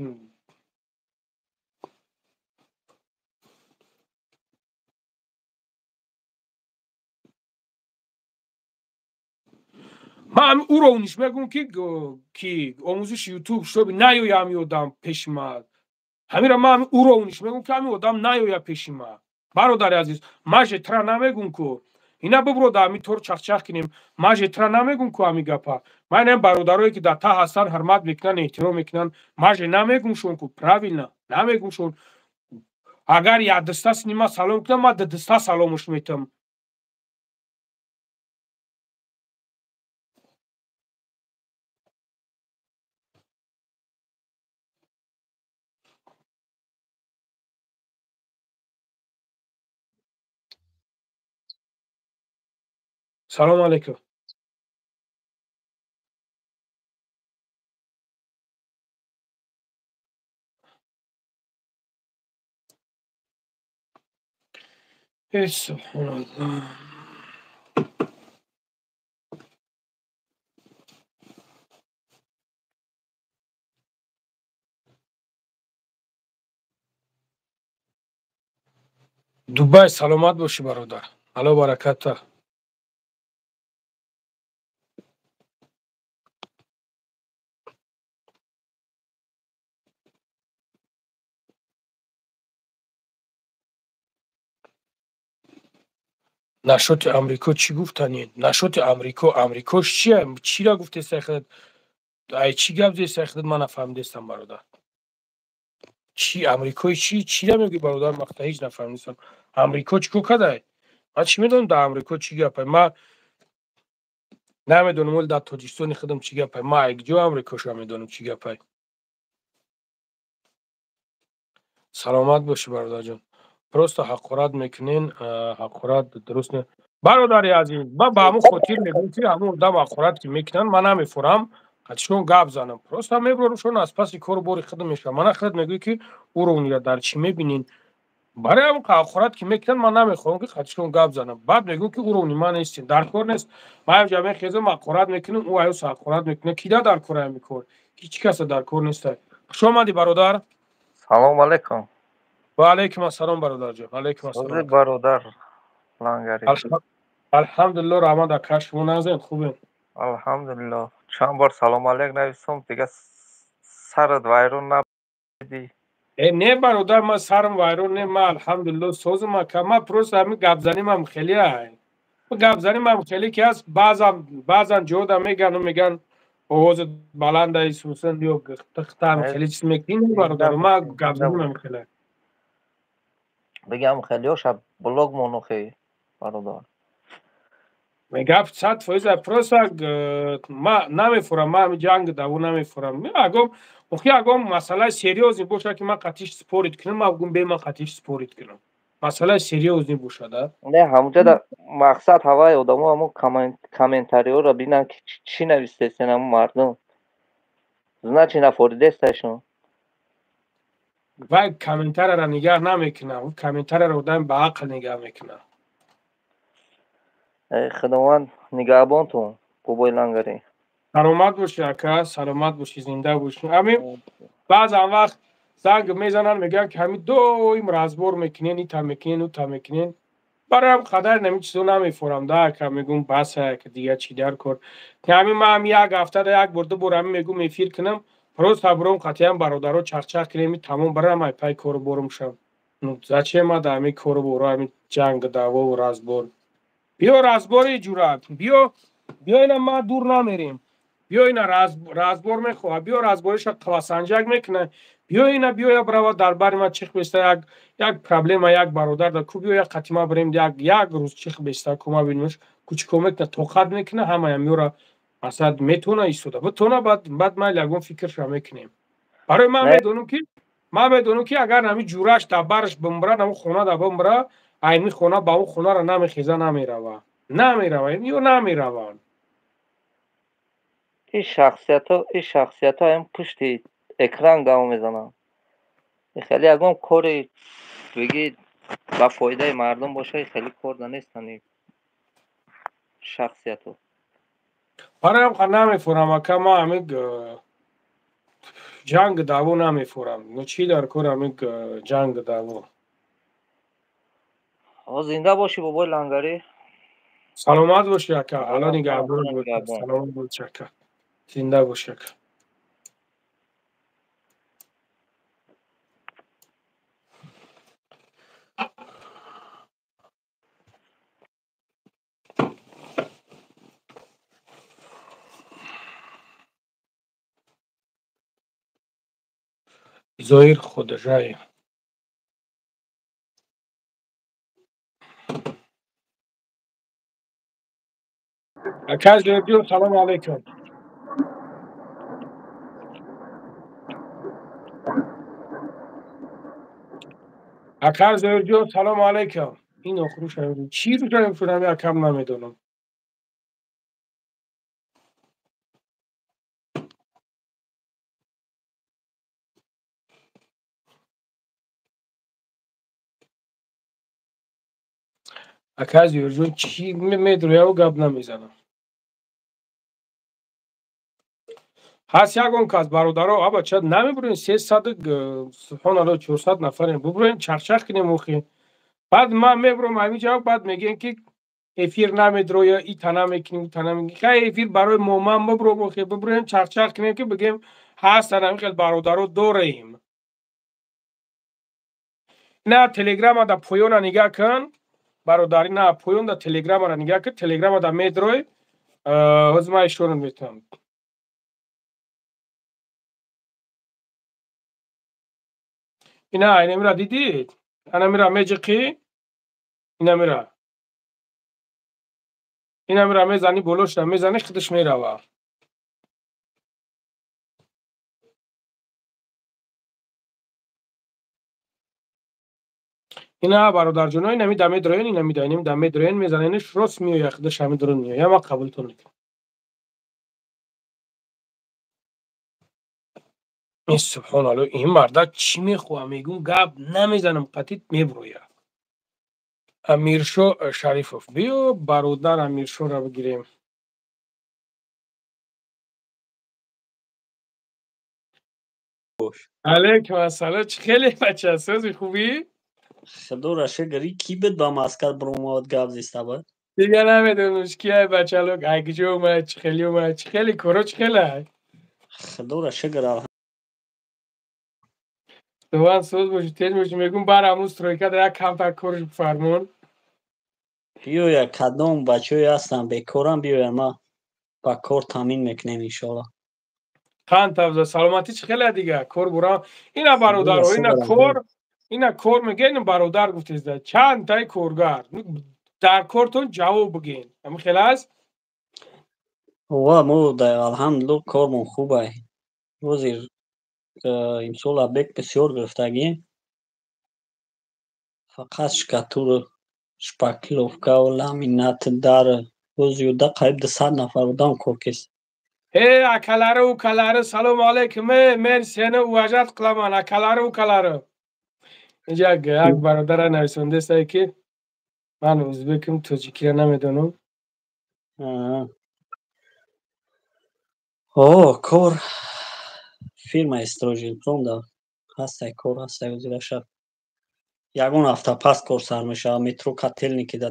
ман уровниш мегум ки омӯзиши ютуб шоби наёя ҳами одам пеши ма. Ҳамира ман уровниш мегум ки ҳами одам наёя пеши ма. Бародари азиз, ман жетра намегум ку. Ина бибро да ҳами тор чахчах кинем. Ман жетра намегум ку ҳами гапа. Ман инам бародарое ки дар та ҳастан ҳурмат мекунанд, эҳтиром мекунанд, ман же намегум шон ку, правильно, намегум шон. Агар як даста синима салом кунам, ман даста саломуш метам. Салом алейкум. Эй, субҳоналлоҳ. Дубай, саломат бошӣ бародар. Алло бараката. Нашоти Амрико чӣ гуфтанед? Нашоти Амрико, Амрикош чия? Чира гуфтесай худат? Ай чӣ гап зесай худат, ман нафаҳмидестам бародар. Чӣ Амрикои чӣ? Чира мегӯӣ бародар? Ман ҳеҷ нафаҳмидестам. Амрико чӣ кор кадай? Ман чӣ медонам дар Амрико чӣ гапай? Ман намедонам вале дар Тоҷикистони худам чӣ гапай. Ман ай куҷо Амрикоша медонам чӣ гапай. Саломат бошӣ бародарҷон. Просто ҳақорат мекунен, ҳақорат дуруст не. Бародари азиз, ман ба ҳамун хотир мегӯям ки ҳамун одам ҳақорат ки мекунанд, ман намефурам, қатишон гап занам. Просто мебарам аз паси кору бори худам мешавам. Мана худат мегӯӣ ки уровнира дар чӣ мебинин. Барои ҳамун ҳақорат ки мекунанд, ман намехоҳам ки қатишон гап занам. Баъд мегӯям ки уровни ман нестин, дар кор нест. Ман ҳамҷа мехезам, ҳақорат мекунам, ӯ аюс ҳақорат мекунад. Кида дар кор ҳамин кор? Ҳеҷ каса дар кор нест. Хуш омадӣ бародар. Салом алейкум. Ва алейкум ассалом бародарҷон. Алейкум ассалом. Бародар Лангари. Алҳамдулиллоҳ, раҳмат ака, шумо назен хубен? Алҳамдулиллоҳ. Чанд бор салом алейк нависум, дига сарат вайрон набуди. Не бародар, ман сарам вайрон не, ман алҳамдулиллоҳ созам ака. Ман просто ҳамин гапзанимам хеле ай. Гапзанимам хеле ки ҳаст, баъзан ҷода меган, меган овозат баланд ай, сусан ё тихтам хеле чиз мекунӣ бародар. Ман гапзанимам хеле. Бигам хелиоша блог монухи бародар. Мегап 100% просто ма намефурам, ма ҳами ҷанг даво намефурам. Агом охи агом масъалаи серьёзный боша ки ман қатиш спорить кунам, ман гум бе ман қатиш спорить кунам. Масъалаи серьёзный боша да. Не, ҳамунҷода мақсад ҳаваи одамо ҳамун комментариҳоро бинанд ки чӣ навистесен ҳамун мардум. Значит нафоридесташон. Вай комментарияро нигаҳ намекунам, комментарияро одам ба ақл нигаҳ мекунад. Худованд нигаҳбонтон, бобои Лангари. Саломат бошӣ ака, саломат бошӣ, зинда бошӣ. Ҳамин баъзан вақт занг мезананд, мегӯянд ки ҳамин доим разбор мекунен, ита мекунен, ута мекунен. Барои ҳам қадар ҳамин чизо намефорам да ака, мегӯм бас ака, дига чӣ дар кор. Ҳамин ман ҳам як ҳафтада як бор, ду бор ҳамин мегӯм эфир кунам, просто буром қатъиян бародаро чахчах кунем, тамом барам ай пай кору борум шам. Ну зачем ма да ҳамин кору боро, ҳамин ҷанг, давову разбор. Биё разбори ҷура, биё, биё ина ма дур намерем. Биё ина разбор мехоҳа, биё разбориша қиласанҷак мекуна. Биё ина, биё я брава дар бари ма чих беста як проблема, як бародар да ку, биё як қатима барем, як рӯз чих беста ку ма бинемш, ку чӣ кор мекуна, тоқат мекуна, ҳамаям ёра масалан метавона истода. Битона баъд ма ягон фикрша мекунем. Барои ман медонам ки агар ҳамин ҷураш дар бараш бимбира, ҳамин хона дар бимбира, Айми хона ба ӯ хонара намехеза, намерава, намерава ё намераванд. Ин шахсиятҳо ҳам пушти экран гап мезананд. Хеле ягон кори бигӣ ба фоидаи мардум боша, хеле кор да нестанд ин шахсиятҳо. Бароям намефурам, ака, ма ҳамин ҷанг даъво намефурам. Чӣ дар кор ҳамин ҷанг даъво? Зинда бошӣ, бобои Лангарӣ. Саломат бошӣ, ака, Алло нигаҳбон. Саломат бошӣ, ака, зинда бошӣ, ака. Зоир Худжаев. Ака Зоирҷон, салому алайкум. Ака Зоирҷон, салому алайкум. Ин охруш чӣ рӯзаем шудам, акам, намедонам. Ака Зоирҷон чӣ медрояву гап намезанам. Ҳаст ягон кас, бародаро, абача, намебурем? 300, субҳоналло, 400 нафарем, бубурем, чахчах кунем охи. Баъд ман мебурам ҳамин ҷавоб, баъд мегӯем, ки эфир намедроя, ита намекунем, ута намекунем. Хай, эфир барои мо, ман бубурам охи, бубурем, чахчах кунем, ки бигем ҳастан ҳамин хел бародаро дорем. На телеграма да поёна нигаҳ кун, бародарӣ, на поён да телеграмара нигаҳ кун, телеграма да медрой. Ҳозир ман ишорат метавам. Ина, инамира дидид? Анамира меҷиқӣ, инамира мезанӣ, болошда мезанӣ, худаш мерава. Ина, бародарҷоно, инами да медроен, инами да, инами да медроен, мезаненш, рост меояд, худаш ҳами дурун меояд. Ман қабултон мекунам. Ин, субҳоналло, ин мардак чӣ мехоҳам? Мегӯм, гап намезанам, қатит меброяд. Амиршо Шарифов, биё, бародар, Амиршоро бигирем. Алейкум ассалом. Чӣ хеле, бача, сози, хубӣ? Худоро шукр. Кӣ буд, ба Москва биромад, гап зиста буд? Дига намедонам, кияй, бачалок, ай куҷо омад, чӣ хеле омад, чӣ хеле коро, чӣ хелай? Худоро шукр. Дуван, соз бошӣ, тез бошӣ. Мегӯм, бар ҳамун стройка да як камтар корш бифармон. Биёя, кадом бачаҳое ҳастанд бекорам, биёя, ма ба кор таъмин мекунем, иншоалло. Қанд тавза, саломатӣ чӣ хеле дига? Кор бурам. Ина, бародаро, ина кор, ина кор мега, ина бародар гуфтезда. Чанд тай коргар дар кортон, ҷавоб бигин. Ҳамин хел аст? Ва мо, алҳамдулилло, кормон хубай. Ҳозир имсол объект бисёр гирифтагем. Фақат штукатура, шпаклёвкаву ламинат дар ҳозир қариб 200 нафар одам кор кест. Э, акалари, укалари, салому алайкум. Э, мен сени уважать qilaman, акалари, укалари. Инҷа як бародара нависондесае, ки ман ӯзбекам, тоҷикиро намедонам. О, кор фирмаи Стройжилпром да ҳастай, кор ҳастай. Ҳозираша ягон ҳафта пас кор сар мешавад. Метро Котельники да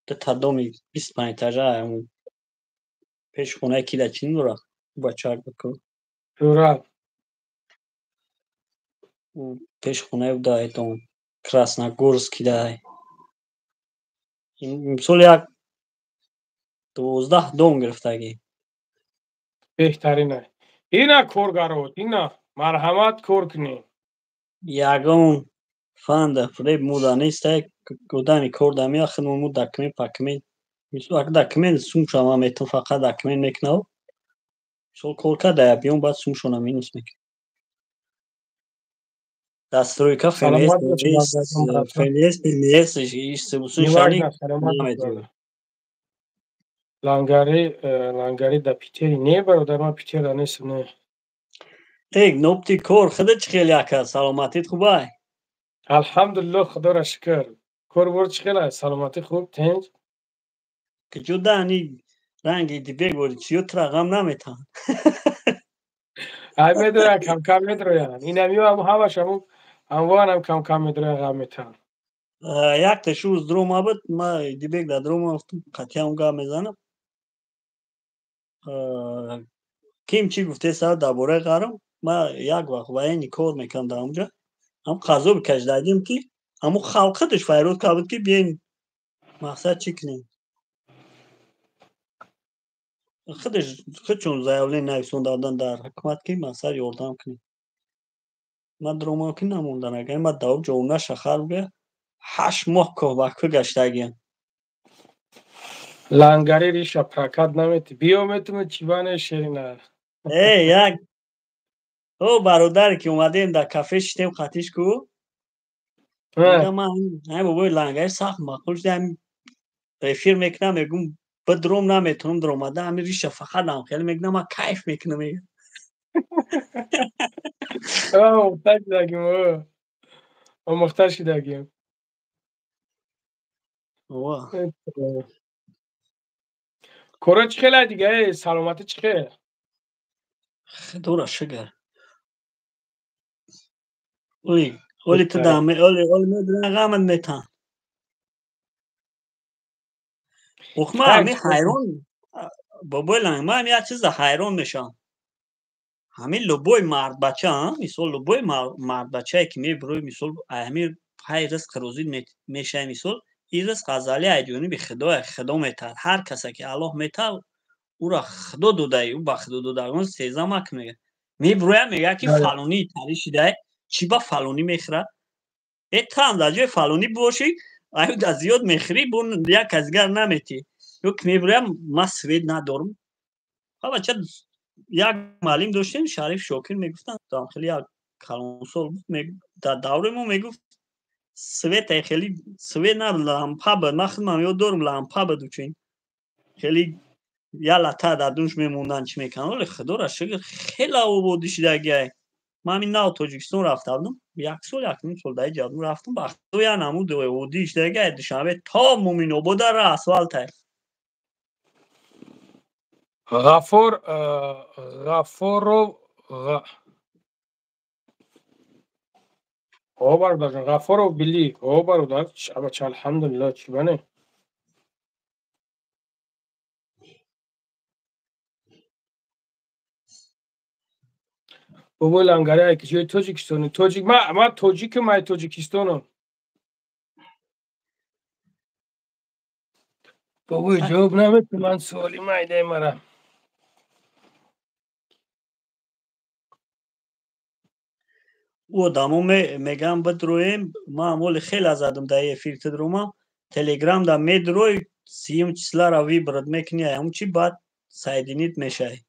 дута доми 25 этажа, пеши хонаи ки да чӣ дорад, бачаак буд. Сурат. Пеши хонаи ӯ да этон Красногорский да имсол як 12 дом гирифтагӣ. Беҳтарина. Ина коргарот, ина марҳамат, кор кунед. Ягон фанда фиреб муда нестай. Одами кор да меяд, худмон мо документ пакумент, мисол, документ сумша ман метавон, фақат документ мекунав. Мисол, кор карда биём, баъд сумшона минус мекунем. Дар стройка ФНС, ФНС, ишсибусуншани наметавонад. Лангари, лангари да Питери не, бародар, ман Питера нестам, не. Эй, нобти кор, худа чӣ хел яка, саломатит хубай? Алҳамдулиллоҳ, худоро шукр. Кор бор чӣ хел аст? Саломатӣ хуб, тинҷ? Куҷо дани ранги дибек бори чиё тура ғам наметаҳанд? Ай медроянд, кам-кам медроянд. Инамиё ҳам ҳамаш ҳамун ҳамвоанам кам-кам медроянд, ғам метаҳанд. Якта шуз дрома буд, ма дибек дар дрома гуфтам, қатъиан гап мезанам. Ким чӣ гуфтеса дар бораи ғарм, ма як вақт военный кор мекардам дар онҷа. Ҳам қазо бикашидагим ки ҳамун халқ худаш файрод кард буд ки биёем мақсад чӣ кунем. Худаш худшон заявление нависонда буданд дар ҳукумат ки мақсад ёрдам кунем. Ман дромам ки намондан, агар ман давоб ҷовона шахар бугӯя, 8 моҳ коҳ ба кӯ гаштагиям. Лангари риша прокат намети. Биё метуме чибане шерина. Э, як о бародаре ки омадем дар кафе шитем қатиш ку. Ман ҳамин бобои лангари сахт маъқул шуда, ҳамин эфир мекунам, мегӯм бидром наметавонам даромада, ҳамин риша фақат ҳам хеле мекунам, ман кайф мекунам, мегӯям. Омӯхта шудагим, омӯхта шудагим. Коро чӣ хела дига, э, саломатӣ чӣ хел? Худоро шукр. Оли, оли ту даме, оли, оли медонам ғамат метаҳам. Ох, ман ҳамин ҳайрон, бобои ланг, ман як чиза ҳайрон мешавам. Ҳамин любой мардбача, мисол любой мардбачае ки мебирои, мисол ҳамин пай ризқ рӯзӣ мешавӣ, мисол ин ризқ азали ай ҷониби Худое, Худо метаҳад. Ҳар касе ки Аллоҳ метаҳад, ӯро Худо додаи, ӯ ба Худо додагон сеза макун мегӯяд. Мебирояд мегӯяд ки фалонӣ тари шидай, чӣ ба фалонӣ мехӯрад? Э, ту ҳам дар ҷои фалонӣ бошӣ, аю да зиёд мехӯрӣ, бо як кас дигар наметӣ. Ё ки мебироям ман свет надорам. Бача як муаллим доштем, Шариф Шокир мегуфтанд, хеле як калонсол буд, дар давраи мо мегуфт света хеле свет набуд, лампа буд. Ман худмам ёд дорам, лампа буд, учин хеле я лата дар дунш мемонданд, чӣ мекунанд. Вале худоро шукр, хеле ободӣ шидагиай. Ман ҳамин нав Тоҷикистон рафта будам, як сол, як ним сол дар ҷадум рафтам, ба худо я намуд ободӣ шидагиай. Душанбе то Муминобода ра асфалтай. Ғафур Ғафуров О бародарҷон, Ғафуров Били. О бародар, бача, алҳамдулиллоҳ, чӣ бане? Бобои лангари ай киҷои Тоҷикистони? Тоҷик, ма тоҷикам, ай Тоҷикистонам. Бобои ҷавоб наметӣ ман суоли майдаи мара. Ӯ одамо мегӯям бидроем, ман ҳамоли хеле задам дар эфир тидромам, телеграм да медрой, сиюм числара выбрать мекунӣ, ҳамун чи баъд соединить мешавӣ.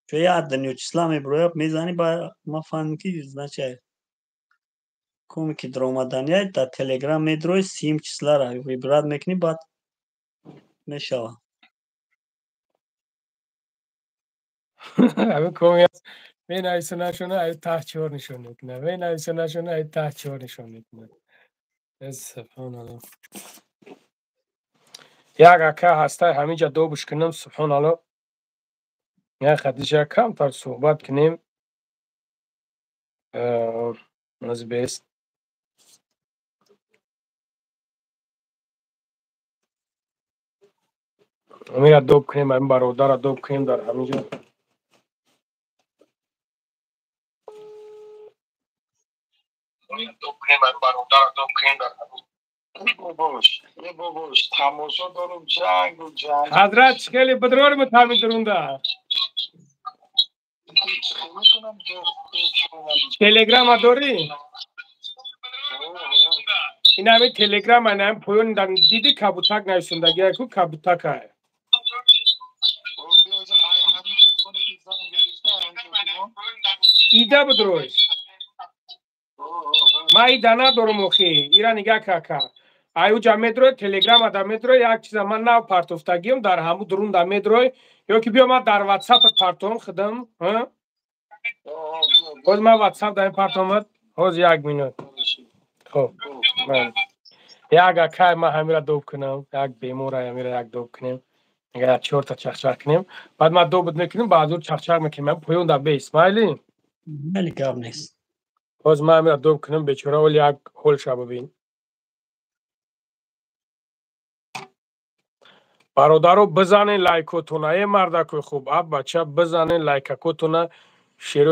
Чо як дунё числа мебирояд, мезанӣ, ба ман фаҳмидам ки значит коме ки даромаданиай дар телеграм медрой, сиюм числара выбрать мекунӣ, баъд мешавад. Ҳамин коми менависа нашона, ай таҳ чор нишон мекунад, менависа нашона, ай таҳ чор нишон мекунад. Субҳоналлоҳ. Як ака ҳастай ҳаминҷа добуш кунам, субҳоналлоҳ. Як хадиша камтар суҳбат кунем. Аз бест. Ҳамира доб кунем, ҳамин бародарра доб кунем дар ҳаминҷо. Тамошо дорум ҷангу ҷанг. Ҳазрат, чӣ хеле бидрори мутамин дурунда. Телеграма дорӣ? Ин ҳамин телеграма, ин ҳамин поён диди кабутак нависондагия ку кабутакай. Ида бидрой. Ман ида надорум охи. Ира нигаҳ кака. Ай уҷа медрой, телеграма да медрой, як чиза ман нав партофтагиам, дар ҳаму дурун да медрой, ё ки биё ман дар ватсапат партом худам, ҳа? Ҳоз ман ватсап дар партомад, ҳоз як минут. Хоб, як акай ман ҳамира доб кунам, як бемора ҳамира як доб кунем. Агар чорта чахчах кунем, баъд ман добуд мекунем, баъд зур чахчах мекунем. Ман поён да бе Исмаили. Вале гап нест. Ҳоз ман ҳамира доб кунам, бечора ҳол як ҳол ша бибин. Бародаро бизанен лайкотона, э мардакои хуб, а бача бизанен лайкакотона, шеро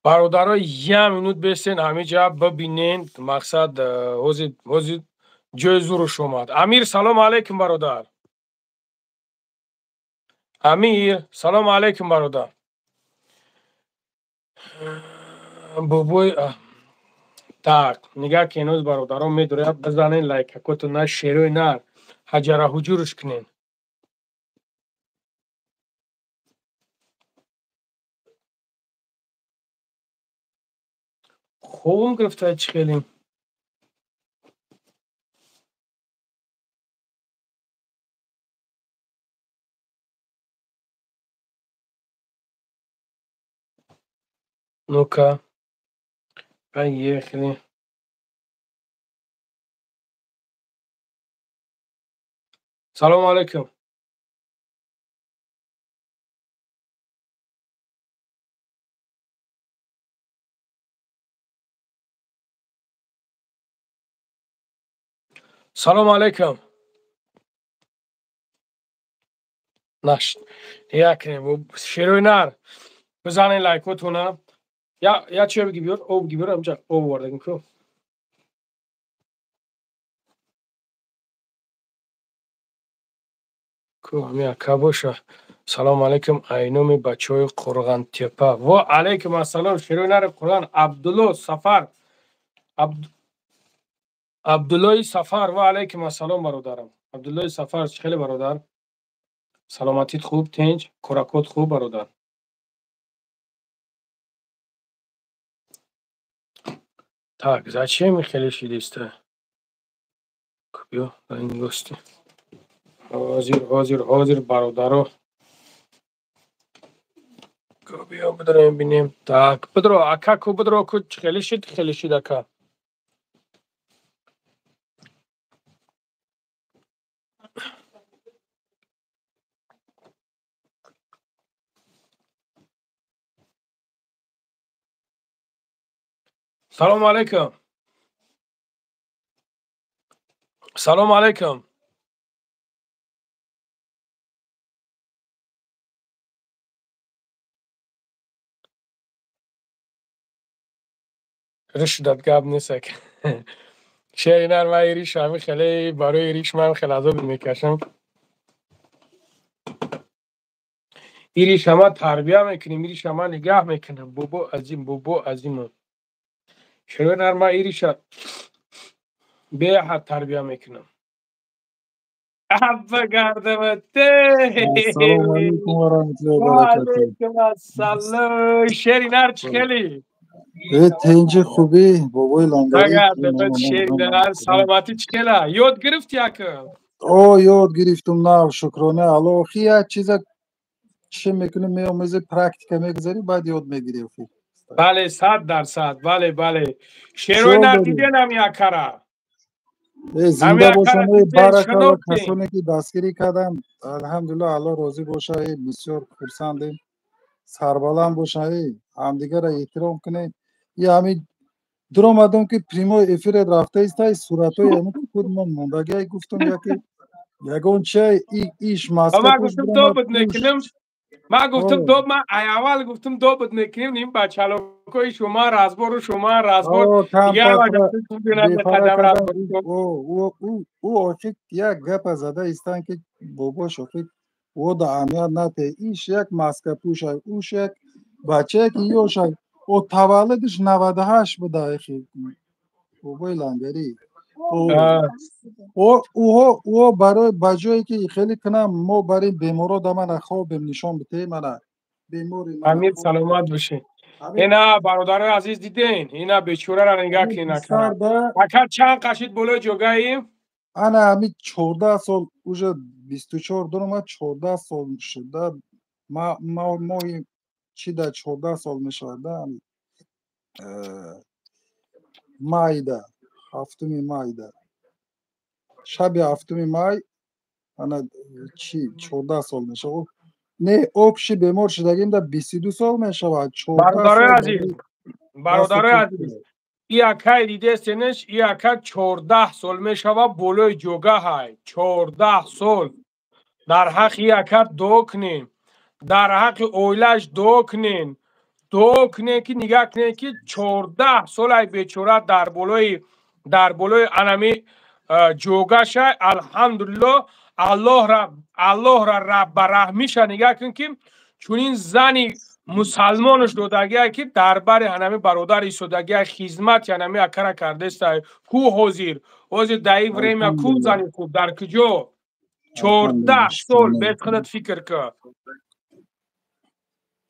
бародаро як минут бесен ҳамиҷа бибинен, мақсад ҳозир ҷои зуруш омад. Амир салом алейкум бародар. Амир салом алейкум бародар. Бобой так нигаҳ ки ҳанӯз бародаро медорад, бизанен лайкакотона, шерои нар ҳаҷара ҳуҷурш кунен. Хобам гирифта чӣ хеле. Ну-ка, поехали. Салом алейкум. Салом алейкум. Наш. Якнем шерои нар. Бизанен лайкотона. Я чӣ бигӣ биёр, об бигӣ биёр, ҳамҷа об овардагим ку. Ку ҳами ака боша. Салом алейкум айноми бачаҳои Қурғонтепа. Ва алейкум ассалом шерои нари Қурғон Абдулло Сафар. Абдуллои Сафар ва алейкум ассалом бародарам. Абдуллои Сафар чӣ хеле бародар? Саломатит хуб, тинҷ, кӯракот хуб бародар. Так, зачем хеле шидиста? Биё, дар ин гости. Ҳозир, ҳозир, ҳозир бародаро. Биё бидроем бинем. Так, бидро, ака ку бидро ку чӣ хеле шид, хеле шид ака. Салом алейкум. Салом алейкум. Риш дад гап нест. Шери нар ман риш ҳами хеле барои риш ман хеле азоб мекашам. Ириша ма тарбия мекунем, ириша ма нигаҳ мекунем. Бобо азим, бобо азим. Шерои нар ман ириша беҳад тарбия мекунам. Абба гардамате. Ассалому алайкум ва раҳматуллоҳи ва баракатуҳ. Алайкум ассалом. Шери нар чӣ хеле? Э тинҷи хубӣ бобои лангарӣ. Гардамат шери нар саломатӣ чӣ хела? Ёд гирифтӣ ака? О ёд гирифтум нав шукрона Аллоҳ. Охи як чиза чӣ мекунӣ меомезӣ практика мегузарӣ баъд ёд мегирӣ охи. Бале, 100%. Бале, бале. Шерои нар диденам якара. Э зинда бошанд, э баракалло касоне ки дастгирӣ карданд, алҳамдулиллоҳ Аллоҳ розӣ боша, э бисёр хурсандем. Сарбаланд бошанд, э ҳамдигарро эҳтиром кунед. И ҳамин дуромадам ки прямой эфирет рафта истай суратҳои ҳамин худ мон мондагиай гуфтам яке ягон чай иш маска. Ман гуфтам добуд мекунам. Ман гуфтам доб ман ай аввал гуфтам добуд мекунем ин бачалокои шумо разбору шумо разбор ӯ охи як гапа зада истан ки бобош охи О да аҳамият нате. Иш як маскапӯшай, уш як бачае ки ёшай. О таваллудаш 98 буда, эхи. Бобои Лангарӣ. Ӯҳо барои ба ҷое ки хеле кунам, мо барои беморо да мана хобем нишон битем, мана бемори. Амир, саломат бошед. Ина, бародарои азиз, диден, ина бечораро нигаҳ кунед. Ака, чанд қашид болои ҷогаи? Ана ҳами 14 сол, уже 24 дорам, 14 сол шуда. Моҳи чи да 14 сол мешавад да, майда, 7-уми майда, шаби 7-уми май, ана чи 14 сол мешавад. Не, общий бемор шудагим да 22 сол мешавад. Бародарои азиз, бародарои азиз, и акай дидестенеш, и ака 14 сол мешавад болои ҷогаҳай. 14 сол. Дар ҳаққи и ака дуо кунем, дар ҳаққи оилааш дуо кунем, дуо кунем, ки нигаҳ кунем, ки 14 солай бечора дар болои анами ҷогаша. Алҳамдулилло, Аллоҳра ба раҳмиша нигаҳ кун, ки чунин зани мусалмонаш додагия, ки дар бари ҳанами бародар истодагия, хизмати ҳанами акара кардеста. Ку ҳозир дар ин время ку зани хуб дар куҷо? 14 сол, бес худат фикр кун.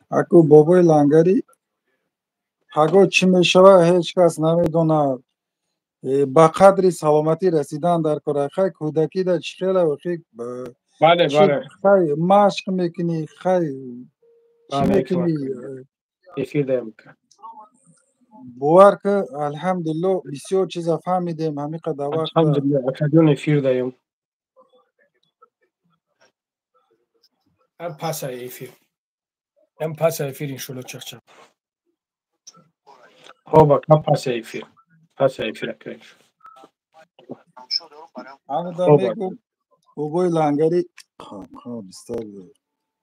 Аку, бобои Лангарӣ, паго чӣ мешавад, ҳеҷ кас намедонад. Ба қадри саломатӣ расидан дар кора. Хай, кӯдакида чӣ хела Бале, бале. Хай, машқ мекунӣ, хай, чӣ мекунӣ. Бовар ки, алҳамдулилло, бисёр чиза фаҳмидем ҳамин қадар вақт. Акаҷон, эфир даем. Ам паса эфир, ам паса эфир, иншолло, чақчақ. Хоб, ака, паса эфир, паса эфир, ака. Ҳамуда мегум, бобои Лангарӣ,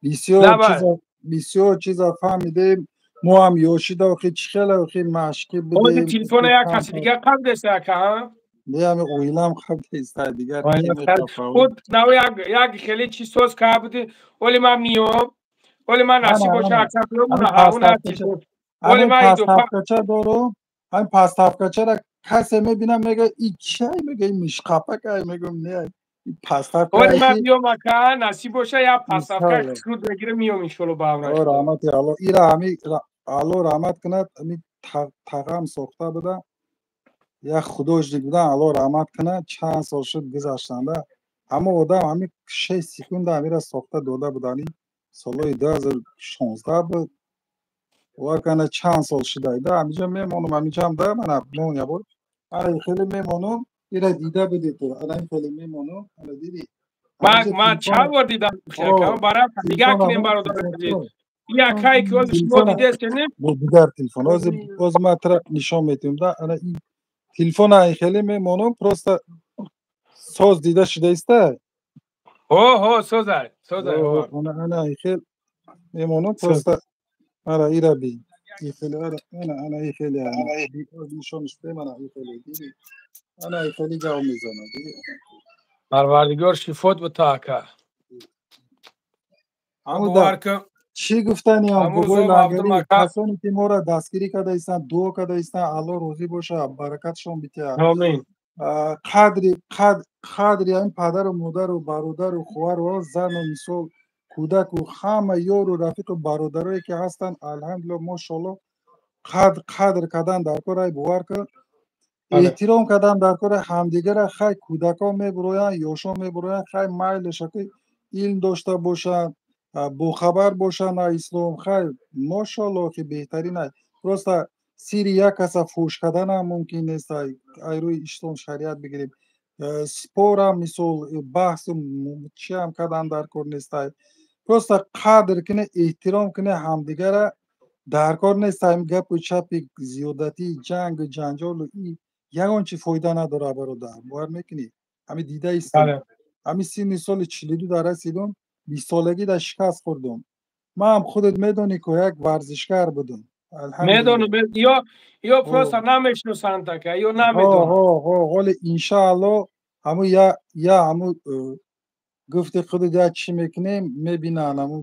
бисёр чиза, бисёр чиза фаҳмидем. Мо ҳам ёшида охи чӣ хела охи машқӣ будем. Телефона як каси дигар қабдеста, ака? Не, ҳами оилам қабдеста, дигар. Худ нав як хеле чӣ соз карда буди. Оли ман миём, оли ман насиб боша, ака. Оли ман пастафкача дорум. Ҳамин пастафкачара касе мебинам, мега: «И чай?» Мега: «И мишқапакай». Мегум: «Не, пастафка». Оли ман биём, ака, насиб боша, як пастафка шуд мегирам, миём, иншолло, ба ҳамраш. Раҳмати Алло, ира ҳами Алло раҳмат кунад, ҳами тағам сохта буда, як художник будан, Алло раҳмат кунад, чанд сол шуд гузаштанда. Ҳама одам ҳами 6 секунда ҳамира сохта дода будани, солҳои 2016 буд. Вакана чанд сол шуда. Ҳамиҷа мемонам, ҳамиҷам да, мана мон ябор, ана хеле мемонам, ира дида будед, ана хеле мемонам, ана диди. Ман чанд бор дидам, барам. Нигаҳ кунем, бародар азиз, якае ки ҳозир шумо дидестенем. Дигар телефон ҳозир ман тра нишон метиҳам да. Ана ин телефона хеле мемонам, просто соз дида шудаиста. Ҳо, созай, созай. Ана хел мемонам, просто ара ира би хеле, ана, ана хеле нишонаш бидем, ана хеле диди, ана хеле гав мезанад. Парвардигор шифот бита, ака. Чӣ гуфтаниам, бобои Лангарӣ, касоне ки моро дастгирӣ карда истанд, дуо карда истанд, Аллоҳ розӣ бошад, баракатшон битиҳад. Қадри қадри ҳамин падару модару бародару хоҳару зану, мисол, кӯдаку ҳама ёру рафиқу бародарое ки ҳастанд, алҳамдулилло, мошоалло, қадр кардан дар кор, ай бовар кун, эҳтиром кардан дар кори ҳамдигара. Хай, кӯдакон мебуроянд, ёшон мебуроянд, хай, майлеша ки илм дошта бошанд, бохабар бошанд а ислом, хай, мошоалло, ки беҳтарин. Ай просто сири як каса фӯш карданам мумкин нест, ай рӯи ислом, шариат бигирем, спорам, мисол, баҳсу чиам кардан дар кор нест. Ай просто қадр куне, эҳтиром куне ҳамдигара дар кор нест. Ҳамин гапу чапи зиёдатии ҷангу ҷанҷолу ягон чи фоида надорад, бародар, бовар мекунӣ? Ҳамин дида истем, ҳамин синни соли 42 дар расидум, 20-солагӣ дар шикаст хӯрдум. Ман худат медонӣ, ку як варзишгар будум. Медонам, ё просто намешиносанд, ака, ё намедонам. Ҳоли, иншаалло, ҳаму я ҳаму. Гуфти худат як чӣ мекунем, мебинанд ҳамун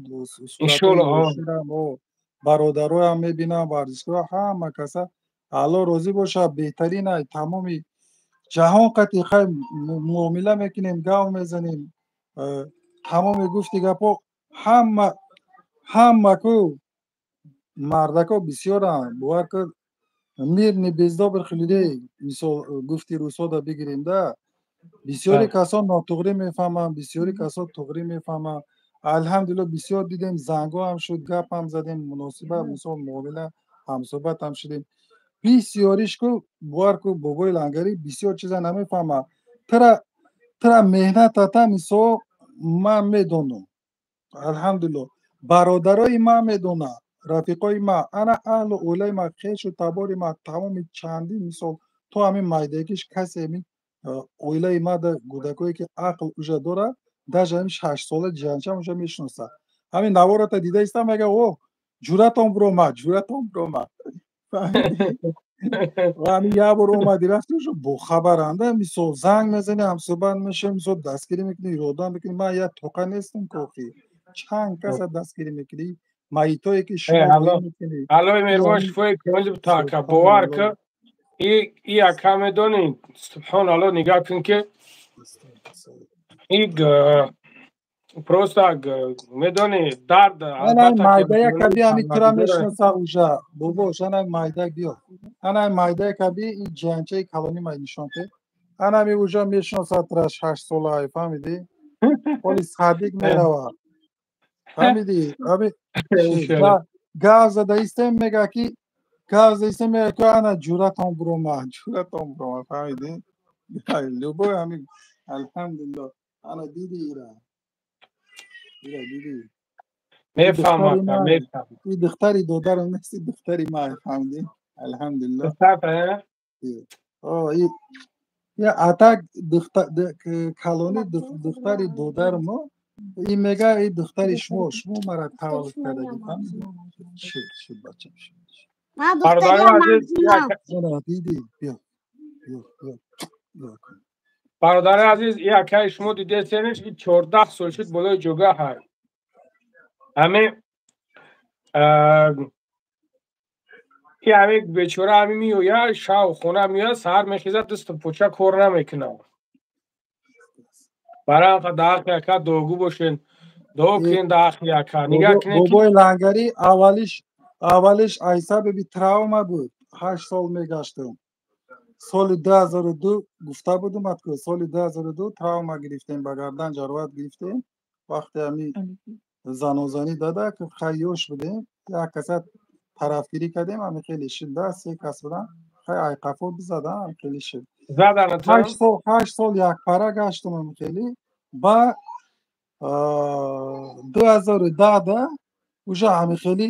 суратҳои бародароям мебинанд, варзишкора ҳама каса. Алло розӣ бошад, беҳтарин ай тамоми ҷаҳон қати хай муомила мекунем, гав мезанем. Тамоми гуфти гапҳо ҳама ҳама ку мардако бисёранд. Бовар кун, мир не без добрых людей, мисол гуфти русода бигирем да. Бисёри касон нотуғрӣ мефаҳманд, бисёри касон туғрӣ мефаҳманд. Алҳамдулилло бисёр дидем, занго ҳам шуд, гап ҳам задем, муносиба мисол муомила ҳамсӯҳбат ҳам шудем. Бисёриш ку бовар ку бобои лангарӣ бисёр чиза намефаҳмад. Тра меҳнатата мисол ман медонам. Алҳамдулилло бародарои ман медонанд, рафиқои ман, ана аҳлу оилаи ман, хешу табори ман, тамоми чандин мисол то ҳамин майдагиш касе ҳамин оилаи ма да кӯдакое ки ақл уже дорад, даже ҳамин 6-сола ҷанчам уже мешиносад. Ҳамин навората дида истам, мега о ҷуръатон биромад, ҷуръатон биромад. Ва ҳамин як бор омади рафти уже бохабаранда, мисол занг мезани, ҳамсӯҳбат мешавӣ, мисол дастгирӣ мекунӣ, ёрдам мекунӣ. Ман як тоқа нестам кофӣ, чанд каса дастгирӣ мекунӣ, маитое ки шумо мекунӣ. Аллои меҳрубон шифои комил битака. Бовар ки и ака медонӣ, субҳоналло, нигаҳ кун ки и просто медонӣ дард. Ана майдая каби ҳами тура мешиноса уже бобош, ана майда биё, ана майдая каби и ҷанчаи калони май нишон те, ана ми уже мешиноса тура 6-сола, фаҳмидӣ? Ҳоли садик мерава, фаҳмидӣ? Ами гав зада истем, мега ки гав зада истем, мега ки ана ҷуръатон биромад, ҷуръатон биромад, фаҳмидӣ? Любой ҳами алҳамдулилло. Ана диди ира, ира диди? Мефаҳмам, мефаҳмам. И духтари додарам нест, и духтари ман, фаҳмидӣ? Алҳамдулилло. Я атак калони духтари додари мо, и мега и духтари шумо, шумо мара таваллуд кардагӣ, фаҳмидӣ? Шуд, шуд бачам, шуд. Диди, биё, биё, биё, биё. Бародари азиз, и акаи шумо дидесениш, и 14 сол шуд болои ҷогаҳ ҳай. Ҳами и ҳами бечора ҳами меояд, шав хона меояд, саҳар мехезад, дасту поча кор намекунад. Барои ҳам дар ҳаққи ака дуогӯ бошен, дуо кунен дар ҳаққи ака. Нигаҳ кунед. Бобои лангарӣ аввалиш айсабаби травма буд. 8 сол мегаштам. Соли 2002 гуфта будам, атку соли 2002 травма гирифтем, ба гардан ҷароҳат гирифтем. Вақте ҳами занозанӣ дада ки хай ёш будем, як каса тарафгирӣ кардем, ҳами хеле шид да, 3 кас будан, хай айқафо бизадан, ҳами хеле шид. 8 сол якпара гаштам ҳами хеле. Ба 2010 да уже ҳами хеле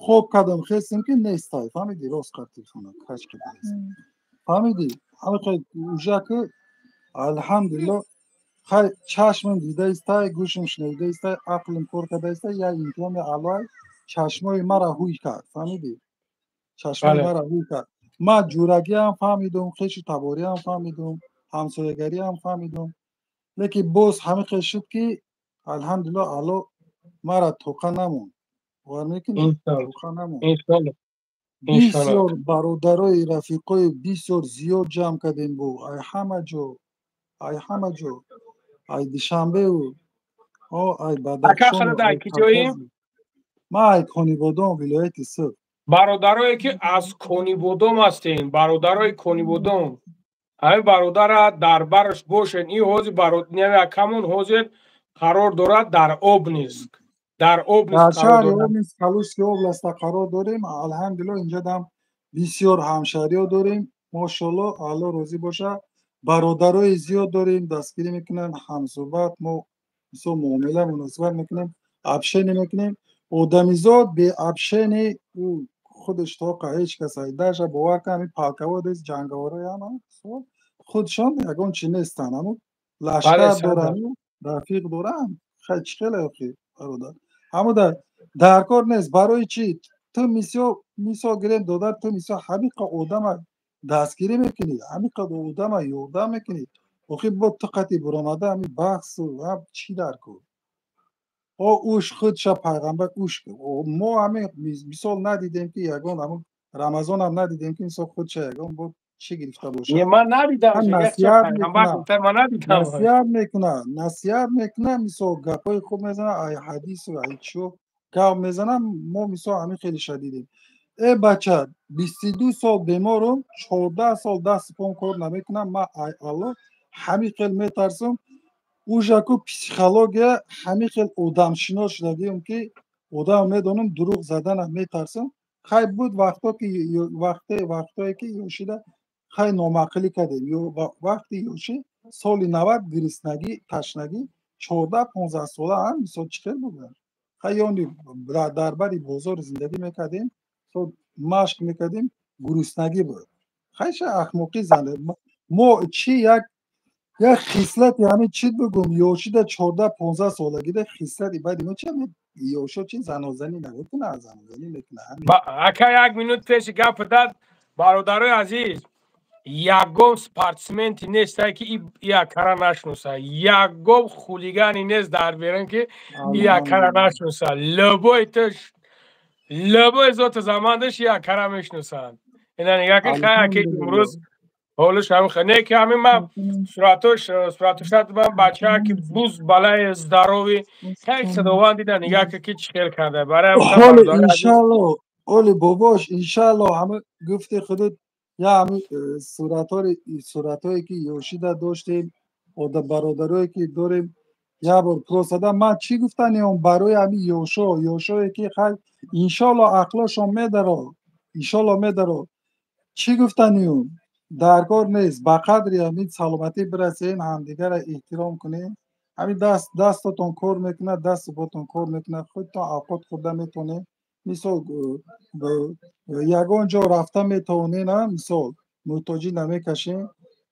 хоб кардам, хестем ки нестай, фаҳмидӣ? Рост кард телефона, кач кард. Фаҳмидӣ? Ҳами хел уже ки алҳамдулилло хай чашмам дида истай, гӯшам шунида истай, ақлим кор карда истай, як имтиҳони Аллоҳ чашмои мара ҳуй кард, фаҳмидӣ? Чашмои мара ҳуй кард. Ман ҷурагиам фаҳмидум, хешу табориам фаҳмидум, ҳамсоягариам фаҳмидум. Лекин боз ҳамин хел шуд ки алҳамдулилло Аллоҳ мара тоқа намонд. Бовар мекунӣ? Тоқа намонд. Бисёр бародарои рафиқои бисёр зиёд ҷамъ кардем бо ай ҳама ҷо, ай ҳама ҷо, ай Душанбеу, ай Бадахшон. Ман ай Конибодом, вилояти Суғд. Бародарое ки аз Конибодом ҳастен, бародарои Конибодом, ҳамин бародара дар бараш бошен. И ҳозир акамон ҳозир қарор дорад дар Обнинск. Дар Обнинск, дар шаҳри Обнинск, Калужский областда қарор дорем. Алҳамдулилло инҷа дам бисёр ҳамшаҳриё дорем. Мошалло, Аллоҳ розӣ бошад. Бародарои зиёд дорем, дастгирӣ мекунанд, ҳамсӯҳбат, мо мисол муомила муносибат мекунем, общение мекунем. Одамизод бе общение ӯ худаш тоқа ҳеҷ кас даже бовар кун, ҳамин полководец ҷанговарои ҳама худшон ягон чи нестанд, ҳамун лашкар доранд, рафиқ доранд. Хай чӣ хеле охи бародар, ҳамун дар кор нест. Барои чӣ ту мисол гирем додар, ту мисол ҳамин қа одама дастгирӣ мекунӣ, ҳамин қадр одама ёрдам мекунӣ, Охи бо ту қати буромада ҳами баҳсу чӣ дар кор? О уш худша пайғамбар уш. Мо ҳами мисол надидем ки ягон ҳамун Рамазонам надидем ки мисол худша ягон бо чӣ гирифта бошад. Ман надидам. Насиҳат мекунад, насиҳат мекунад, мисол гапҳои хуб мезанад, ай ҳадису ай чиё гап мезанад. Мо мисол ҳамин хеле шадидем. Э бача, 22 сол беморум, 14 сол дасти пом кор намекунам. Ман ай Аллоҳ ҳамин хел метарсам. Ужаку психология ҳамин хел одамшинос шудагиам ки одам медонам дурӯғ заданам метарсам. Хай буд вақто ки вақтое ки ёшида хай номаъқилӣ кардем. Ё вақти ёшӣ соли 90 гириснагӣ, ташнагӣ, 14-15 сола ҳам мисол чӣ хел будам. Хай ёни дар бари бозор зиндагӣ мекардем, машқ мекардем, гуруснагӣ буд. Хайша ахмоқӣ зане. Мо чӣ як хислати ҳамин чӣ бигӯм, ёшида 14-15 солагида хислати баъди мо чи ёшо чи занозанӣ намекунад, занозанӣ мекунад. Ака як минут пеши гап дад, бародарои азиз, ягон спортсменти нестай ки и акара нашноса, ягон хулигани нест дар берун ки и акара нашноса. Любой тш любой зоти замандаш и акара мешносанд. Ина нигаҳ ки хай аки имрӯз ҳолаш ҳамин хел не ки ҳамин ман суратош суратошат ман бачаа ки буз балаи здоровӣ хай худованд дида нигаҳ ки чӣ хел карда барои ҳоли иншаалло оли бобош иншаалло ҳама гуфти худут я ҳамин суратҳои суратҳое ки ёшида доштем, ода бародарое ки дорем, я бор просто ман чӣ гуфтаниам барои ҳамин ёшо, ёшое ки хай иншоалло ақлошон медаро, иншоалло медаро. Чӣ гуфтаниам? Дар кор нест, ба қадри ҳамин саломатӣ бирасен, ҳамдигарро эҳтиром кунем. Ҳамин дастотон кор мекунад, дасту потон кор мекунад, худтон авқот хӯрда метавонед. Мисол ягон ҷо рафта метавонед, мисол муҳтоҷӣ намекашем.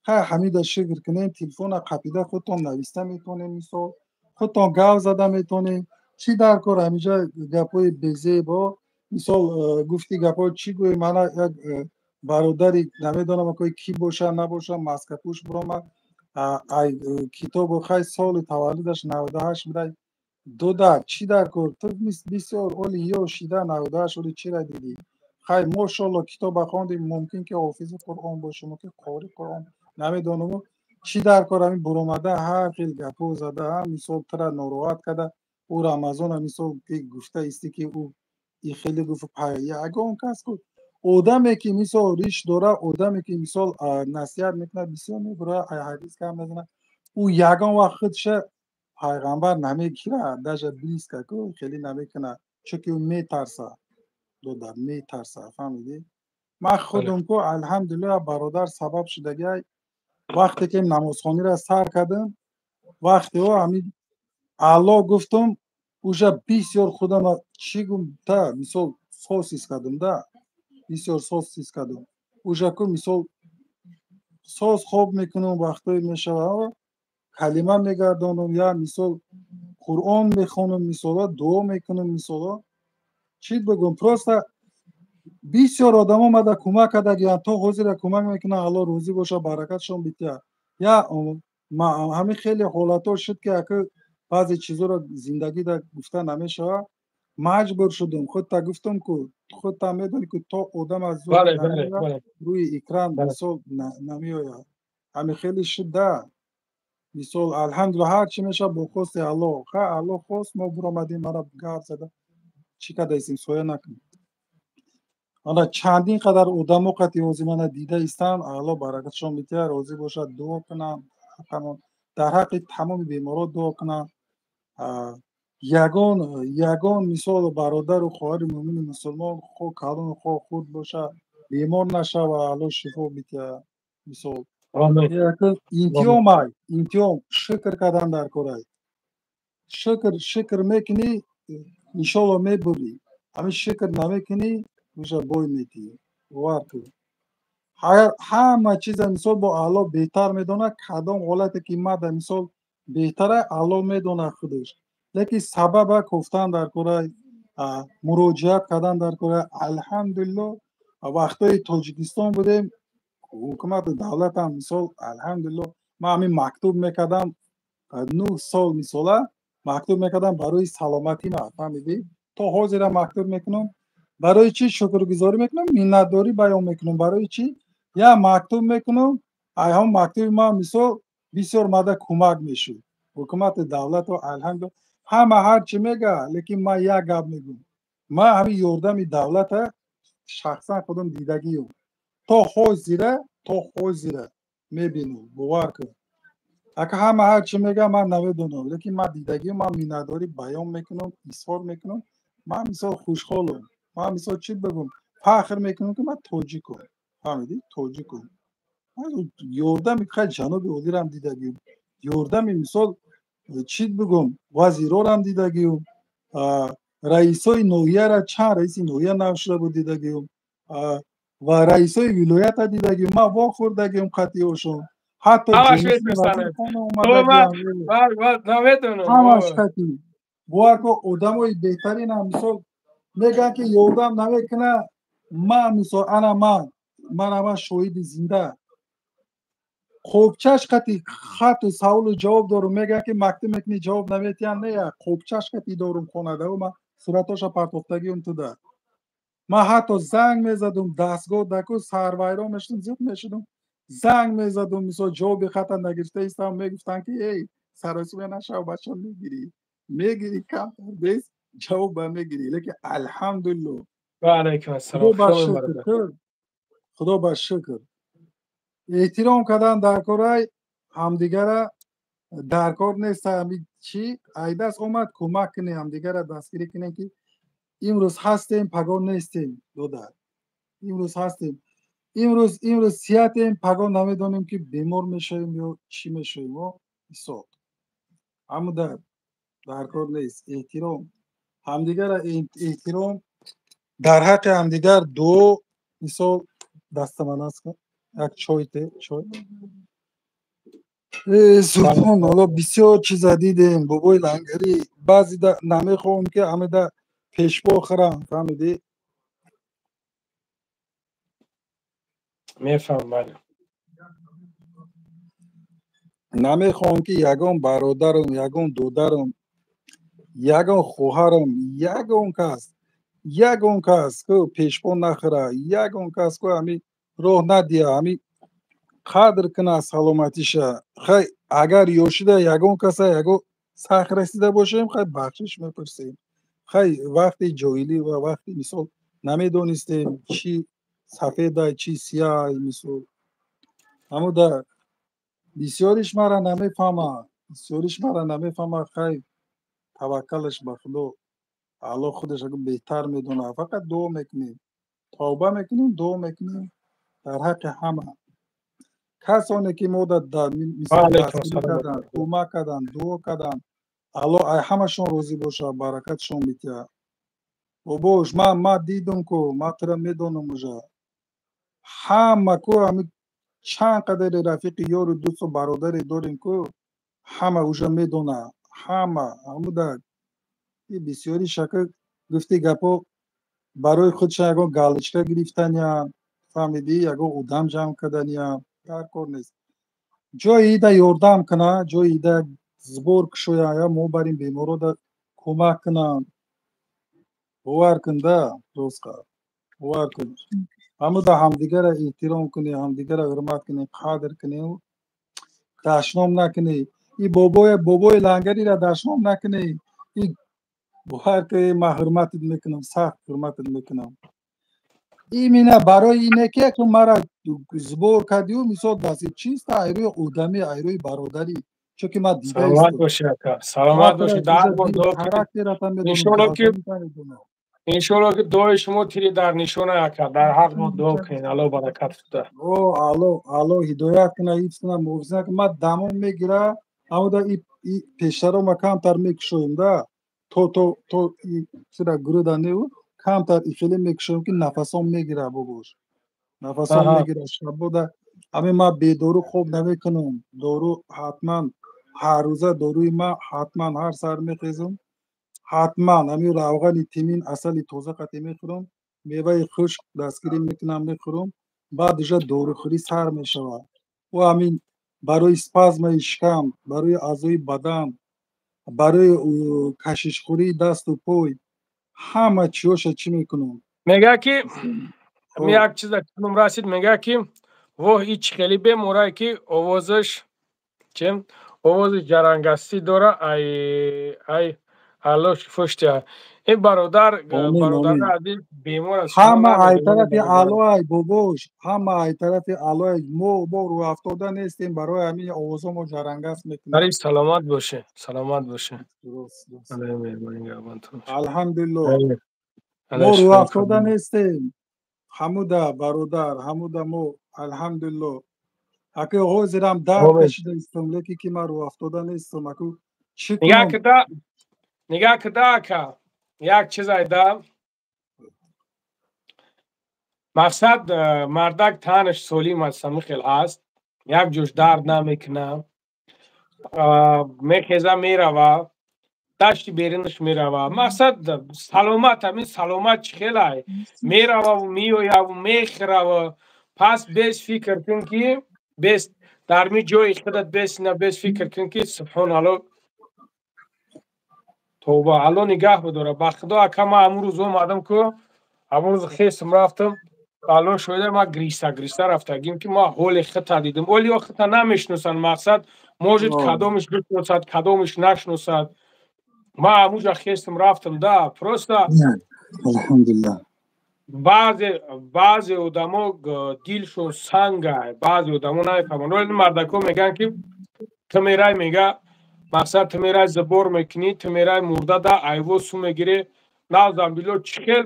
Хай ҳамида шукр кунем, телефона қапида худтон нависта метавонем, мисол худтон гап зада метавонем. Чӣ дар кор ҳаминҷа гапҳои безебо, мисол гуфти гапҳо чӣ гӯем? Мана як бародари намедонам акои кӣ боша набоша, маскапӯш биромад, ай китобу хай соли таваллудаш 98 будай. Додар чӣ дар кор? Ту бисёр оли ёшида 98 оли чира дидӣ? Хай мошолло китоба хондем, мумкин ки ҳофизи Қуръон бошӣ, мумкин қори Қуръон, намедонам. Чӣ дар кор ҳамин буромада ҳар хел гапҳо зада, мисол тура нороҳат карда. Ӯ Рамазона мисол ки гуфта истӣ ки ӯ и хеле гуфт, ягон кас ку одаме ки мисол риш дора, одаме ки мисол насиҳат мекунад, бисёр мебура, ҳадис кам мезанад, ӯ ягон вақт худша пайғамбар намегирад, даже близко ку хеле намекунад, чунки ӯ метарсад, додар метарсад, фаҳмидӣ? Ман худам ку алҳамдулилла бародар сабаб шудагиай, вақте ки намозхониро сар кардам, вақте ӯ ҳамин Аллоҳ гуфтам, уже бисёр худама чӣ гум та мисол соз ҳис кардам да, бисёр соз ҳис кардам. Уже ку мисол соз хоб мекунам, вақтое мешава калима мегардонам, я мисол Қуръон мехонам, мисола дуо мекунам, мисола чӣ бигӯм, просто бисёр одамо омада кӯмак кардагиянд, то ҳозира кӯмак мекунанд, Аллоҳ розӣ боша, баракатшон битиҳад. Я ҳамин хеле ҳолатҳо шуд ки ака баъзе чизҳоро зиндагида гуфта намешавад, маҷбур шудум. Худта гуфтам ку худта медонӣ ку то одам аз рӯи экран мисол намеояд. Ҳамин хеле шуд да. Мисол алҳамдулилла ҳар чӣ мешавад бо хости Аллоҳ. Ха Аллоҳ хост, мо буромадем, мара гап зада чӣ кардаистем, соя накунем. Ана чандин қадар одамо қати ҳозир мана дида истанд, Аллоҳ баракатшон битиҳад, розӣ бошад, дуо кунанд, дар ҳаққи тамоми беморон дуо кунанд. Ягон ягон мисол бародару хоҳари мӯъмини мусулмон хо калону хо хурд бошад, бемор нашава, Аллоҳ шифо битиҳад. Мисол интиҳом ай, интиҳом шукр кардан дар корай. Шукр шукр мекунӣ, иншоалло мебурӣ. Ҳамин шукр намекунӣ, уже бой метиҳӣ. Бовар кун. Ҳама чиза мисол бо Аллоҳ беҳтар медонад, кадом ҳолате ки мада мисол беҳтара, Аллоҳ медонад худаш. Лекин сабаба кофтан дар корай, муроҷиат кардан дар корай. Алҳамдулилло вақтҳои Тоҷикистон будем, ҳукумату давлатам мисол алҳамдулилло Ман ҳамин мактуб мекардам 9 сол мисола мактуб мекардам барои саломатӣ ма, фаҳмидӣ? То ҳозира мактуб мекунам. Барои чӣ шукргузорӣ мекунам? Миннатдорӣ баён мекунам. Барои чӣ? Я мактуб мекунам, ай ҳам мактуби ман мисол бисёр мада кӯмак мешуд. Ҳукумати давлату алҳамдулилла ҳама ҳар чӣ мега, лекин ман як гап мегӯм. Ман ҳамин ёрдами давлата шахсан худам дидагиюм. То ҳозира мебинам, бовар кун. Ака ҳама ҳар чӣ мега, ман намедонам, лекин ман дидагиюм, ман миннатдорӣ баён мекунам, изҳор мекунам. Ман мисол хушҳолам. Ман мисол чӣ бигӯм? Фахр мекунам ки ман тоҷикам. Фаҳмидӣ? Тоҷикам. Ёрдами хай ҷаноби олирам дидагиюм. Ёрдами мисол чӣ бигӯм? Вазирорам дидагиюм. Раисои ноҳияра чанд раиси ноҳия нав шуда буд дидагиюм. Ва раисои вилоята дидагиюм. Ман вохӯрдагиюм қатъиошон. Ҳатто ҳамаш қатъи. Бовар кун, одамои беҳтаринам мисол мегӯянд ки ёрдам намекунад. Ман мисол ана ман шоҳиди зинда. Қобчаш қати хату саволу ҷавоб дорум. Мегӯянд ки мактуб мекунӣ ҷавоб наметиҳанд. Не, қобчаш қати дорум хонадаву ман суратоша партофтагиум туда. Ман ҳатто занг мезадум дастгоҳ даку сарвайрон мешудум, зиқ мешудум. Занг мезадум, мисол ҷавоби хата нагирифта истам, мегуфтанд ки эй саросима нашав бача, мегирӣ. Мегирӣ камтар бес ҷавоба мегирӣ. Лекин алҳамдулилло. Ва алайкум ассалом. Худо ба шукр. Эҳтиром кардан дар корай ҳамдигара дар кор нест. Ҳами чӣ айдаст омад кӯмак кунем, ҳамдигара дастгирӣ кунем ки имрӯз ҳастем, пагоҳ нестем, додар. Имрӯз ҳастем. Имрӯз сиҳатем, пагоҳ намедонем ки бемор мешавем ё чӣ мешавем. Ҳисоб. Аммо дар кор нест. Эҳтиром. Ҳамдигара эҳтиром, дар ҳаққи ҳамдигар дуо, мисол дастаман аст як чой те чой. Субҳоналло, бисёр чиза дидем бобои лангарӣ. Баъзеда намехоҳам ки ҳамеда пешпо хӯрам, фаҳмидӣ? Мефаҳмам, бале. Намехоҳам ки ягон бародарам, ягон додарам, ягон хоҳарам, ягон кас ку пешпо нахӯра, ягон кас ку ҳами роҳ надиҳа, ҳами қадр куна саломатиша. Хай агар ёшида ягон каса ягон сахт расида бошем, хай бахшиш мепурсем. Хай вақти ҷоҳилӣ ва вақти мисол намедонистем чӣ сафедай, чӣ сияҳай мисол. Аммо да бисёриш мара намефаҳма, бисёриш мара намефаҳма. Хай таваккалаш ба Худо, Аллоҳ худаш беҳтар медонад. Фақат дуо мекунем, тавба мекунем, дуо мекунем дар ҳаққи ҳама касоне ки мо карданд, кӯмак карданд, дуо карданд. Аллоҳ ай ҳамашон розӣ бошад, баракатшон битиҳад. Бобош, ман дидум ку, ман тура медонам уже. Ҳама ку ҳами чанд қадари рафиқи ёру дӯсту бародаре дорем ку, ҳама уже медонад. Ҳама ҳамуда бисёри шака гуфти гапо барои худшон ягон галочка гирифтаниям, фаҳмидӣ, ягон одам ҷамъ карданиям. Дар кор нест. Ҷои ида ёрдам куна, ҷои ида сбор кушоя, я мо барим беморода кӯмак кунам. Бовар кун да, дӯстқа, бовар кун. Ҳамуда ҳамдигара эҳтиром кунӣ, ҳамдигара ҳурмат кунӣ, қадр кунӣ, дашном накунӣ. И бобои лангарира дашном накунӣ. И бовар кун, ман ҳурматат мекунам, сахт ҳурматат мекунам. Именно барои ине ки ту мара сбор кардиу, мисол даст чиста айрӯи одамӣ, айрӯи бародарӣ. Чунки ман дида Саломат бошӣ ака, саломат бошӣ. Дар бор дуо иншоалло ки дуои шумо тири дар нишона ака, дар ҳақ мо дуо кунед, Аллоҳ баракат фуда. О, Аллоҳ, Аллоҳ ҳидоят куна, ҳифз куна, муҳофизат куна. Ман дамон мегира, аммо и пештаро ма камтар мекушоем да. То то то чира гурӯда неу камтар ихеле мекушоем ки нафасон мегира бобош. Нафасон мегира шабода. Ҳамин ман бедору хоб намекунам. Дору ҳатман ҳар рӯза доруи ман ҳатман ҳар сар мехезам. Ҳатман ҳамин равғани тимин, асали тоза қатӣ мехӯрам, меваи хушк дастгирӣ мекунам, мехӯрам. Баъд уже дорухӯрӣ сар мешавад. Ӯ ҳамин Барои спазмаи шикам, барои аъзои бадан, барои кашишхӯрии дасту пой, ҳама чиёша чӣ мекунам. Мега ки як чиза кунум расид, мега ки воҳ, ич хеле беморае ки овозаш чем овози ҷарангастӣ дора, ай ай, Алло шифош диҳад ин бародар, бародари азиз бемор аст. Ҳама ай тарафи Алло, ай бобош, ҳама ай тарафи Алло. Мо рӯҳафтода нестем, барои ҳамин овозо мо ҷарангаст мекунем. Қариб, саломат боше, саломат боше. Алҳамдулилло, мо рӯҳафтода нестем. Ҳамуда бародар, ҳамуда мо, алҳамдулилло, аку ҳозирам дард кашида истом, лекин ки ман рӯҳафтода нестам, аку чӣ кунам? Нигаҳ кида, ака, як чиз айда мақсад, мардак танаш солим аст, ҳамин хел ҳаст, як ҷош дард намекуна, мехеза, мерава, дашти беринаш мерава, мақсад саломат. Ҳамин саломат чӣ хелай мерававу меояву мехӯраву. Пас бес фикр кун ки бес дар ми ҷои худат бесина, бес фикр кун ки субҳоналло, тавба, Алло нигаҳ бидора. Ба худо, ака, ман ҳамун рӯз омадам ку, ҳамун рӯз хестам, рафтам, Алло шоҳида, ман гриста гриста рафтагим ки ман ҳоли хита дидам. Олиё хита намешиносанд, мақсад, может, кадомиш бишносад, кадомиш нашиносад. Ман ҳамунҷа хестам, рафтам да, просто алҳамдулиллаҳ. Баъзе одамо дилшон сангай, баъзе одамо намефаҳманд. Оли мардако мегӯянд ки ту мерай, мега, мақсад, ту мерай, забор мекунӣ, ту мерай, мурда да айво су мегирӣ. Навзамбилло, чӣ хел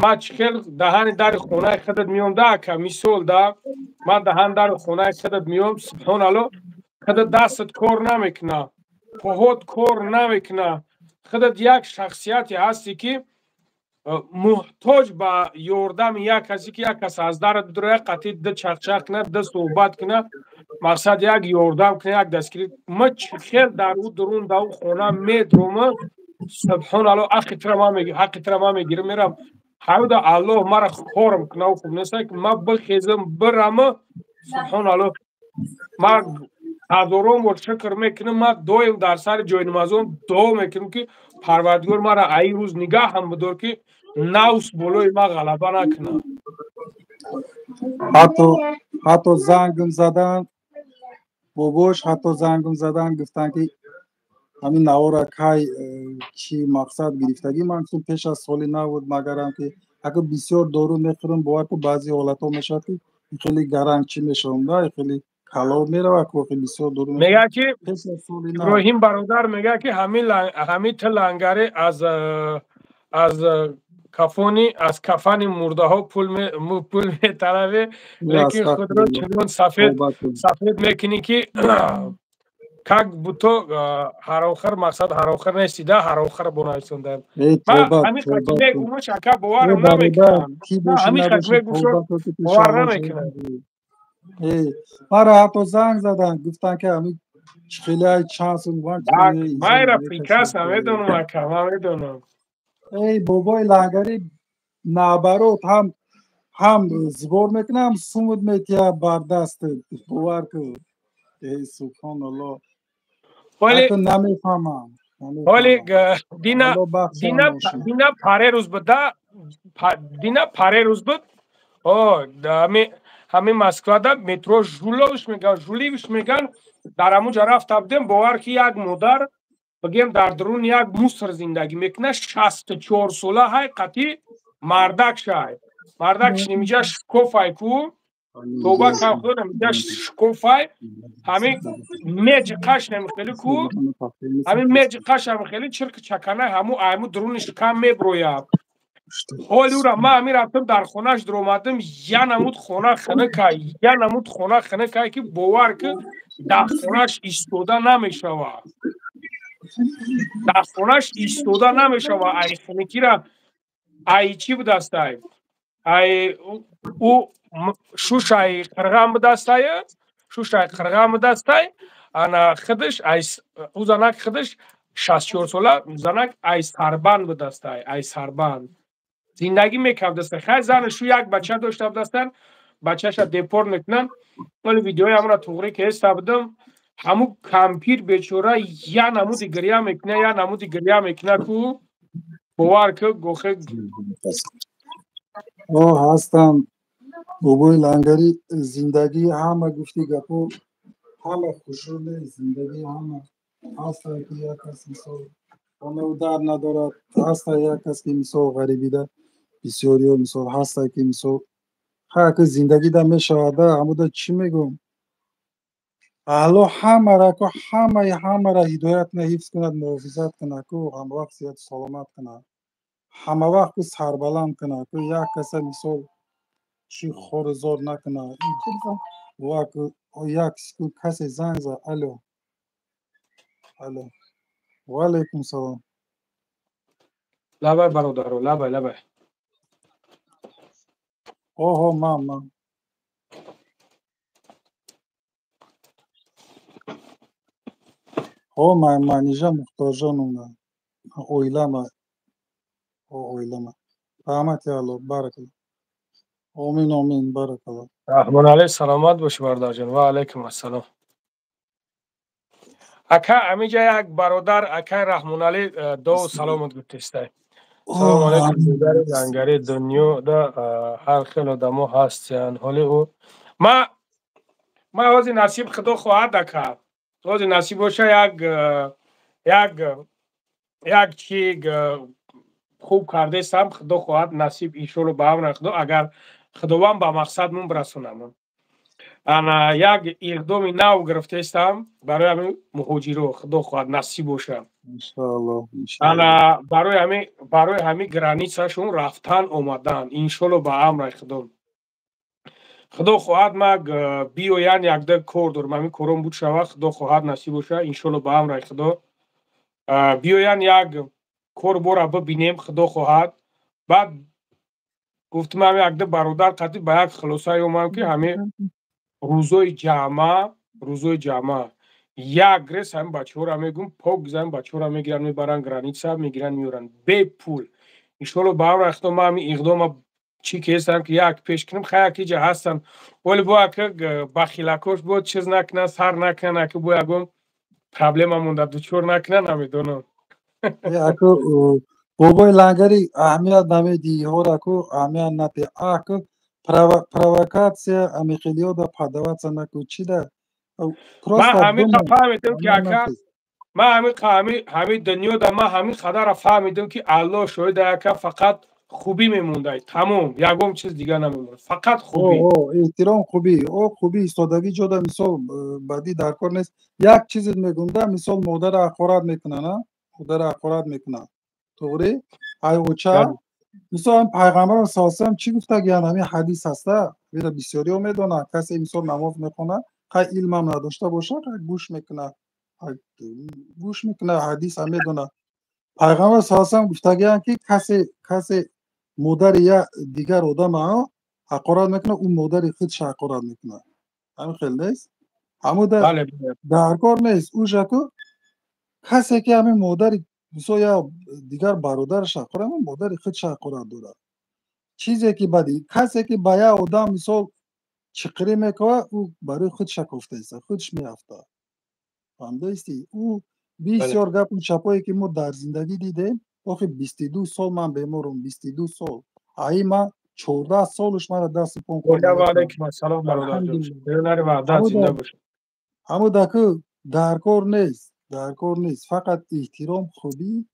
ма чӣ хел даҳани дари хонаи худат меом да, ака, мисол да, ман даҳани дари хонаи худат меом, субҳоналло, худат дастат кор намекуна, поҳот кор намекуна, худат як шахсияте ҳастӣ ки муҳтоҷ ба ёрдами як касе ки як кас аз дарат бидура, як қатъи д чақчақ кунад, д суҳбат кунад, мақсад, як ёрдам кунад, як дастгирӣ. Ма чӣ хел дар ӯ дурун, дар ӯ хона медурумам, субҳоналло, ҳаққи тира ман мегирам, мерам ҳавда, Аллоҳ мара хорам кунав, хуб неста ки ман бихезам, бирама. Субҳоналло, ман ҳазорон бор шукр мекунам, ман доим дар сари ҷойнамозон дуо мекунам ки Парвардигор мара аи рӯз нигаҳам бидор ки нафс болои ман ғалаба накунад. Ҳатто зангм задан, бобош, ҳатто зангм задан, гуфтанд ки ҳамин навора кай, чӣ мақсад гирифтагӣ. Ман гуфтам, пеш аз соли нав буд, магарам ки ака бисёр дору мехӯрам, бовар ку, баъзе ҳолатҳо мешавад ки хеле гаранг чӣ мешавам да, хеле калоб мерава ку, бисёр дору. Мега ки Иброҳим бародар мега ки ҳамин ту лангаре аз кафони, аз кафани мурдаҳо пул металаве, лекин худро чунон сафед мекунӣ ки как будто ҳаромхӯр, мақсад, ҳаромхӯр нести да, ҳаромхӯр бонависонда. Ҳамин хаки мегумаш, ака, боварам намекунам, ҳамин хаки мегумш, бовар намекунам. Мара ҳатто занг заданд, гуфтанд ки ҳамин хеле чанд сум. Майра прекрасно медонам, ака, ман медонам. Эй бобои лангари, наоборот, ҳам сбор мекунам, сумуд метия бар дастат, бовар кун. Эй субҳоналло, намефаҳмам. Ҳоли дина паре рӯз буд да, дина паре рӯз буд, ҳамин Москвада метро Жуловиш меган, Жуливиш меган, дар ҳамунҷа рафта будем, бовар ки, як модар, бигем, дар дарун як мусор зиндагӣ мекунад, 64 сола ҳай, қатъи мардак шай, мардакш нимиҷа шкофай ку, тоба кам худо, намиҷа шкофай, ҳамин меҷи қаш намихели ку, ҳамин меҷи қаш ҳамихели чирки чаканай ҳаму айму дуруни шикам меброяд. Ҳоли ура ман ҳамин рафтам, дар хонаш дуромадам, я намуд хона хинакай, я намуд хона хинакай ки бовар ки, дар хонаш истода намешавад, дар хонаш истода намешавад. Ай хинакира, ай чӣ будастай, ай ӯ шушай қирған будастай, шушай қирған будастай. Ана хидиш ай ӯ занак, хидиш 64 сола занак, ай сарбанд будастай, ай сарбанд зиндагӣ мекардаста. Хай, занашу як бача дошта будастан. Бачаша депорт мекунанд. Вале видеои ҳамура туғрӣ ки ҳеста будам, ҳамун кампир бечора я намуди гиря мекуна, я намуди гиря мекуна, ку бовар ку гохе. О, ҳастам, бобои Лангарӣ. Зиндагӣ ҳама, гуфти гапо, ҳама хушрӯ нест. Зиндагӣ ҳама ҳастан, ки як кас, мисол, хонаву дар надорад, ҳаста як кас, ки, мисол, ғарибида бисёриё, мисол, ҳаста, ки, мисол, ҳар ки зиндагида мешавада. Ҳамуда чӣ мегӯм? Аллоҳ ҳамара ку, ҳамаи ҳамара ҳидоят кунад, ҳифз кунад, муҳофизат кунад, ку ҳамавақт сиҳату саломат кунад, ҳамавақт ку сарбаланд кунад, ку як каса, мисол, чӣ хору зор накунад. Як секунд, касе занг зад. Алло, алло, ва алайкум салом. Лабай, бародаро, лабай, лабай. Оҳо, ман ҳо, Манижа Мухторҷоновна, оилама, оилама. Раҳмати Алло, баракалло. Омин, омин, баракалло. Раҳмон алайк, саломат бошӣ, бародарҷон. Ва алайкум ассалом. Ака, амиҷа як бародар, акай Раҳмоналӣ, ду саломат гуфтестай. Салом алайкум, бародари Лангари. Дунёда ҳар хел одамо ҳастянд. Ҳоли ӯ ма ҳозир насиб, худо хоҳад, ака, ҳозир насиб боша, як чи хуб кардесам, худо хоҳад, насиб, иншолло, ба амри худо, агар худованд ба мақсадмон бирасонамон. Ана як иқдоми нав гирифтаистам барои ҳамин муҳоҷиро, худо хоҳад, насиб боша. Ана барои ҳамин границашон рафтан омадан, иншолло, ба амри худо, худо хоҳад, ма биёян, якда кор дорам, ҳамин кором буд шава, худо хоҳад, насиб боша, иншолло, ба амри худо, биёян, як кор бора бибинем, худо хоҳад. Баъд гуфтам, ҳами якда бародар қатӣ ба як хулосае омадам, ки ҳамин рӯзои ҷамъа, рӯзои ҷамъа як рес ҳамин бачаҳоро мегӯм, пок ҳамин бачаҳоро мегиранд, мебаранд граница, мегиранд, меоранд бепул, иншолло, ба амри худо. Ма ҳамин иқдома чӣ ки ҳестам, ки як пеш кунем. Хай, як иҷа ҳастанд, вале бо ака бахилакош бо чиз накунанд, сар накунанд, ака бо ягон проблема монда дучор накунанд, намедонам. Аку, бобои Лангари, аҳамият намедиҳӣ ҳораку, аҳамият надиҳ. Аку, провокация амихелиёда поддаваться наку, чида. Ман ҳамин фаҳмидам, ки ака, ман ҳамин дунёда ман ҳамин қадарра фаҳмидам, ки Аллоҳ шоҳида, ака, фақат хубӣ мемондай, тамом, ягон чиз дига намемонад, фақат хубӣ. Эҳтиром, хубӣ, о, хубӣ, истодагӣ ҷода, мисол, бадӣ дар кор нест. Як чизе мегӯм да, мисол, модарро ҳақорат мекунанд, модарро ҳақорат мекунанд, туғри, ай оча, мисол, пайғамбар саллаллоҳу чӣ гуфтагиянд? Ҳамин ҳадис ҳаста, вера бисёриҳо медонанд. Касе, мисол, намоз мехонад, хай, илмам надошта бошад, гӯш мекунад, гӯш мекунад, ҳадисам медонад. Пайғамбар саллаллоҳу гуфтагиянд, ки касе модари як дигар одама ҳақорат мекунад, ӯ модари худша ҳақорат мекунад. Ҳамин хел нест? Ҳамуда дар кор нест. Ӯшаку касе ки ҳамин модари, мисол, я дигар бародараш ҳақорат, модари худша ҳақорат дорад. Чизе ки бади, касе ки ба як одам, мисол, чиқирӣ мекунад, ӯ барои худша кофтаиста, худш меафтад. Фаҳмидаисти? Ӯ бисёр гапу чапое ки мо дар зиндагӣ дидем. Охи, 22 сол ман беморум, 22 сол. Аи ман 14 солуш мара дасти пом. Салом. Ҳамудаку дар кор нест, дар кор нест. Фақат эҳтиром, хубӣ,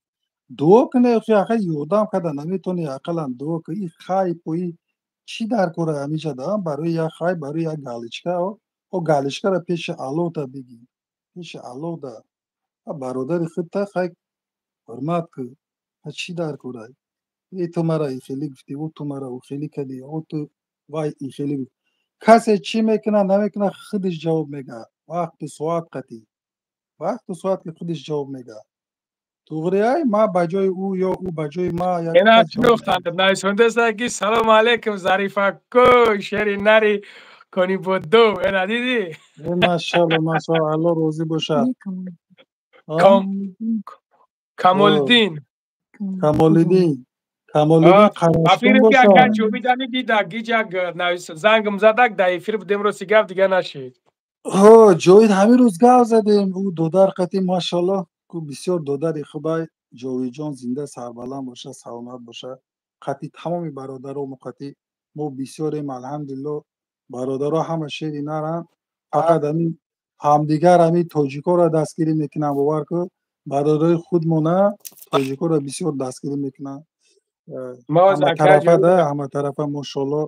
дуо кунед. Охи, ақа, ёрдам карда наметавонӣ, ақаллан дуо ку. И хайпои чӣ дар кора ҳамиша да? Барои як хайп, барои як галочка. О, галочкаро пеши Аллоҳ да бигӣ, пеши Аллоҳ да. Бародари худта, хай, ҳурмат ку. Чӣ дар кора? Э, ту мара ихелӣ гуфтӣ, ӯ ту мара ухелӣ кардӣ, о, ту вай ихелӣ гуфт. Касе чӣ мекунад, намекунад, худаш ҷавоб мегаҳад. Вақту соат қатъӣ, вақту соат ки худаш ҷавоб мегаҳад. Туғри, ай ма ба ҷои ӯ ё ӯ ба ҷои ма. Ки салому алейкум, Зарифаку, шери нари кони бодду, ена дидӣ? Машалло, машалло, Алло розӣ бошад. Камолиддин. Камолиддин. Камолиддин Қарашкун боша. Боша. Ака Ҷовидани дидак, гиҷак навис зангм задак, дар эфир будем, рости гап дига нашид. Ҳо, Ҷовид ҳамин рӯз гап задем, ӯ додар қати, машаллоҳ, ку бисёр додари хубай. Ҷовидҷон зинда сарбаланд боша, саломат боша. Қати тамоми бародаро қати мо бисёрем, алҳамдулилло, бародаро ҳама шери наранд, фақат ҳамин ҳамдигар ҳамин тоҷикоро дастгирӣ мекунанд, бовар кун, бародарои худмона тоҷикоро бисёр дастгирӣ мекунанд. Ма оз ака Ҳаматарафа Ҷовид да, ҳаматарафа, мошалло.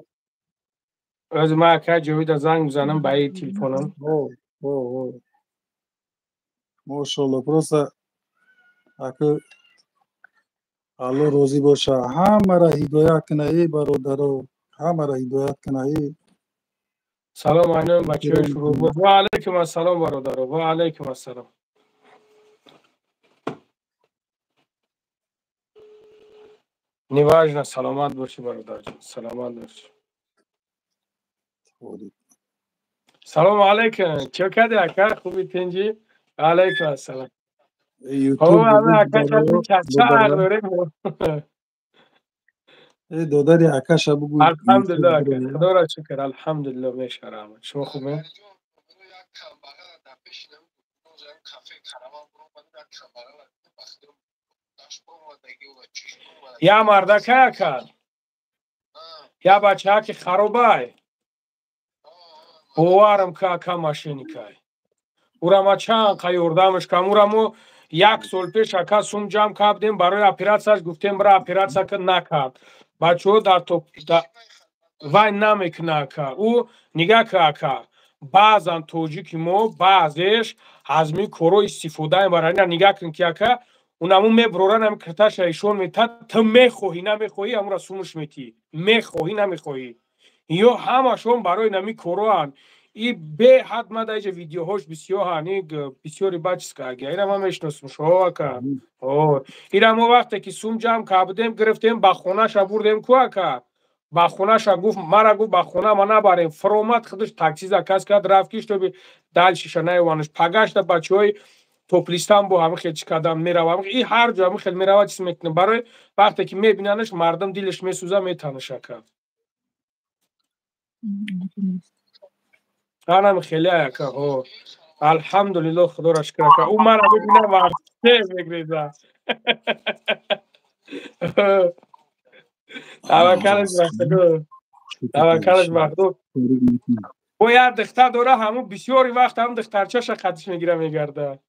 Оз ма ака Ҷовида занг бизанам ба ин телефонам. О, о, о. Мошалло, просто ака Алло розӣ боша, ҳамаро ҳидоят куна, эй бародаро, ҳамаро ҳидоят куна, эй. Салом алайкум бачаҳои шурӯъ. Ва алайкум ассалом бародаро. Ва алайкум ассалом. Неважно, саломат бошӣ бародарҷон, саломат бошӣ. Салом алайкум. Чӣ кардӣ ака? Хуби, тинҷӣ? Алайкум ассалом. Ютуб Ҳо, ҳама бугӯ ака додаро, ча ҳақ додаро. дорем. Эй додари акаша бугӯ Ютуб Алҳамдулилло ака. бидорем. Худоро шукр, алҳамдулилло меша раҳмат. Шумо хубе? Я мардака ака. Я бачаки харобай. Боварам ка ака мошенникай. Ура ма чанд қа ёрдамаш кам. Ура мо як сол пеш ака сум ҷамъ кардем барои оператсияш, гуфтем бира оператсия ка, накард. Бачаҳо дар топ вай намекуна ака. Ӯ нигаҳ ка ака. Баъзан тоҷики мо баъзеш аз ми коро истифода мебарад. Ина нигаҳ кун ки ака унаму меброран ами кирташа ишон метад, ту мехоҳӣ намехоҳӣ амура сумуш метӣ. Мехоҳӣ намехоҳӣ. Ё ҳамашон барои нами короанд. И беҳад ма дар иҷа видеоҳош бисёранд, и бисёри бачиска ага. Ира ман мешиносам шо ака. О, ира мо вақте ки сум ҷамъ кардем, гирифтем ба хонаша бурдем ку ака. Ба хонаша гуфт, мара гуфт ба хона ма набарем. Фуромад худаш такси заказ кард, рафт ки штоби дальшиша наёванаш. Пагашта бачаҳои топлистан бо ҳамин хел чӣ кардан мерава. И ҳар ҷо ҳамин хел мерава, чиз мекунад. Барои вақте ки мебинанаш мардум дилаш месӯза, метанаш ака. Анам хеле ака, ҳо. Алҳамдулилло, худоро шукр ака. Ӯ мара бибина варсе мегреза. Таваккалаш ба худо. Таваккалаш ба худо. Бо як духтар дора, ҳамун бисёри вақт ҳам духтарчаша қатиш мегира мегарда.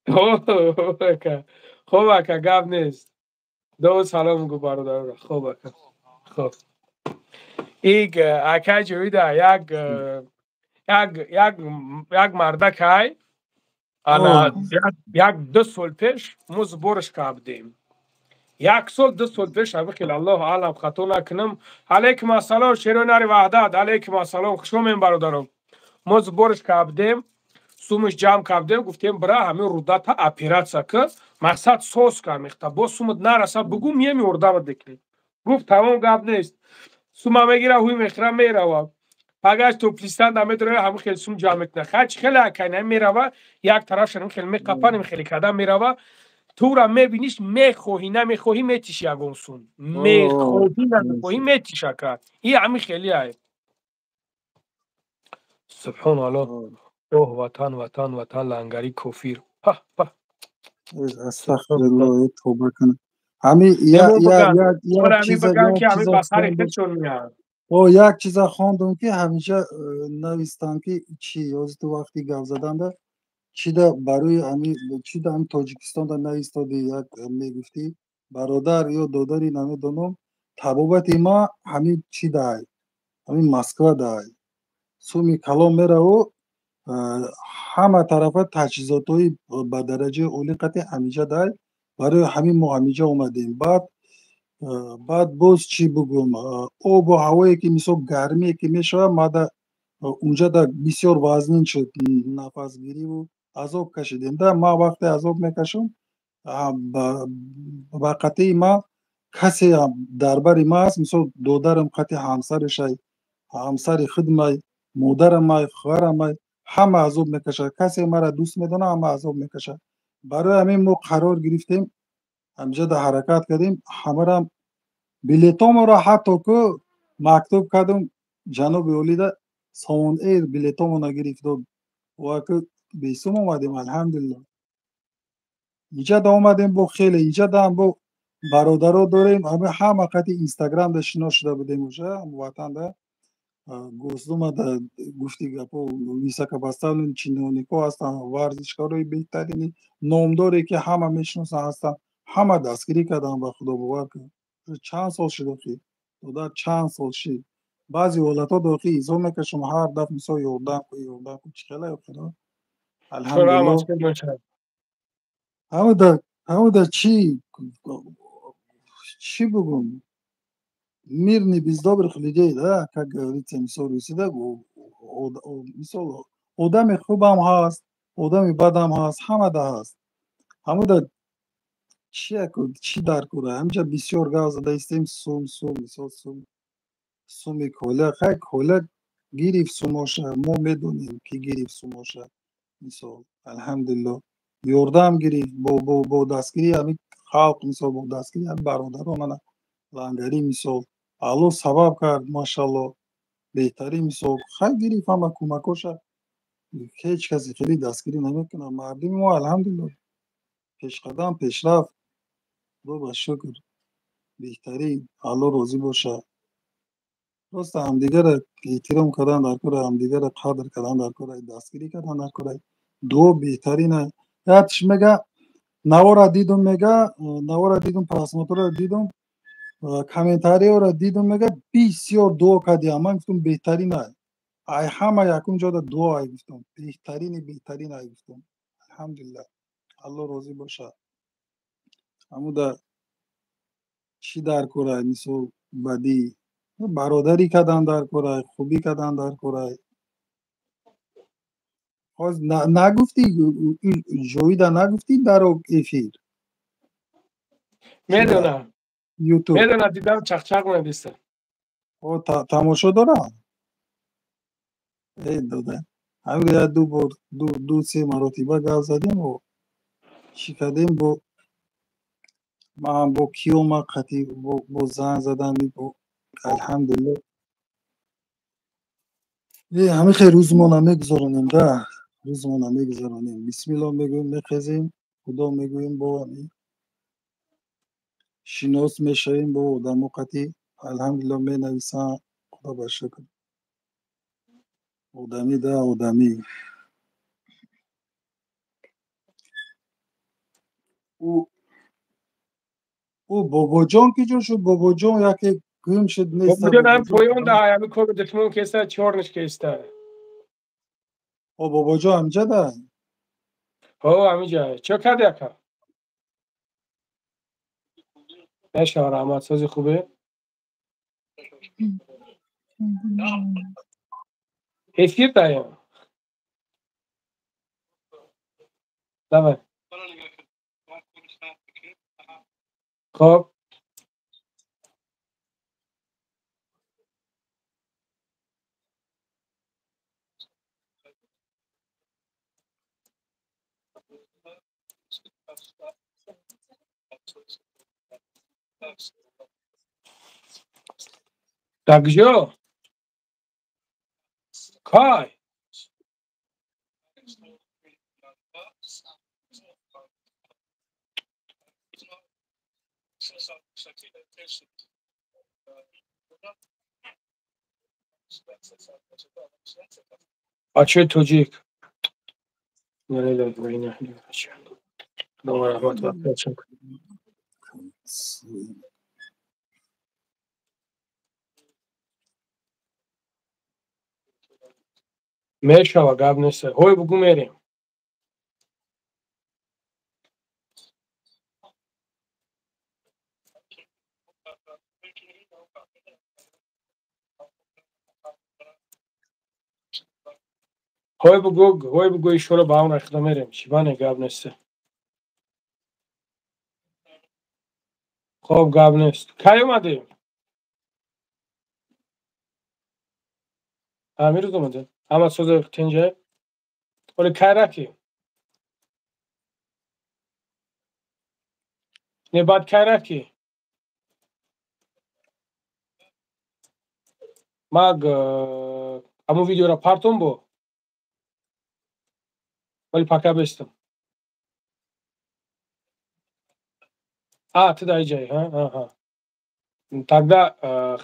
Ҳо, ака. Хоб ака, гап нест. До салом гу бародарора. Хоб ака. Хоб. Иг ака Ҷовида як як як як мардакай ана як ду сол пеш мо сборш кардем. Як сол ду сол пеш ҳамин хел, аллоҳу аълам, хато накунам. Алайкум ассалом шерои нари ваҳдат, алайкум ассалом, хуш омем бародарон. Мо сборш кардем, сумаш ҷамъ кардем, гуфтем бира ҳамин рудата оператсия ки, мақсад соз ка мехта, бо сумат нараса бугу мием ёрдамат мекунем. Гуфт тамом, гап нест. Сума мегира, ҳуй мехӯра, мерава. Пагаш топлистан да медроя, ҳамин хел сум ҷамъ мекуна. Хай чӣ хеле ака, ина мерава, як тарафша ҳамин хел меқапан, ҳамин хеле карда мерава. Тура мебиниш, мехоҳӣ намехоҳӣ метиш ягон сум. Мехоҳӣ намехоҳӣ метиш ака. И ҳамин хели ай. Субҳоналлоҳ. Оҳ ватан, ватан, ватан, лангари кофир. Пах, пах. Астағфируллоҳ, тавба кунам. Ҳамин я Емо я биган, як як ора ҳамин чиза биган як ки ҳамин чиза ба сари хондум. худшон меянд. О, як чиза хондум ки ҳамеша навистам ки чӣ ҳозир ту вақти гап заданда чида барои ҳамин чида ҳамин Тоҷикистонда наистоди, як мегуфтӣ бародар ё додари намедонам, табобати ма ҳамин чӣ дай, ҳамин Москва дай, суми калон мераву ҳама тарафа таҷҳизотҳои ба дараҷаи олӣ қати ҳамиҷа дай, барои ҳамин мо ҳамиҷа омадем. Баъд боз чӣ бугум, обу ҳавое ки мисол гармие ки мешавад, мада унҷа да бисёр вазнин шуд нафасгириву азоб кашидем да. Ман вақте азоб мекашам, ба қатъи ма касе дар бари ма аст, мисол додарам қати ҳамсарашай, ҳамсари худмай, модарамай, хоҳарамай, ҳама азоб мекашад. Касе мара дӯст медонад, ҳама азоб мекашад. Барои ҳамин мо қарор гирифтем Ҳамҷода ҳаракат кардем, ҳамарам билетомонро ҳатто ку мактуб кардум ҷаноби олида, Сомон Эйр билетомонро гирифт дод. Ва ку бесум омадем, алҳамдулилло. Иҷада омадем, бо хеле иҷадаам бо бародаро дорем, ҳама қати Инстаграмда шинос шуда будем, уже ватанда Госдумада гуфти гапо высокопоставленный чиновникҳо ҳастанд, варзишкорои беҳтарини номдоре ки ҳама мешиносанд ҳастанд, ҳама дастгирӣ карданд. Ба худо бовар кун, чанд сол шуд охи додар, чанд сол шид. Баъзе ҳолатҳо дохи изо мекашам, ҳар дафъ мисол ёрдам кун, ёрдам кун, чӣ хела охиро. Алҳамдулилло, ҳамуда чӣ бугум, мир не без добрых людей, да, как говорится, мисол русида, мисол одами хубам ҳаст, одами бадам ҳаст, ҳамада ҳаст. Ҳамуда чи чӣ дар кора, ҳамҷа бисёр гап зада истем, сум сум, мисол сум суми коля, хай коля гирифт сумоша, мо медонем ки гирифт сумоша, мисол алҳамдулилло ёрдам гирифт бо дастгирии ҳамин халқ, мисол бо дастгирии ҳамин бародарон, мана лангарӣ, мисол Алло сабаб кард, машалло, беҳтарин, мисол хай гирифт ҳама кӯмакоша, ҳеҷ касе хеле дастгирӣ намекунад. Мардуми мо алҳамдулилло пешқадам, пешрафт, худо ба шукр, беҳтарин, Алло розӣ бошад. Просто ҳамдигарро эҳтиром кардан дар кора, ҳамдигарро қадр кардан дар кора, дастгирӣ кардан дар кора, дуо беҳтарина. Якш мега навора дидум, мега навора дидум, просмотрро дидум, комментариёро дидум, мега бисёр дуо кардиам. Ман гуфтум беҳтарин ай, ҳама якум ҷода дуо ай гуфтум, беҳтарини беҳтарин ай гуфтум. Алҳамдулилло, Алло розӣ бошад. Ҳамуда чӣ дар кора, мисол бадӣ, бародарӣ кардан дар кора, хубӣ кардан дар кора. Нагуфтӣ ҷоида, нагуфтӣ дар эфир. Медонам. Ютуб. Медонам, дидам, чақчақ медиста. Тамошо дорам. Э дода. Ҳамин як ду бор, ду се маротиба гап задем, чӣ кардем, бо ман бо киёма қатӣ бо занг задан, алҳамдулилло. Э ҳамин хел рӯзмона мегузаронем да, рӯзмона мегузаронем. Бисмилло мегӯем, мехезем, худо мегӯем, бо шинос мешавем бо одамо қатӣ, алҳамдулилло менависанд, худо ба шукр. Одамӣ да, одамӣ. Ӯ бобоҷон ки ҷо шуд? Бобоҷон яке гум шуд, нест. Бобоҷон ҳам поён да, ҳами кори душмон кеста, чорниш кеста. О, бобоҷон ҳамҷа да? Ҳо, ҳамиҷа. Чо карди ака? Мешава, раҳмат, сози хубе? Эфир даем. Давай. Хоб. Так ҷо? Кай? Бачаи тоҷик. Худо раҳмат ва мешава, гап нест. Ҳой бугӯ, мерем. Ҳой бугӯ, ҳой бугӯ, ишора ба ҳам рахида мерем. Чӣ бане, гап нест. Хоб, гап нест. Кай омадӣ? Амирӯз омадӣ? Ҳама сози тинҷа? Оли кай рафтӣ? Не, баъд кай рафтӣ? Маг ҳамун видеоро партом бо, вале пока бестам. А, ту дар иҷаи? Тогда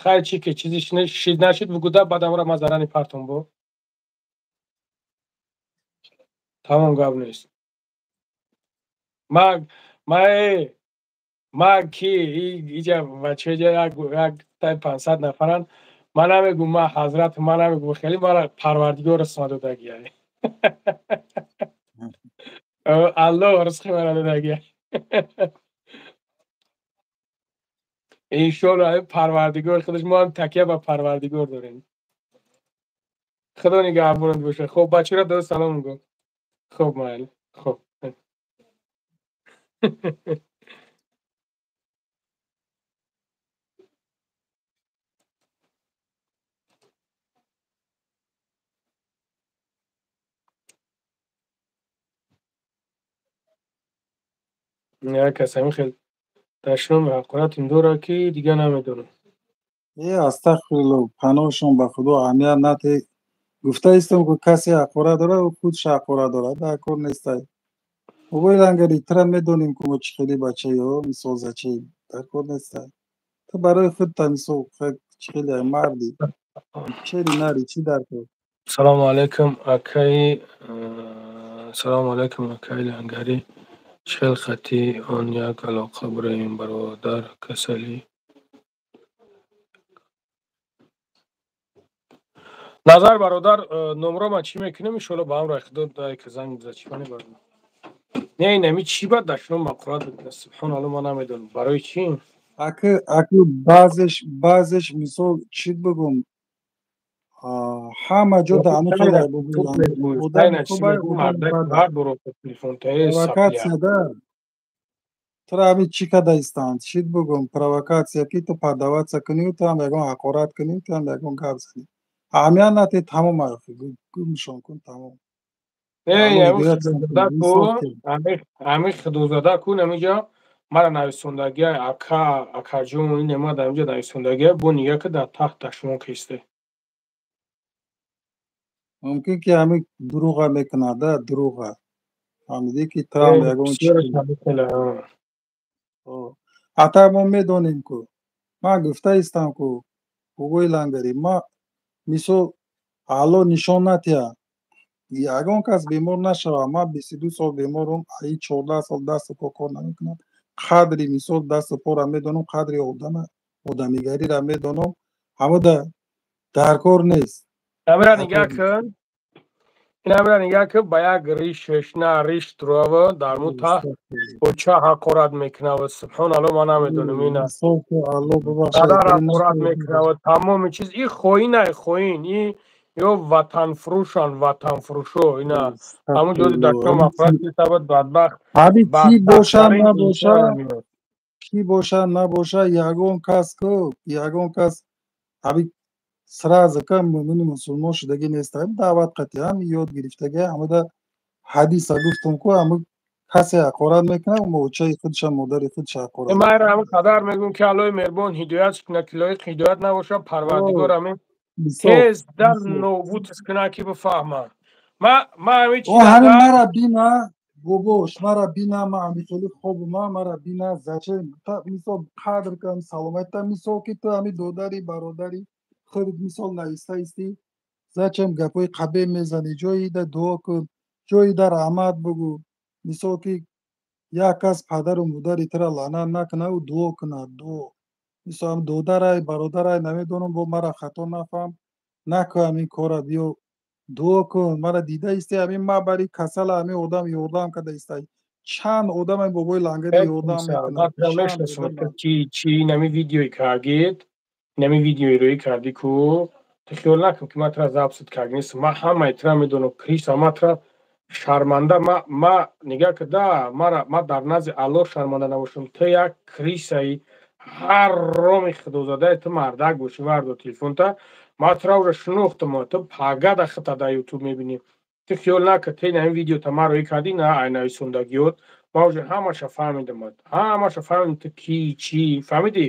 хайр, чи ки чизи шид нашид, бугуда, баъд амра ман зарани партом бо. Тамом, гап нест. Маг ма ма ки иҷа бачаҷа як тай 500 нафаранд. Ман намегум, ман ҳазрат, ман намегум, хеле мара Парвардигор ризқ додагия, Аллоҳ ризқи мара додагия. Иншоалло, Парвардигор худаш, мо ҳам такя ба Парвардигор дорем. Худо нигаҳбонат боша. Хоб, бачаро дод салом гу. Хоб, майли, хоб. Як кас ҳамин хел дашном ҳақорат дорад, ки дига намедонам. Е, астағфирулло, паноҳшон ба Худо, аҳамият нате. Гуфта истам, ки касе ҳақорат дорад, ӯ худш ҳақорат дорад, дар кор нестай. Бобои Лангари, тура медонем, ки мо чӣ хели бачаё, мисол, зачаи, дар кор нестай. Ту барои худта, мисол, чӣ хели марди, чери нари, чӣ дар кор? Салому алайкум, акаи, салому алайкум, акаи Лангари. Чӣ хел хати он як алоқа бураем, бародар касалӣ. Назар бародар, номро ман чӣ мекунем, иншоалло, ба ҳамроҳи Худо ки занг биза. Чӣ мани, бародар? Не, инами чӣ бад дашном ҳақорат мекунад, субҳоналло, ман намедонам барои чӣ. Аки баъзеш, мисол, чӣ бигӯм, ҳама ҷо дар ҳамин хеле провокатсия да. Тура ҳамин чӣ када истанд, чӣ бигӯм, провокатсия, ки ту поддаваться кунию, ту ҳам ягон ҳақорат кунию, ту ҳам ягон гап занӣ. Аҳамият нате, тамом, гумшон кун, тамом. Ҳамин худозада кун, ҳаминҷа мара нависондагия, ака, акаҷон, ин ма дар инҷа нависондагия, бо нига ки дар тахт дашмон кисте. Мумкин ки ҳамин дурӯға мекунад, да, дурӯға, фаҳмидӣ, ки ту ҳам ягон ҳатто мо медонем ку. Ман гуфта истам ку, бобои Лангари, ма, мисол, Алло нишон натиҳад, ягон кас бемор нашавад. Ман 22 сол беморум, аи 14 сол дасту по кор намекунам. Қадри, мисол, дасту пора медонам, қадри одама, одамигариро медонам. Ҳамода дар кор нест. Амира, нигаҳ кун, ин амира, нигаҳ кун, ба як ришеш на риш турава дар му тахт бо ча ҳақорат мекунава. Субҳоналло, ман намедонам, ина қадар ҳақорат мекунава, тамоми чиз. И хоинай, хоин, и ё ватанфурӯшанд, ватанфурӯшо. Ина ҳамун ҷои дакка мафрат метавад, бадбахт. Ҳаби ки боша набоша, ки боша набоша, ягон кас ку, ягон кас ҳаби сразу ка мӯмини мусулмон шудагӣ нест. Даъват қатъи ҳам ёд гирифтагӣ, ҳамада ҳадиса гуфтум ку, ҳама касе ҳақорат мекунад, мочаи худша, модари худша ҳақорат. Ман ҳамин қадар мегӯм, ки Аллоҳи меҳрубон ҳидоят кунад, ки лоиқ ҳидоят набошад, Парвардигор ҳамин тез дар нобуд кунад, ки бифаҳмад. Ма ҳамин ҳамин мара бина, бобош, мара бина, ма ҳамин хеле хобума, мара бина, зачем, мисол, қадр кун саломатта, мисол, ки ту ҳамин додари, бародари худат, мисол, нависта истӣ, зачем гапҳои қабеҳ мезанӣ? Ҷои да дуо кун, ҷои да раҳмат бугӯ, мисол, ки як кас падару модари тура лаънат накунад, ӯ дуо кунад, дуо. Мисол, додарай, бародарай, намедонам, бо мара хато нафаҳм, накун ҳамин кора, биё дуо кун. Мара дида истӣ, ҳамин ма бари касала ҳамин одам ёрдам карда истай. Чанд одам бобои Лангари ёрдам мекунад. Чи нами видеои кардид, нами видеои рӯӣ кардӣ ку, ту хиёл накун, ки ман тура запись кард нестам. Ман ҳамаи тура медонам, криса, ман тура шарманда. Ма нигаҳ куда, мара ма дар назди Аллоҳ шарманда набошам. Ту як крисаи ҳароми худозадаи, ту мардак бошӣ, вардо телефонта. Ман тура уже шинохтам, ту пагада хита дар Ютуб мебинӣ. Ту хиёл накар, те ин видеота ма роӣ кардӣ, на ай нависондагиёт. Ма уже ҳамаша фаҳмидам. Ҳамаша фаҳмидам, ту ки, чӣ, фаҳмидӣ?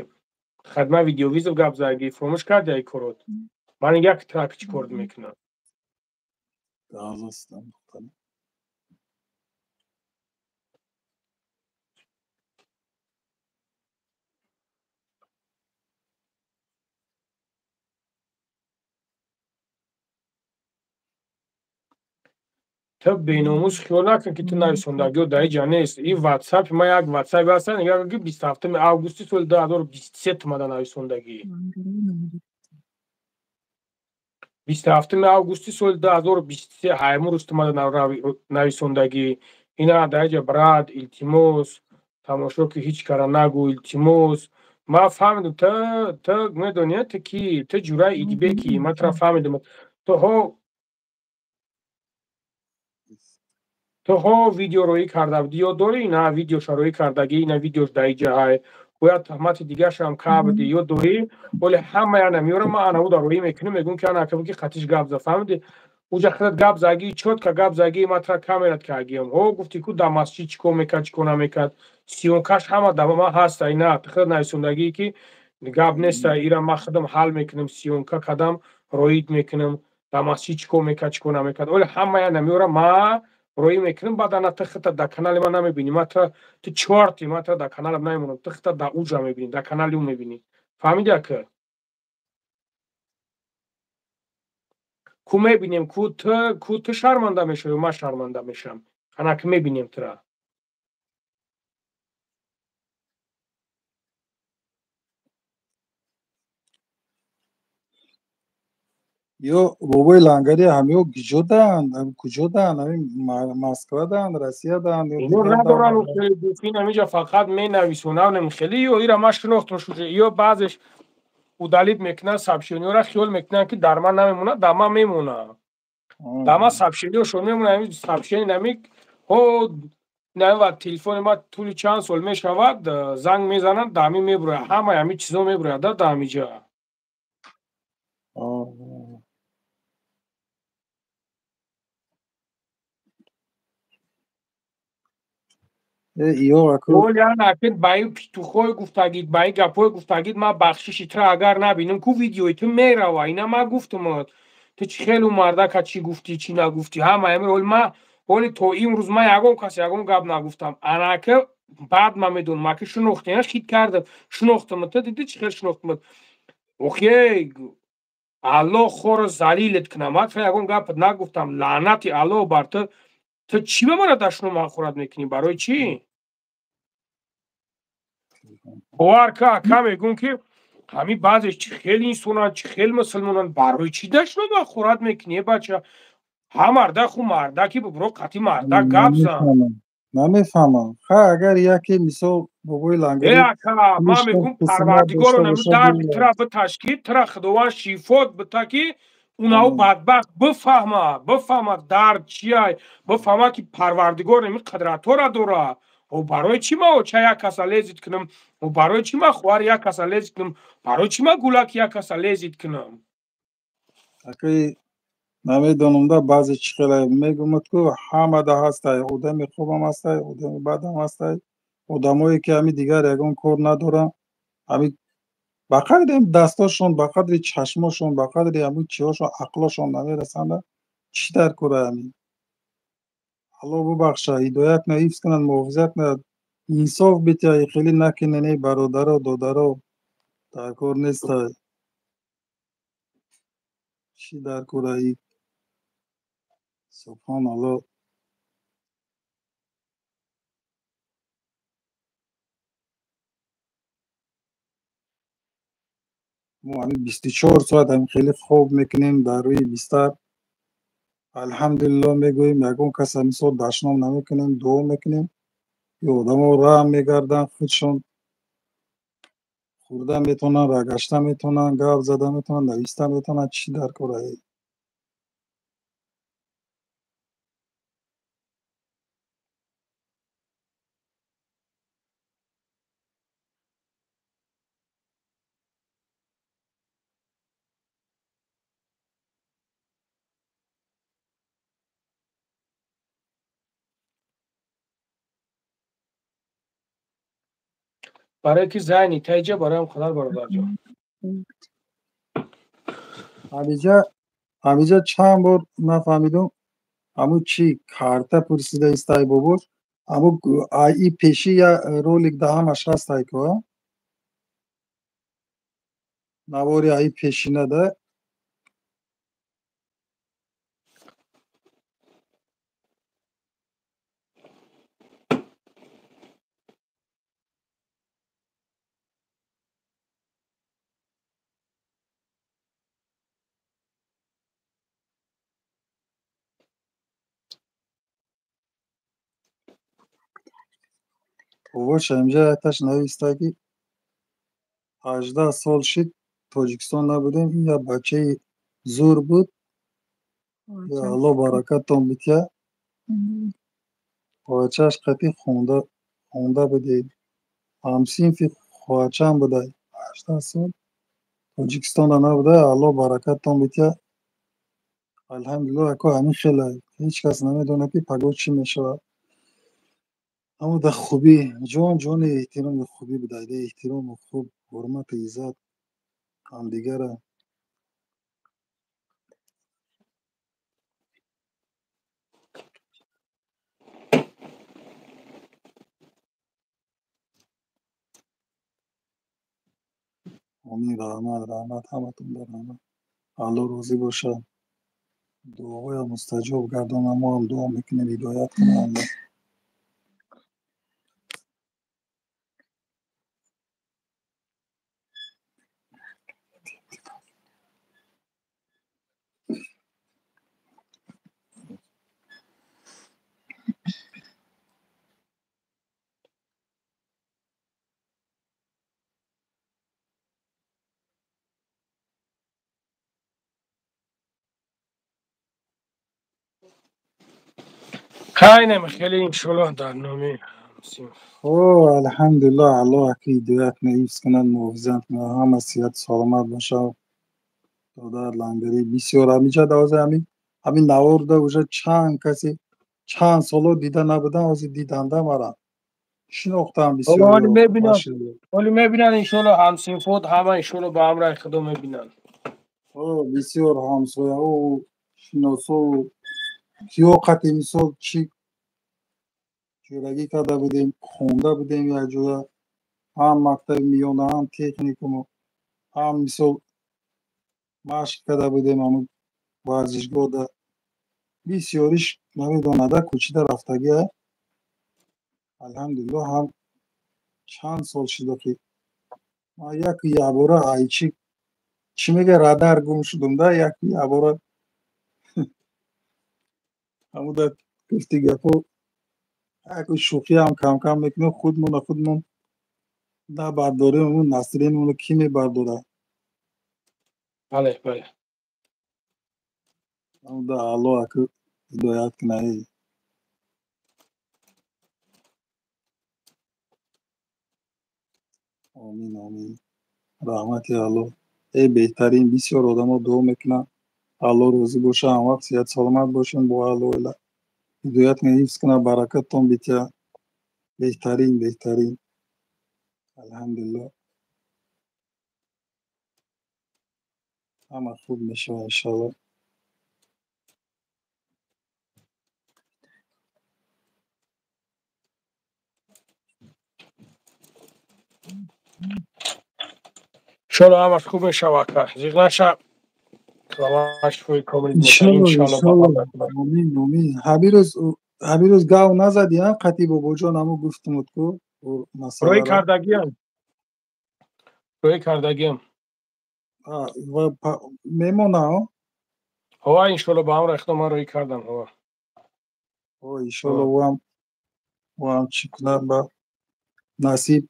Хадма видеовызов гап задӣ, фуромӯш кардӣ ай корот. Ман як трак чӣ кор мекунам? Ту беномус хиёл накун, ки ту нависондагиё дар иҷа нест. И ватсапи ма як ватсапи ҳастан, нигоҳ кун, ки 27 августи соли 2023 тумада нависондагӣ. 27 августи соли 2023 ҳаймун рӯз тумада нависондагӣ. Ина дар иҷа брат, илтимос, тамошо ки ҳеҷ кара нагӯ, илтимос. Ман фаҳмидам, ту медонӣ, ту ки, ту ҷураи идибеки, ман тура фаҳмидам. Ту ҳо видео роӣ карда будӣ, ёд дорӣ? На видеоша роӣ кардагӣ, на видеош дар иҷа ҳай. Бояд туҳмати дигаршам кабдӣ, ёд дорӣ? Оле ҳамая намеёрам, ман анауда роӣ мекунам, мегӯм ки ана ки қатиш гап зад, фаҳмидӣ? Уҷа худат гап загӣ, чётко гап загӣ, ман тура камерат кардагиам. Ҳо гуфтӣ ку дар масҷид чӣ кор мекард, чӣ кор намекард. Съёмкаш ҳама дар ман ҳаст, ай на, ту худат нависондагӣ ки гап нест, ира ман худам ҳал мекунам, съёмка кардам, роид мекунам, дар масҷид чӣ кор мекард, чӣ кор намекард. Оле ҳамая намеёрам, ман роӣ мекунам, баъд ана ту худат дар канали ман намебинӣ. Ман тура, ту чорти, ман тура дар каналам намемонам, ту худат дар уҷа мебинӣ, дар канали ӯ мебинӣ. Фаҳмидӣ ака? Ку мебинем, ку ту шарманда мешавӣ, ман шарманда мешавам. Ана ки мебинем тура. Ё бобои лангари ҳамиё куҷодаанд? Куҷодаанд? Ҳамин Москвадаанд, Россиядаанд? Ино надоранд ин ҳамиҷа, фақат менависонам хеле. Ё ира ман шинохтам шуҷа. Ё баъзеш удалить мекунанд сообщениёра, хиёл мекунанд, ки дар ман намемонад, дар ман мемонад. Дар ман сообщениёшон мемонад, ҳамин сообщение нами ҳо ва телефони ман тӯли чанд сол мешавад, занг мезананд, дар ҳамин мебурояд, ҳамаи ҳамин чизо мебурояд да дар ҳамиҷа. Ба ин петухҳои гуфтагид, ба ин гапҳои гуфтагид, ман бахшиши тура агар набинам, ку видеои ту мерава. Ина ман гуфтумат, ту чӣ хелу мардака, чӣ гуфтӣ, чӣ нагуфтӣ, ҳама ҳамин. Ма ҳоли то имрӯз ман ягон кас ягон гап нагуфтам. Анака баъд ман медонам, аки шинохтем, хит кардам, шинохтам, ту дидӣ чӣ хел шинохтамат. Охе, Аллоҳ хоро залилат кунам, ман тура ягон гап нагуфтам, лаънати Аллоҳ бар ту. Ту чӣ ба мара дашном хӯрат мекунӣ, барои чӣ? Бовар ка, ака, мегӯм, ки ҳамин баъзеш чӣ хел инсонанд, чӣ хел мусулмонанд, барои чӣ дашном хӯрат мекунӣ, бача? Ҳа мардак, ху мардаки бубро, қатъи мардак гап зан. Намефаҳмам. Ха, агар яке мисол бобои лангари Э ака, ман мегӯм, Парвардигоро нами дарди тура биташкид, тура Худованд шифот бита, ки унав бадбахт бифаҳма, бифаҳма дард чиай, бифаҳма, ки Парвардигор нами қудратҳоро дорад. О барои чӣ ман оча як каса лезить кунам? О барои чӣ ман хоҳари як каса лезить кунам? Барои чӣ ман гулаки як каса лезить кунам? Акаи, намедонам да, баъзе чӣ хеле мегӯмад, ку ҳамада ҳастай, одами хубам ҳастай, одами бадам ҳастай, одамое ки ҳами дигар ягон кор надоранд, ҳами ба қадри дастошон, ба қадри чашмошон, ба қадри ҳамин чиҳошон, ақлошон намерасанда. Чӣ дар кора ҳамин? Аллоҳ бубахша, ҳидоят кунад, ҳифз кунад, муҳофизат кунад, инсоф битиҳад. Хеле накунен, эй бародаро, додаро, дар кор нестай. Чӣ дар кора? Субҳоналлоҳ. Мо ҳамин 24 соат ҳамин хеле хоб мекунем дар рӯи бистар, алҳамдулилло мегӯем, ягон каса мисол дашном намекунем, дуо мекунем. Ё одамо раҳм мегарданд, худшон хӯрда метавонанд, рагашта метавонанд, гап зада метавонанд, нависта метавонанд. Чӣ дар кора? Барои ки зайни тайҷа бароям қадар бародарҷон. Ҳамиҷа чанд бор нафаҳмидум, ҳамун чи карта пурсида истай бобош, ҳамун и пеши я ролик да ҳамаш ҳастай ку, навори аи пешина да. Бобош ҳамҷа якташ нависта ки 18 сол шид Тоҷикистон набудем, ин як бачаи зур буд. Я Алло баракаттон битя. Хоҳачаш қатӣ хонда будед. Ҳамсинфи хоҳачам будай. 18 сол Тоҷикистонда набуда, Алло баракаттон битя. Алҳамдулиллоҳ, ако ҳамин хела ҳеҷ кас намедонад ки пагоҳ чӣ мешавад. Аммо дар хубӣ ҷон ҷони эҳтироми хубӣ будай, эҳтирому хуб, ҳурмату иззат ҳамдигара. Омин, раҳмат, раҳмат ҳаматон ба раҳмат. Аллоҳ розӣ бошад. Дуоҳоя мустаҷоб гардонад, мо ҳам дуо мекунем, ҳидоят кунад Аллоҳ. Хайнем хеле иншоаллоҳ дар номи ҳамсинф. О, алҳамдулиллоҳ, Аллоҳ аки ҳидоят кунад, ҳифз кунад, муҳофизат кунад, ҳама сиҳату саломат бошад. Додар Лангарӣ бисёр ҳамиҷа ҳозир ҳамин наворда уже чанд касе чанд соло дида набудам, ҳозир диданда мара шинохтам бисёр. Ҳоли мебинам, ҳоли мебинанд иншоаллоҳ ҳамсинфот ҳама иншоаллоҳ ба ҳамроҳи худо мебинанд. О, бисёр ҳамсояҳо шиносо киё қати мисол чӣ ҷӯрагӣ карда будем, хонда будем якҷоя, ҳам мактаби миёна, ҳам техникуму, ҳам мисол машқ карда будем ҳамун варзишгоҳда. Бисёриш намедонада кӯчида рафтагия. Алҳамдулиллоҳ, ҳам чанд сол шуда ки ман яку якбора айчи чӣ мега радар гум шудум да, яку якбора ҳамуда гуфти гапо яку шӯхиам камкам мекунем, худмона худмон набардорем, он насримонро кӣ мебардорад? Бале, бале. Ҳамуда Аллоҳ аку ҳидоят кунад. Омин, омин. Раҳмати Аллоҳ. Э беҳтарин, бисёр одамо дуо мекунанд. Аллоҳ розӣ бошад, ҳамвақт сиҳату саломат бошем, бо Аллоҳ ҳидоят кунад, ҳифз кунад, баракаттон битя. Беҳтарин, беҳтарин. Алҳамдулиллоҳ. Ҳама хуб мешавад иншоаллоҳ. Иншоаллоҳ ҳамаш хуб мешавад ака. Зиқ наша. Иншоаллоҳ. Омин, омин. Ҳамин рӯз гав назадӣ, қатӣ бобоҷон ҳамун гуфтумуд ку масъаларо. Рӯй кардагиам. Рӯй кардагиам. Мемона? Ҳова иншоаллоҳ ба ҳамроҳи худо ман рӯй кардам, ҳова. О, иншоаллоҳ ӯ ҳам чӣ кунад ба насиб.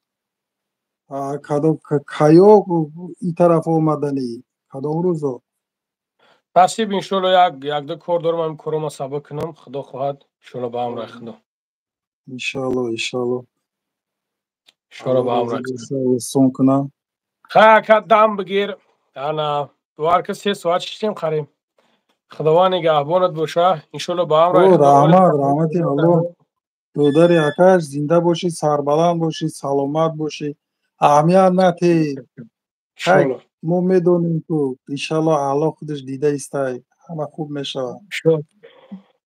Кадом каё ин тараф омаданӣ? Кадом рӯзо? Насиб иншоаллоҳ як ду кор дорам, ҳамин корҳоро сабук кунам, худо хоҳад, иншоаллоҳ ба ҳамроҳи худо. Иншоаллоҳ, иншоаллоҳ. Иншоаллоҳ ба ҳамроҳи худо. Осон кунам. Хай ака, дам бигир. Ана дувар ки 3 соат шиштем қариб. Худованд нигаҳбонат боша. Иншоаллоҳ ба ҳамроҳи худо. Раҳмат, раҳмати Аллоҳ. Додари акаш, зинда бошӣ, сарбаланд бошӣ, саломат бошӣ. Аҳамият натӣ. Мо медонем ку иншаллоҳ Аллоҳ худаш дида истай. Ҳама хуб мешавад.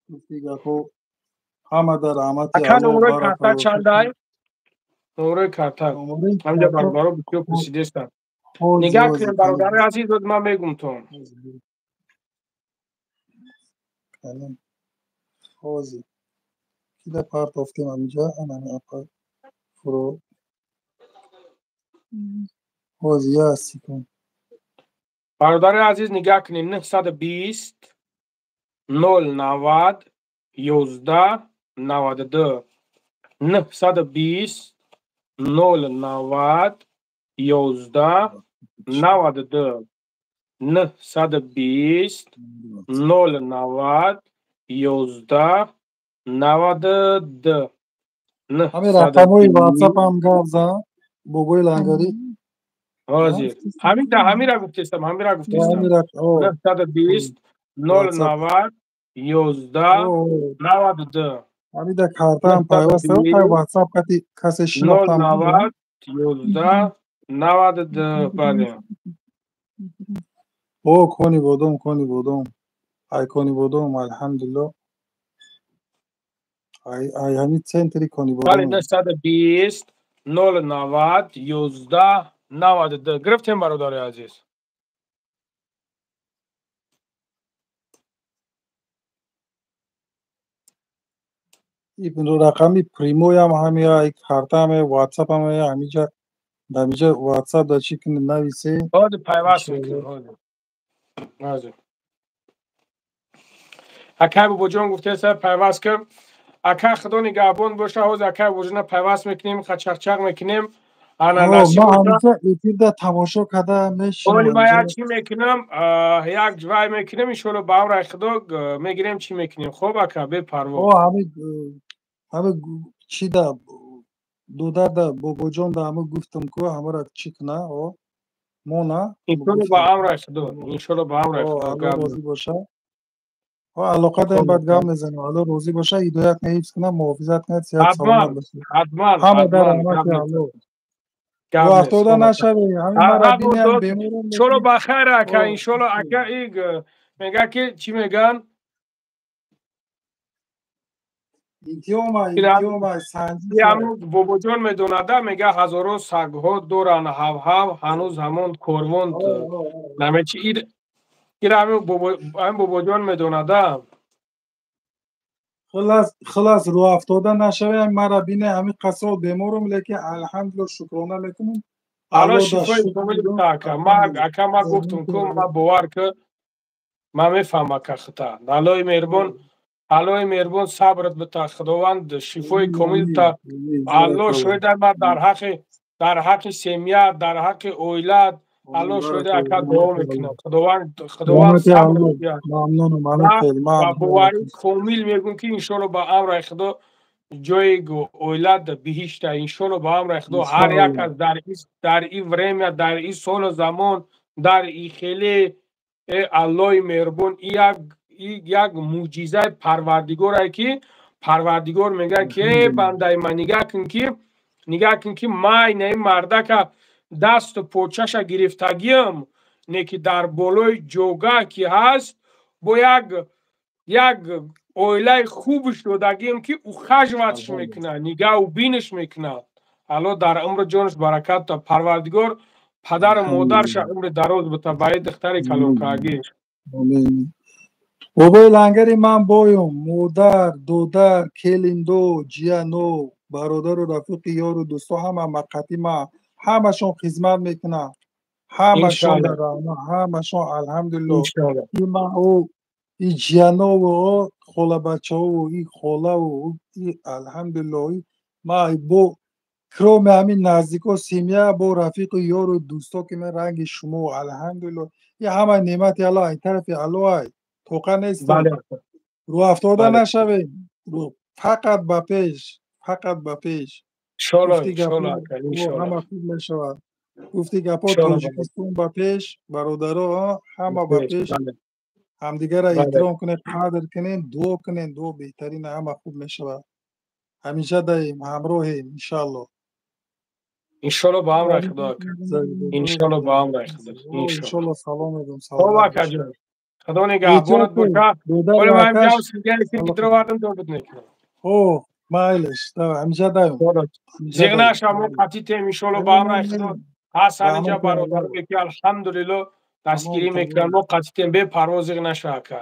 Гуфти гапҳо ҳама дар раҳмати Ака, Аллоҳ номерои барака карта бошад. чандай? Номерои карта. Ҳамҷа бародаро бисёр пурсидестанд. Нигаҳ кунем, бародари азиз, ман мегум тон. Ҳозир. Кида партофтем ҳаминҷа, анами апа фуро. Ҳозир як секунд. Бародари азиз, нигаҳ кунем, 920 090 11 92, 920 090 11 92, 920 090 11 92. Ҳамин рақамҳои ватсапам гап зан, бобои лангарӣ. Ҳозир. Ҳамира гуфтестам, ҳамира гуфтестам. 920 090 11 92. Ҳамида картаам пайваст, ватсап қати касе шинохтам. 090 11 92, бале. О, кони бодом, кони бодом. Ай кони бодом, алҳамдулиллоҳ. Ай ай ҳамин центри кони бодом. Бале, 920 090 11 92. Гирифтем, бародари азиз. Ибн рақами прямойам ҳами ай картаам, ватсапам ҳамиҷа, ҳамиҷа ватсап да чӣ кунед нависе. Ҳозир пайваст мекунем, ҳозир. Ҳозир. Акай бобоҷон гуфтеса пайваст кун. Ака, худо нигаҳбон боша, ҳозир акай бобоҷона пайваст мекунем, чақчақ мекунем. Ана насиб Ман ҳамиҷа эфирда тамошо карда мешинам. Оли ма як чӣ мекунам, як вай мекунем, иншоалло ба амраи худо мегирем, чӣ мекунем. Хоб ака, бепарво. О, ҳами ҳами чӣ да додарда бобоҷон да ҳама гуфтам ку ҳамаро чӣ куна, о мона. Иншоалло ба амраи худо, иншоалло ба амраи худо. Алло розӣ боша. О, алоқа дорем, баъд гап мезанем. Алло розӣ боша, ҳидоят кунад, ҳифз кунад, муҳофизат кунад, сиҳат саломат бошед. Ҳатман, ҳама дар раҳмати Аллоҳ. Рӯ афтода нашавед, ҳамин мара бинем, беморам. Иншоалло ба хайр, ака, иншоалло ака, иг мега ки чӣ меган? Интиҳома, интиҳома, санҷиш. Бобоҷон медонада, мега ҳазорон сагҳо доранд ҳавҳав, ҳанӯз ҳамон корвон намечи. Ира ҳамин бобоҷон медонада. Хулас, хулас, рӯафтода нашавед, мара бине, ҳамин қасол беморум, лекин алҳамдулиллоҳ шукрона мекунам. Алло шифои комил бита, ака. Ма ака, ма гуфтум ку, ма бовар ку, ма мефаҳмам, ака, хита. Аллоҳи меҳрубон, Аллоҳи меҳрубон сабрат бита, Худованд шифои комил бита. Аллоҳ шоҳида, ма дар ҳаққи семья, дар ҳаққи оилат, Аллоҳ шоҳида, ака, дуо мекунам. Худованд сабр бидиҳад. Мамнунам, Ба боварӣ комил мегӯм ки иншоалло ба амраи Худо ҷои оилат биҳишта, иншоалло ба амраи Худо ҳар як аз дар ин время, дар ин солу замон, дар ин хеле Аллоҳи меҳрубон як мӯъҷизаи Парвардигорае ки Парвардигор мегӯяд ки э бандаи ман, нигаҳ кун ки ман инаи мардака дасту почаша гирифтагиам, не ки дар болои ҷогаҳ ки ҳаст, бо як оилаи хубш додагиам ки ухаживать ш мекунад, нигаҳу биниш мекунад. Алло дар умру ҷонаш баракат та, Парвардигор падару модарша умри дароз бита, ба и духтари калонкаагиш. Бобои лангари, ман боюм, модар, додар, келиндо, ҷияно, бародару рафиқи, ёру дӯсто ҳама мақати ма, ҳамашон хизмат мекунанд, ҳамашон дар ҳамашон, алҳамдулиллоҳ. Има ӯ и ҷиянову холабачаову и холаву и алҳамдулиллоҳ, ма бо кроме ҳамин наздико семья, бо рафиқу ёру дӯсто ки ман ранги шумо, алҳамдулиллоҳ, и ҳама неъмати Аллоҳ, ай тарафи Аллоҳ, ай тоқа нестам. Рӯафтода нашавем, фақат ба пеш, фақат ба пеш. Ҳама хуб мешавад. Гуфти гапҳо, Тоҷикистон ба пеш, бародаро, ҳама ба пеш. Ҳамдигарро эҳтиром кунед, қадр кунед, дуо кунед, дуо беҳтарин, ҳама хуб мешавад. Ҳамеша даем, ҳамроҳем, иншааллоҳ. Иншолло ба амри Худо ака. Иншолло ба амри Худо. Иншолло салом мегӯям. Хоб ака ҷон. Худо нигаҳбонат боша. Ҳоло ман ҷав сигари ки дировардам добуд мекунам. Хоб, майлаш, ҳамиша даем. Зиғ наша, мо қатитем иншолло ба амри Худо. Ҳаст ҳаминҷа бародаре ки алҳамдулилло дастгирӣ мекунанд, мо қатитем, бепарво зиғ наша ака.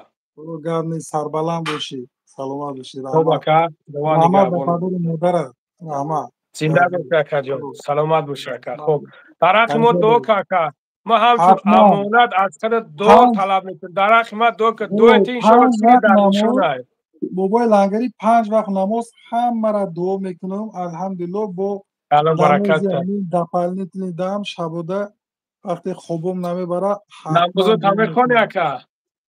Гап нест, сарбаланд бошӣ, саломат бошӣ. Хоб ака, Худованд Раҳмат ба нигаҳбонат. падару модарат. Раҳмат. Зинда бошӣ ака ҷон, саломат бошӣ ака. Хоб, дар ҳаққи мо дуо кун ака. Ма ҳамчун амонат аз худат дуо талаб мекунам. Дар ҳаққи ма дуо кун. Дуои ту иншолло чизи дар нишонай. Бобои Лангарӣ, 5 вақт намоз ҳамаро дуо мекунам. Алҳамдулилло, бо Алло баракат. Дополнительный дам шабода вақте хобом намебара. Намозо та мехонӣ ака?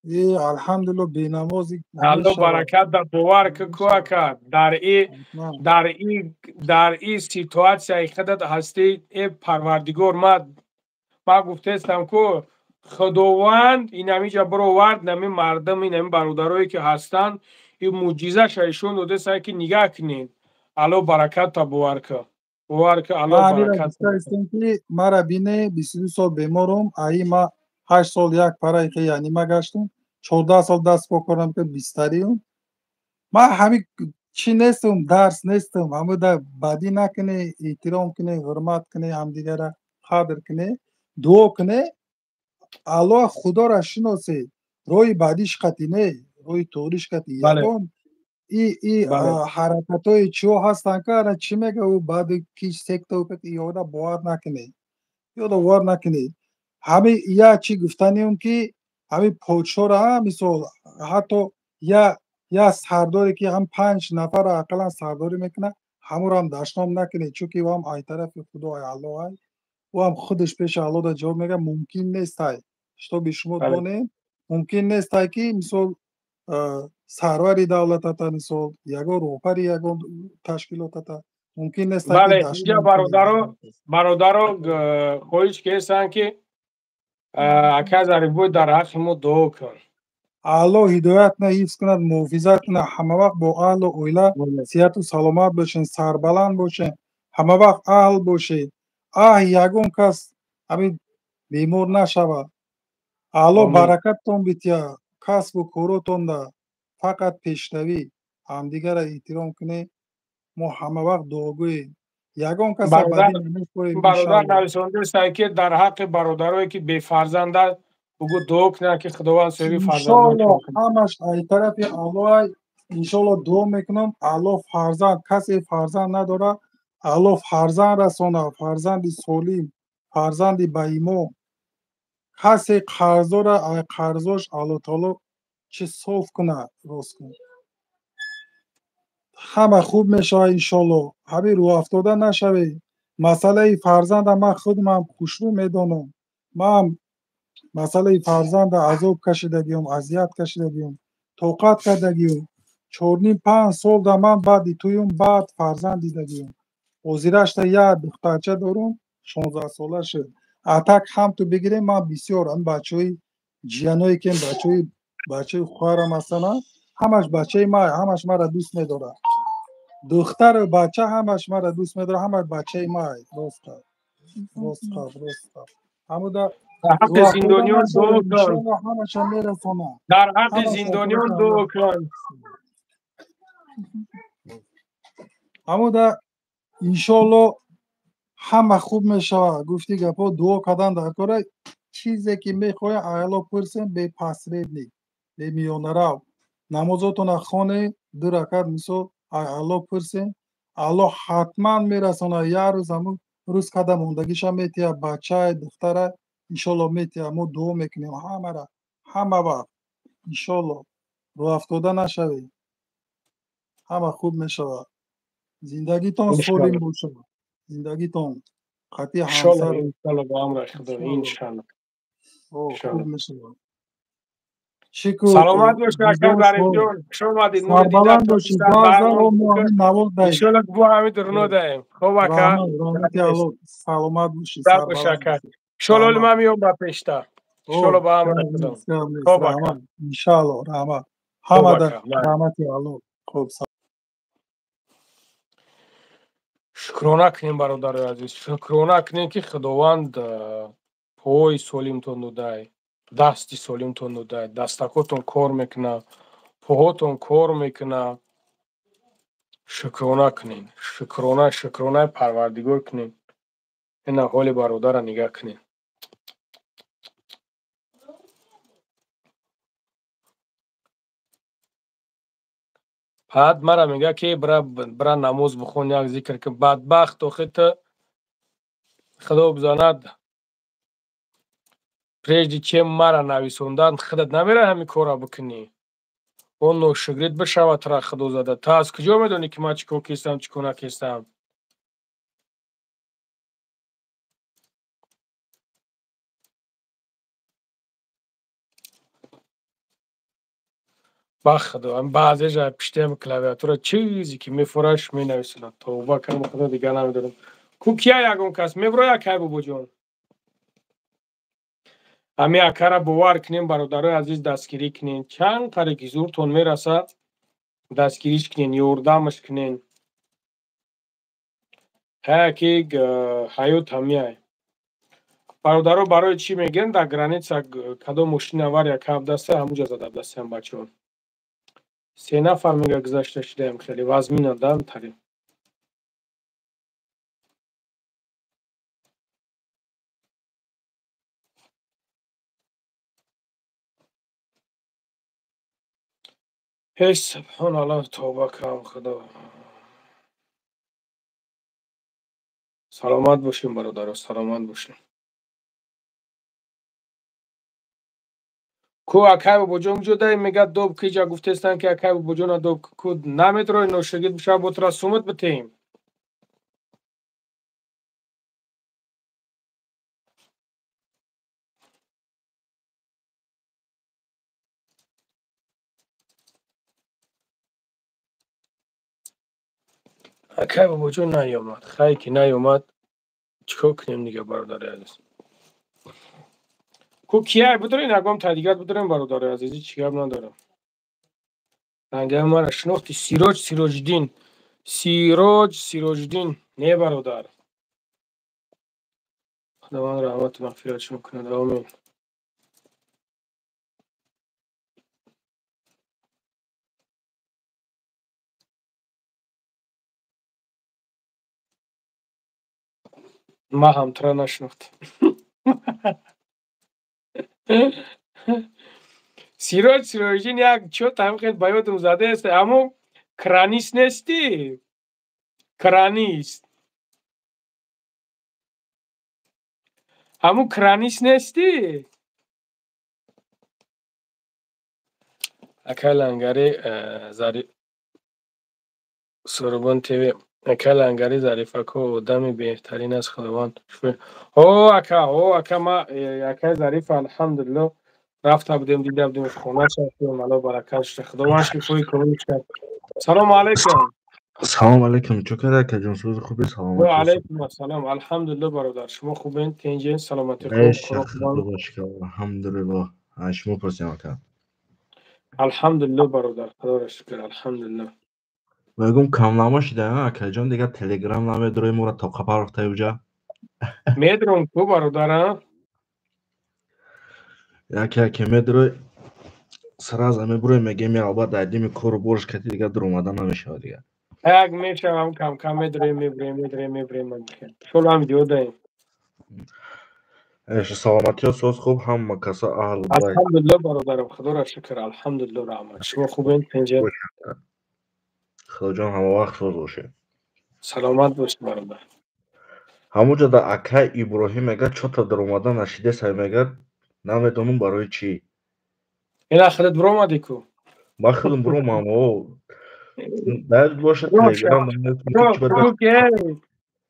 Э, алҳамдулилло, бенамози Алло баракат да, бовар ку ака, дар и ситуатсияи худат ҳастӣ, э Парвардигор, ма гуфтаистам ку Худованд инамиҷа бировард, нами мардум, инами бародарое ки ҳастанд, ин мӯъҷизаша ишон додааст ки нигаҳ кунед. Алло баракат та, бовар ку. Бовар ку, Алло баракат. Ки мара бине, 22 сол беморум, аи ма 8 сол як параи ки янима гаштум, 14 сол даст по корам ки бистариум. Ма ҳами чӣ нестум, дарс нестум, ҳамуда бадӣ накунӣ, эҳтиром кунӣ, ҳурмат кунӣ, ҳамдигара қадр кунӣ, дуо кунӣ, Аллоҳ Худоро шиносӣ, роҳи бадиш қатӣ не, роҳи туғриш қатӣ. Ягон и ҳаракатҳои чиҳо ҳастанд ки ана чӣ мега ӯ баъди кич секта ёда бовар накунӣ, ёда бовар накунӣ. Ҳами я чӣ гуфтаниум ки ҳами подшоҳра, мисол, ҳатто я сардоре ки ҳам 5 нафарро ақаллан сардорӣ мекунад, ҳамонро дашном накунед, чунки ӯ ҳам ай тарафи Худо, ай Аллоҳ, ай ӯ ҳам худаш пеши Аллоҳ да ҷавоб мегӯяд. Мумкин нестай, шитоби шумо донем, мумкин нестай ки мисол сарвари давлатата, мисол ягон роҳбари ягон ташкилотата мумкин нестай. Бале, инҷа бародаро хоҳиш карданд ки ака Зарифбой, дар ҳаққи мо дуо кун. Аллоҳ ҳидоят на, ҳифз кунад, муҳофизат кунад. Ҳамавақт бо аҳлу оила сиҳату саломат бошен, сарбаланд бошен, ҳамавақт аҳл бошед. Аҳ, ягон кас ҳамин бемор нашавад. Аллоҳ баракаттон бития, касбу коротонда фақат пешравӣ, ҳамдигарро эҳтиром кунед. Мо ҳамавақт дуогӯем, ягон каса бадӣ намекунем. Бародар нависондааст ки дар ҳаққи бародарое ки бефарзанданд бугӯ дуо кунанд ки Худованд соҳиби фарзанд. Ҳамаш ай тарафи Аллоҳ, иншоалло дуо мекунам. Аллоҳ фарзанд, касе фарзанд надорад, Аллоҳ фарзанд расонад, фарзанди солим, фарзанди баимон. Касе қарздора, ай қарзош Аллоҳ таоло чӣ соф кунад, рост кунад. Ҳама хуб мешавад иншоалло. Ҳамин рӯҳафтода нашавед. Масъалаи фарзанда ман худмам хушрӯ медонам. Ман масъалаи фарзанда азоб кашидагиам, азият кашидагиам, тоқат кардагиам. 4,5-5 сол да ман баъди туюм баъд фарзанд дидагиам. Ҳозирашта як духтарча дорум, 16 сола шуд. Атак ҳам ту бигирем, ман бисёр ам бачаҳои ҷияное ки бачаи хоҳарам ҳастанд, ҳамаш бачаи ма, ҳамаш маро дӯст медорад. Духтару бача ҳамаш маро дӯст медорад, ҳамаш бачаи ма. Рост рост рост. Ҳамуда дар ҳаққи зиндониён дуо кун. Ҳамаша мерасонад. Дар ҳаққи зиндониён дуо кун. Ҳамуда иншоалло ҳама хуб мешавад. Гуфти гапҳо, дуо кардан дар кора, чизе ки мехоҳем Аллоҳ пурсем, бе посредник, бе миёнарав. Намозотона хонед, 2 ракат, мисол, Аллоҳ пурсем, Аллоҳ ҳатман мерасонад. Як рӯз ҳамун рӯз када мондагиша метиҳад, бачаи духтара иншоалло метиҳад. Мо дуо мекунем ҳамара, ҳама вақт иншоалло. Рӯҳафтода нашавед, ҳама хуб мешавад. Зиндагитон солим бошад, зиндагитон қатъи ҳамсар иншоалло ба амри Худо, иншоалло хуб мешавад. Саломат бошед ака Зарифҷон, хуш омадед. Сарбаланд бошед. Иншоалло бо ҳамин дуруно даем. Хуб ака, раҳмати Аллоҳ, саломат бошед. Бош ака, иншоалло ҳоли ман меём ба пешта. Иншоалло ба амри Худо. Хуб ака, иншоалло, раҳмат ҳамада, раҳмати Аллоҳ. Хуб. Шукрона кунем, бародарои азиз, шукрона кунем, ки Худованд пои солимтон додай, дасти солимтон додай, дастакотон кор мекунад, поҳотон кор мекунад. Шукрона кунем, шукрона, шукронаи Парвардигор кунем. Ина ҳоли бародара нигаҳ кунем. Баъд мара мега, ки бира намоз бихон, як зикр кун. Бадбахт, охи ту Худо бизанад, прежде чем мара нависондан, худат намерай ҳамин корро бикунӣ? Он ношукрит бишавад тура Худо зада. Ту аз куҷо медонӣ, ки ман чӣ кор кистам, чӣ кор накистам? Ба Худо, баъзеша пиштаям клавиатура чизе ки мефураш менависонад. Тавба кардам, Худо, дигар намедонам. Ку кия ягон кас меброяд, кай бобоҷон? Ҳами акара бовар кунем, бародарои азиз, дастгирӣ кунем. Чанд қаре ки зуртон мерасад, дастгириш кунен, ёрдамаш кунен. Ҳая ки ҳаёт ҳамияй. Бародаро, барои чӣ мегӯянд, дар граница кадом мошини авария кабдаста, ҳамуҷа задабдастаям бачаҳо. Се нафар мега гузашта шудаем, хеле вазмина да тари. Эй субҳоналлоҳ, тавба кардам, Худо. Саломат бошем, бародаро, саломат бошем. Ку акай бобоҷон ҷудай мега доб киҷа гуфтестанд, ки акай бобоҷона доб ку наметрои ношагид бишава, бо тура сумат битеем. Акай бобоҷон наёмад. Хай ки наёмад, чӣ кор кунем дига, бародари азиз? Ку кияй бидорен, ягон та дигар бидорем, бародари азиз, ҳеҷ гап надорам. Рангаи мара шинохти? Сироҷ Сироҷиддин. Сироҷ Сироҷиддин. Не, бародар. Худованд раҳмату мағфиратшон кунад. Омин. Ман ҳам тура нашинохтам. Сироҷ Сироҷиддин як чо там хел ба ёдам задааст, аммо кранист нестӣ? Кранист. Ҳамун кранист нестӣ? Акай Лангари Зари Сурбон ТВ. Акай Лангари, Зарифако одами беҳтарин аст, Худованд. О ака, о ака, ма акай Зариф, алҳамдулилло, рафта будем, дида будем хонааш, Алло баракат шуда. Худованд шифои комил шуд. Салому алайкум. Салом алайкум. Чӣ кар, акаҷон, сӯзи хуби, саломат? Ва алайкум ассалом. Алҳамдулилло, бародар. Шумо хубен? Тинҷен, саломатӣ хуб? Алҳамдулилло. Шумо пурсем, ака. Алҳамдулилло, бародар, Худоро шукр, алҳамдулилло. Мегум, камнамо шида, акаҷон, дигар Телеграм намедрои, моро тоқа парохтай уҷа. Медром ку, бародар, а? Яке яке медрои, сразу мебурои, мегем, албатта, айдими кору борш кати дигар дуромада намешавад дигар. Як мешавам, кам кам медроем, мебурем, медроем, мебурем. Шол ҳам видео даем. Эш, саломатиё соз хуб, ҳама каса аҳл бай? Алҳамдулилло, бародарам, Худоро шукр, алҳамдулилло, раҳмат. Шумо хубен, тинҷен? Худоҷон, ҳама вақт соз бошед. Саломат бошед, бародар. Ҳамуҷа да акай Иброҳим мега, чота даромада нашидесай, мега, намедонам барои чӣ. Ина худат биромадӣ ку? Ман худам биромам, о. Наёд бошад Телеграм.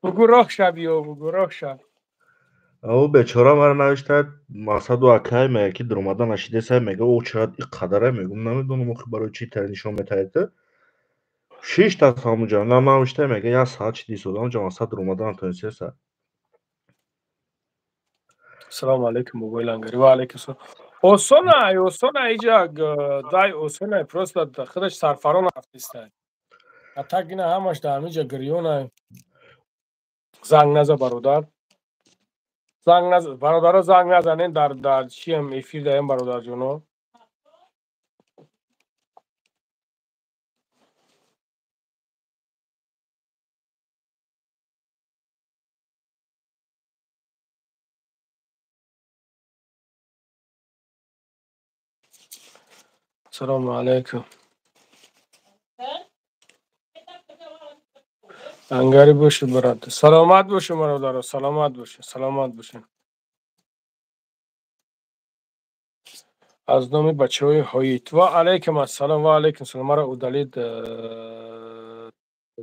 Бугу роҳ ша, биё, бугу роҳ ша. О бечора мара навишта, мақсаду акай мега, ки даромада нашидесай, мега, о чаро ин қадаре, мегум, намедонам охи барои чӣ тар нишон метаҳед. Шиштаст ҳамуҷа, на навишта, мега, як саат шиди истодам, ҷа мақсад даромада натонистеса. Салому алайкум, бобои Лангари. Ва алайкум салом. Осонай, осонай, иҷа дай осонай, просто худаш сарфарон рафтистай. А так ина ҳамаш дар ҳамиҷа гирёнай. Занг наза бародар. Занг наза бародаро, занг назанен дар чиам эфир даем бародарҷоно. Салому алайкум. Ангари бошед бародар. Саломат бошед бародаро, саломат бошед, саломат бошед. Аз номи бачаҳои ҳоит. Ва алайкум ассалом, ва алайкум салом. Маро удалить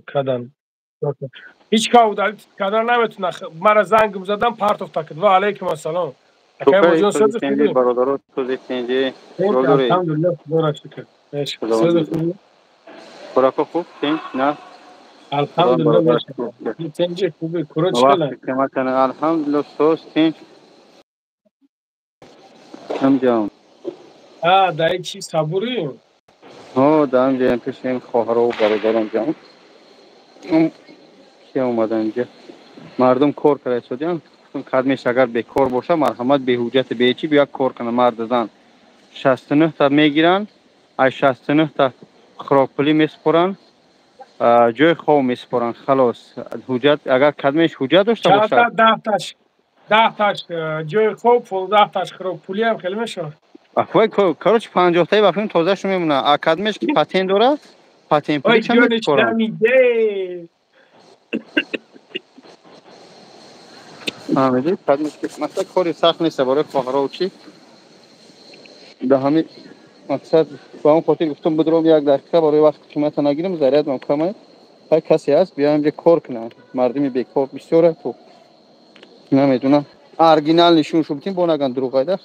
кардан. Ҳеҷ кас удалить кардан наметавонад. Маро занг задан партофта кард. Ва алайкум ассалом. Акай Боҷон, сози хубӣ? Бародаро, сози тинҷӣ. Алҳамдулиллоҳ, худоро шукр. Сози хубӣ? Хӯрока хуб, тинҷ, на? Алҳамдулиллоҳ, тинҷӣ, хубӣ. Куро чӣ хела? Алҳамдулиллоҳ, соз, тинҷ. Ҳамҷам. Дар чӣ сабурӣ? Ҳо, дар ҳамҷаям пеши ин хоҳарову бародарам ҷам. Ки омадан инҷа? Мардум кор карда истодиям. Кадмеш агар бекор боша, марҳамат, беҳуҷҷати бечи биёяд кор кунад марду зан. 69 та мегиранд, аз 69 та хӯрокпулӣ месупоранд, ҷои хоб месупоранд, халос. Ҳуҷҷат агар кадмеш ҳуҷҷат дошта бошад. 10 таш ҷои хоб, 15 таш хӯрокпулӣ ҳам хеле мешавад. Вай, короче, 50-таи ба филм тозашу мемонад. А кадмеш ки патент дорад, патентпулӣ ча месупоранд? Фаҳмидӣ? Масалан, кори сахт нест барои хоҳарову чӣ. Да ҳамин мақсад ба он хотир гуфтам бидуром як дақиқа барои вақти қимата нагирам, зарядам камай. Ҳай касе ҳаст, биё инҷа кор кунад. Мардуми бекор бисёр аст. Намедонам. Оригинал нишон шу битим, бо наган дурӯғ айда.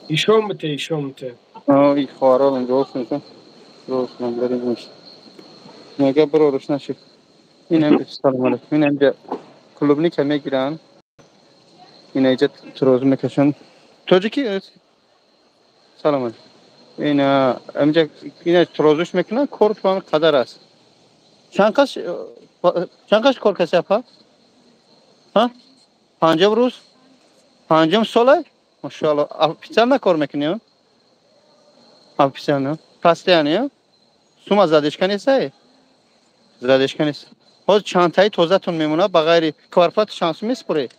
Ишон бите, ишон бите. И хоҳарон рост мекун. Рост ман мега бирораш нашид. Ин салом алейкум. Ин инҷа клубника мегиранд. Ин инҷа турозу мекашанд. Тоҷики? Салом алейкум. Ин инҷа ина турозуш мекунанд, кор ҳам қадар аст. Чанд қаш кор каси апа? Ҳа? Панҷум рӯз? Панҷум сола? Машаалло. Официально кор мекунӣ? Официально. Постоянно? Сума задержка нестай? Задержка нест. Ҳозир чандтаи тозатон мемонад, ба ғайри кварплата чанд сум месупоред?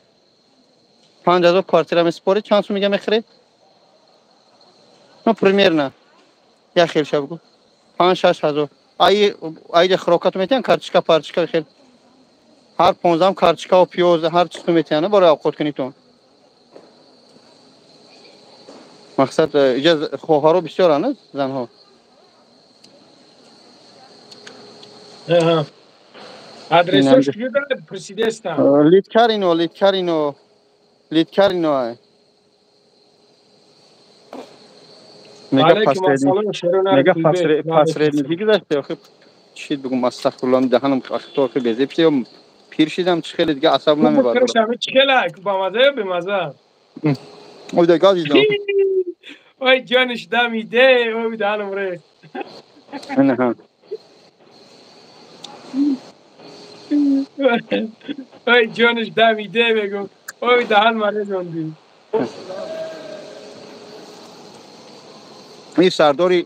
5000 квартира месупоред, чанд сум мега мехӯред? Ну, примерно. Як хел ша бигӯ. 5-6 ҳазор. Аиҷа хӯрокату метиҳанд, картошка, парчика хел. Ҳар 15-ам картошкаву пиёз, ҳар чизту метиҳанд барои авқоткунитон. Мақсад, иҷа хоҳаро бисёранд, занҳо. Адресош куҷо пурсидестам? Литкарино, Литкарино, Литкарино. Мега посредники гузаште, охи чӣ бигӯм, астағфируллоҳ, даҳанам ахто безеб шид, пир шидам, чӣ хеле дига асаб намебарад. Чӣ хела, бамаза ё бемаза? Ой, да газидам. Ой, ҷониш дамиде, ой, даҳанам рехт. Ҳа. Ой, ҷониш дамиде, мегум. Ой, даҳан марезондӣ. Ин сардори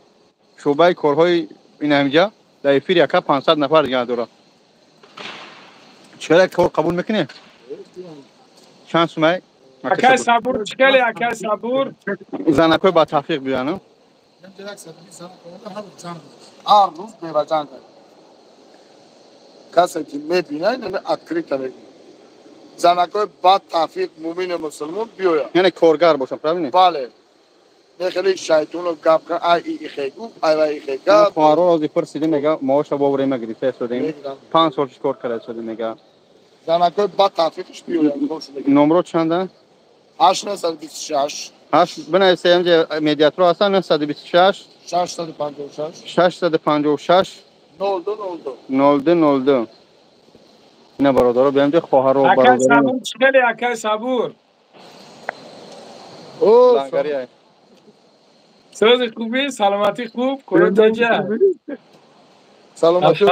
шӯъбаи корҳои ин ҳамиҷа дар эфир яка 500 нафар дига дорад. Чӣ кор қабул мекунед? Чанд сумай? Акай Сабур, чӣ хеле, акай Сабур? Занакҳои ба таҳқиқ биёяну. Ҳар рӯз беваҷанг. Касе ки мебинад, открыто мегӯяд. Занакҳои бад тафиқ, мумини мусулмон биёяд. Яъне коргар бошам, правильно? Бале. Не хеле шайтону гап ай ихе гуфт, ай ва ихе гап. Хоҳаро рози пурсидем, мега маоша вовремя гирифта истодем. 5 сол кор карда истодем, мега. Занакҳои бад тафиқш биёяд. Номро чанда? 8926. Ҳашт бинависе, инҷа медиатро ҳастан, 926. 656. 656. 02 02. 02 02. Ина бародаро, биям ҷа хоҳаро. Акай Сабур, чӣ хеле, акай Сабур? Лангари. Сози хубӣ, саломатӣ хуб, коротонҷа? Саломатӣ.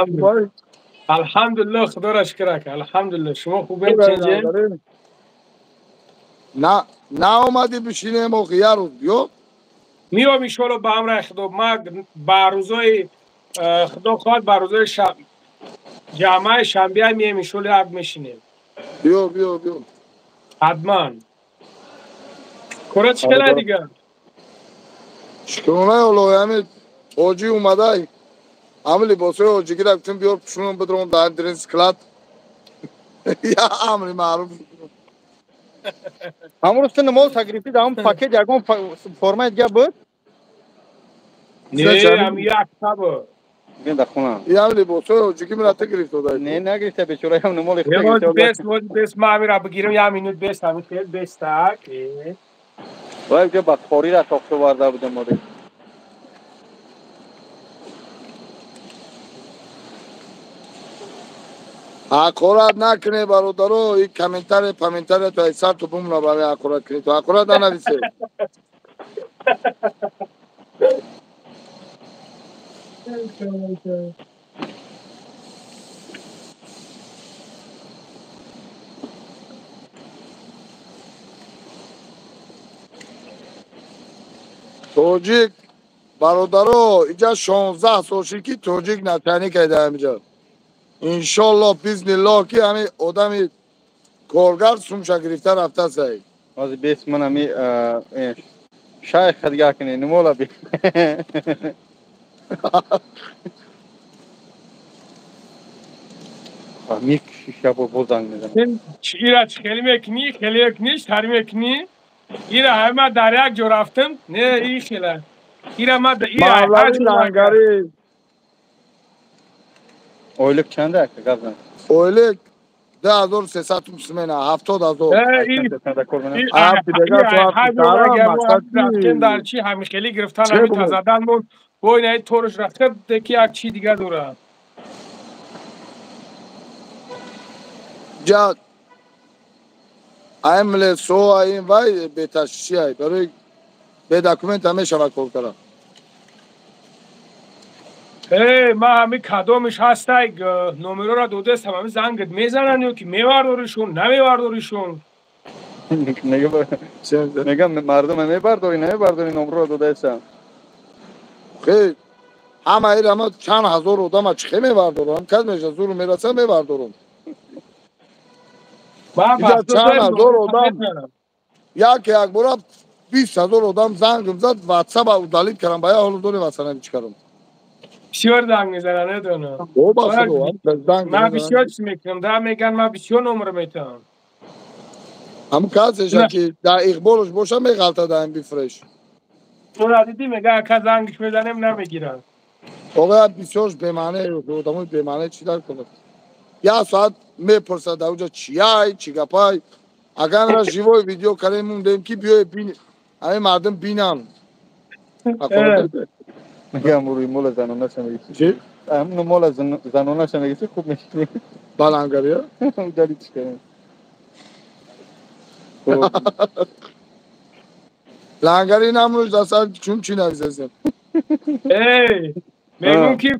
Алҳамдулиллоҳ, худоро шукр ака, алҳамдулиллоҳ. Шумо хубед, ченҷе? На, наомадӣ бишинем охи як рӯз, биё. Миём иншоалло ба амраи Худо. Ма ба рӯзои Худо хоҳад, ба рӯзои ҷамъаи шанбеа мием иншоалло, як мешинем. Биё, биё, биё. Ҳатман. Кора чӣ хела дигар? Шукронаи Аллоҳ, ҳами ҳоҷӣ омадай. Ҳами либосҳои ҳоҷигиро гуфтем биёр пӯшонам бидаром дар дрин склад. Я амри маъруф. Ҳамон рӯз ту намоз тагрифтӣ, дар ҳамон пакет ягон формаи дига буд? Не, ҳами якта буд. Бин дар хона. Ям либосҳои ҳоҷигӣ мера ту гирифт додай. Не, нагирифта бечора, ям намоли худ гирифта. Бес, бес, ма ҳамира бигирам, як минут бес, ҳами хел бес так. Вай ҷо ба қориро тохта оварда будем моде. Ҳақорат накунед бародаро, ин комментария паментария то сар то бумна барои ҳақорат кунед. То ҳақорат нанависед. Тоҷик бародаро, иҷа 16 сол шид ки тоҷик натанӣ карда ҳамиҷа. Иншоллоҳ бизниллоҳ ки ҳами одами коргар сумша гирифта рафтасай. Ҳозир бес ман ҳами шайх хадга кунед, нумола би. Микшиша бо занг мезанам. Ира чӣ хеле мекунӣ, хеле мекунӣ, шари мекунӣ? Ира ҳама дар як ҷо рафтам, не и хела. Ира ма ира Мавлави Лангари. Ойлик чанд ака гап зан? Ойлик 2300 сум смена, 70,000. Рафтем дар чи ҳами хеле гирифтан, ҳами тазадан мон. Бо инаи торш рафта ки як чи дига дорад. Ҷа ай млесо ай вай беташши ай барои бе документ мешавад кор кардан. Эй, ма ҳами кадомиш ҳастай, номерора додастам, ҳами зангат мезананд ё ки мевардоришон, намевардоришон? Мегам мардум мебардорӣ, намебардорӣ номерора додаистам. Хей, ҳама ира ма чанд ҳазор одама чӣ хе мевардорам? Кас меша зуру мераса мевардорам. Чанд ҳазор одам як якбора 20,000 одам зангм зад, ватсапа удалить кардам, ба як ҳоло дори ватсапа чӣ кардам. Бисёр занг мезананд, недонам. Ман бисёр чиз мекунам, да меган ман бисёр номер метавам. Ҳамун касеша ки дар иқболаш боша меғалта дар ин бифреш. Ора дидӣ мега ака зангш мезанем намегирам. Оға бисёрш бемаъне, одамои бемаъне чӣ дар кунад? Як соат мепурсад дар уҷа чияй, чӣ гапай. Агар ра живой видео кардем мондем ки биёе бин, ҳамин мардум бинанд. Мегам рӯи мола занонаша мегиси. Чӣ? Ҳамун мола занонаша мегиси хуб мешинӣ. Балангария? Удали чӣ кардем? Лангари намрӯз дастар чун чӣ нависесем? Эй, мегум ки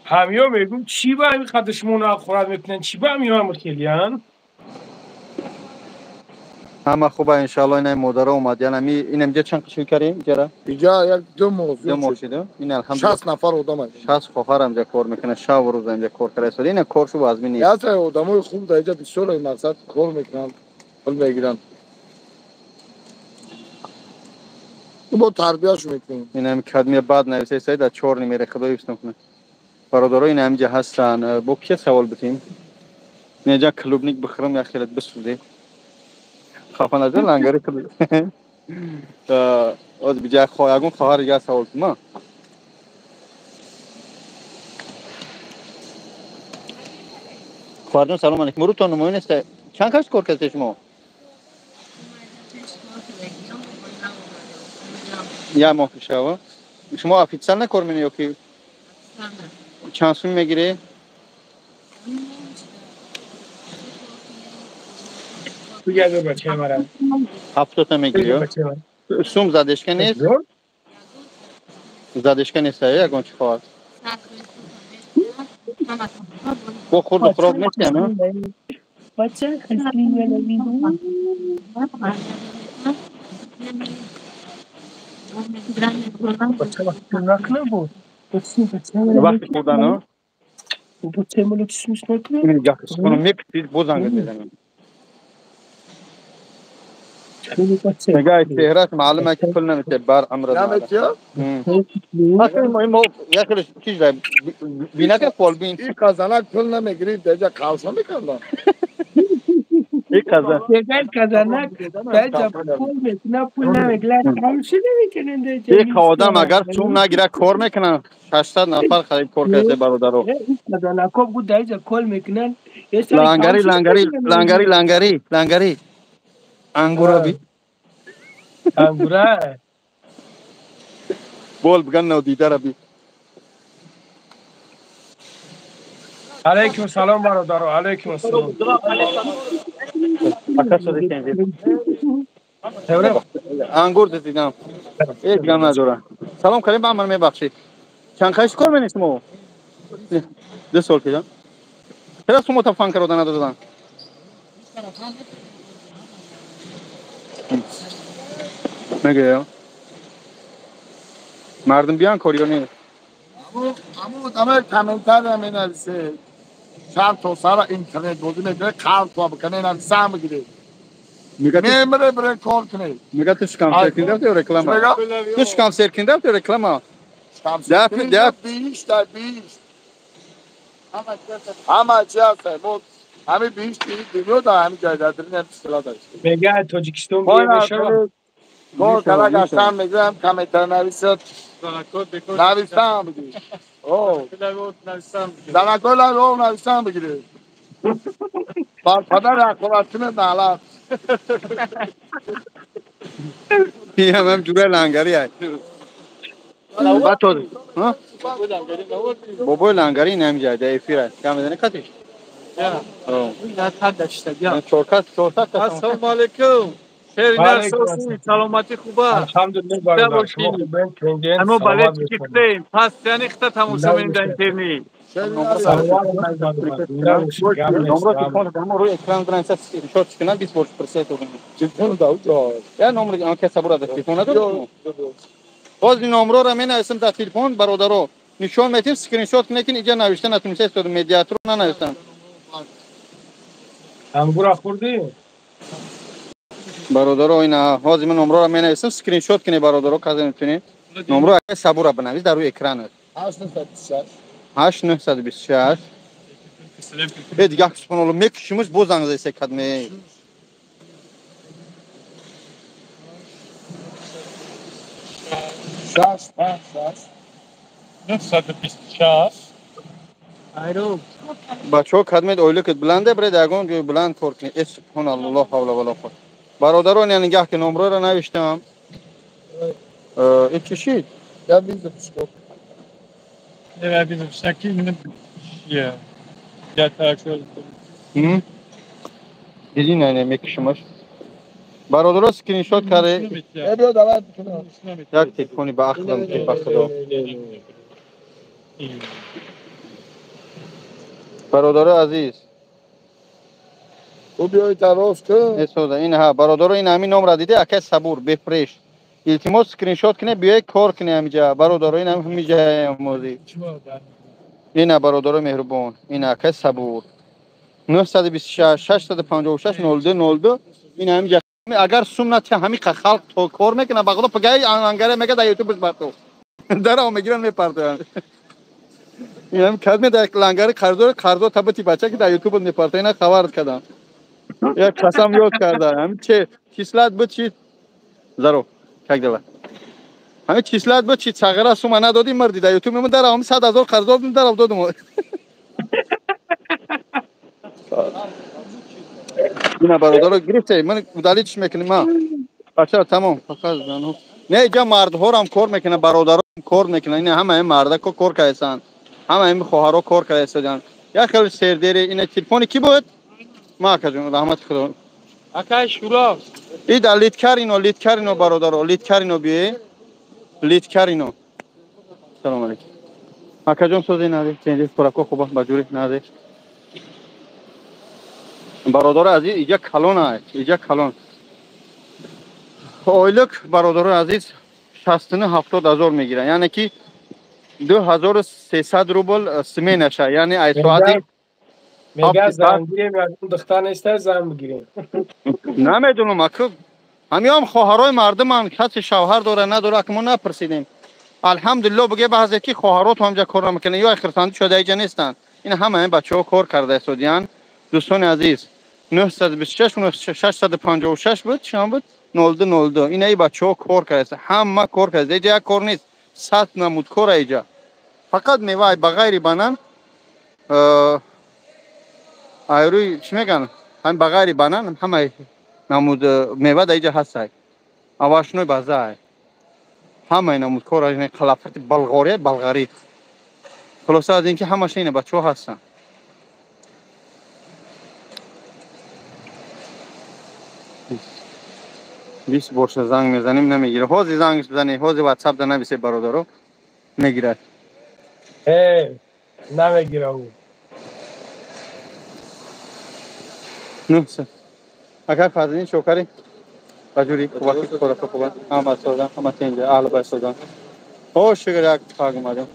ҳамиё мегум чӣ ба ҳамин қадр шумо нақурат мекунанд, чӣ ба ҳамиё ҳам хелиян? Ҳама хуба иншаалло, ина модаро омад. Яъне ми инам ҷа чанд қишл кардем ҷара? Иҷа як ду моҳ. Ду моҳ шуд. Ин алҳамдулиллоҳ 60 нафар одам аст. 60 хоҳар ҳам ҷа кор мекунад, шаб рӯз ҳам ҷа кор карда истода. Ина кор шу вазмин нест. Яъне одамои хуб дар иҷа бисёр мақсад кор мекунанд, пул мегиранд. Бо тарбияш мекунем. Ин ҳам кадмия бад нависа саид дар чор немере худо ҳифз кунад. Бародаро ин ҳам ҷа ҳастанд. Бо кия савол битем? Ин ҷа клубник бихӯрам як хелат бисӯзе. Хафа нашед, лангари клуб. Оз биҷа ягон хоҳар дигар савол кунма. Хоҳарҷон салом алейкум. Рӯтон намоён нест. Чанд кас кор кардед шумо? Як моҳ мешава. Шумо официально кор менед ё ки? Чанд сум мегиред? Бачаи 70 мегирӣ? Сум задешка нест? Задешка нест, ягон чӣ хоҳад? Бо хурду хӯрок нестия, на? Вақти хӯрдан, мепитид, боз занг мезанем. Мегӯяд чеҳраш маълум ки пул наметиҳад, бар амр бинака фолбин. И казанак пул намегирид, деҷа қалса мекардам. И казан. Казанак деҷа пул мекунад, пул намегирад, қалса намекунад. Ик одам агар сум нагирад кор мекунад. 600 нафар хариб кор карда бародаро. Казанако буд деҷа кор мекунанд. Лангари, лангари, лангари, лангари, лангари. Ангура би. Ангура. Бол биган навдидара би. Алейкум салом бародаро, алейкум салом. Ангур дидам. Ҳеҷ гам надорам. Салом кардем, ба ман мебахшед. Чанд қайш кор менед шумо? 2 сол кида. Чаро шумо та фан карда надоданд? Мегӯям мардум биён кор ё не? Аму одамои комментария менависе, чанд то сара интернет бозӣ мекунед, қарз то бикунед, нависам бигиред. Мемре бире кор кунед. Мега ту шикамсеркин рафти ё реклама? Ту шикамсеркин рафти ё реклама? Шикамсеркин биҳишт. Ҳама чи ҳаст. Ҳамин биҳишти дунё дар ҳамин ҷой дар дирин ҳамин сила дошт. Мега Тоҷикистон мешавад. Кор карда гаштам мегӯям комментар нависад. Нависам бигиред. Занако лав нависам бигиред. Бар падар ақобатиме налат. Ҳамам ҷура лангари ай. Батод. Бобои лангари ин ҷай дар эфир аст. Кам мезани қатиш? Ассалому алайкум. Саломатӣ хуба. Алҳамдулиллоҳ бародар, шумо хубед? Ҳамо бале киктем. Пас яъне хита тамошо менем дар интернет. Номро телефон ҳамо рӯи экран бинависа скриншот кунам 20 бор пресет телефон да уҷо. Я номри он каса бурада телефон надорад. Боз ин номроро менависам дар телефон бародаро. Нишон метим скриншот кунед ки инҷа навишта натунисте истода медиатор нанавистам. Ангура хӯрдӣ? Бародаро ина ҳозир ман номроро менависам скриншот кунед бародаро каза метунед. Номро ака сабура бинавис дар рӯи экранат. 8926 8926. Э дигар субҳаналлоҳ мекушимуш боз занг зада кадме. 6 5 6 926. Айроб. Бачаҳо кадмед ойликат буланде биред ягон ҷои буланд кор кунед. Э субҳаналлоҳ ла ҳавла ва ла қуввата. Бародарон я нигаҳ ки номроро навиштам. Ин чӣ шид? Я визу пишко. Я визу пишаки я. Я так шо. Диди не мекушимаш. Бародаро скриншот карде. Э биё давай. Як телефони ба ақлам ки ба худо. Бародаро азиз. Ӯ биёй тароз кун. Эсода ин ҳа бародаро ин ҳамин номра диде ака сабур бефреш. Илтимос скриншот кунед биёй кор кунед ҳамиҷа. Бародаро ин ҳамиҷа мози. Ина бародаро меҳрубон. Ин ака сабур. 926 656 02 02 ин ҳамиҷа агар сум нати ҳамин халқ то кор мекунад ба худо пагаи ангаре мега дар ютуб барту. Даро мегиранд мепартоянд. Ин ҳам кадме дар лангари қарздор қарздор табати бача ки дар ютуб мепартоянд ина хабар кардам. Як қасам ёд карда. Ҳамин че кислат буд чи заро как дела. Ҳамин кислат буд чи цагара сума надодӣ мардӣ дар ютуб мемон дар ҳамин 100 000 қарздор будем дарав додум. Ина бародаро гирифте ман удалить мекунем ма. Бача тамом фақат зану. Не иҷа мардҳорам кор мекунанд, бародарон кор мекунанд. Ина ҳама ин мардако кор карданд. Ҳама ин хоҳаро кор карданд. Як хеле сердери ина телефони ки буд? Ма акаҷон раҳмати худо. Акай Шуров. И да литкарино, литкарино бародаро, литкарино биё. Литкарино. Салом алейкум. Акаҷон сози нази, тенди хӯрако хуба ба ҷури нази. Бародари азиз, иҷа калон ай, иҷа калон. Ойлик бародари азиз 69-70 ҳазор мегиранд, яъне ки 2300 рубл сменаша, яъне ай соати мега зан гирем, ягон духтар неста зан бигирем. Намедонам, аку ҳамиам хоҳарои мардуманд, касе шавҳар дора надора, аку мо напурсидем. Алҳамдулилло буге баъзе ки хоҳарот ҳамҷа кор намекунанд ё хирсандӣ шуда иҷа нестанд. Ин ҳама ин бачаҳо кор карда истодиянд. Дӯстони азиз, 926 656 буд, чанд буд? 0202. Ина ин бачаҳо кор карда, ҳама кор карда. Иҷа як кор нест, 100 намуд кора иҷа. Фақат мева ба ғайри банан, айрӯи чӣ мегӯянд? Ҳамин ба ғайри банан ҳама намуд мева дар иҷа ҳастай. Авашной база. Ҳамаи намуд кор, қалафати Болғория, Болғарӣ. Хулоса аз ин ки ҳамаша ина бачаҳо ҳастанд. Бист борша занг мезанем, намегирад. Ҳозир занг бизанед, ҳозир ватсап да нависед бародаро, мегирад. Намегирад ӯ. 900. Агар фарзини чокари баҷури вақти корака хубанд, ҳама созан, ҳама тенҷа, аҳли бай созан. О, шукр, як қаг омадем.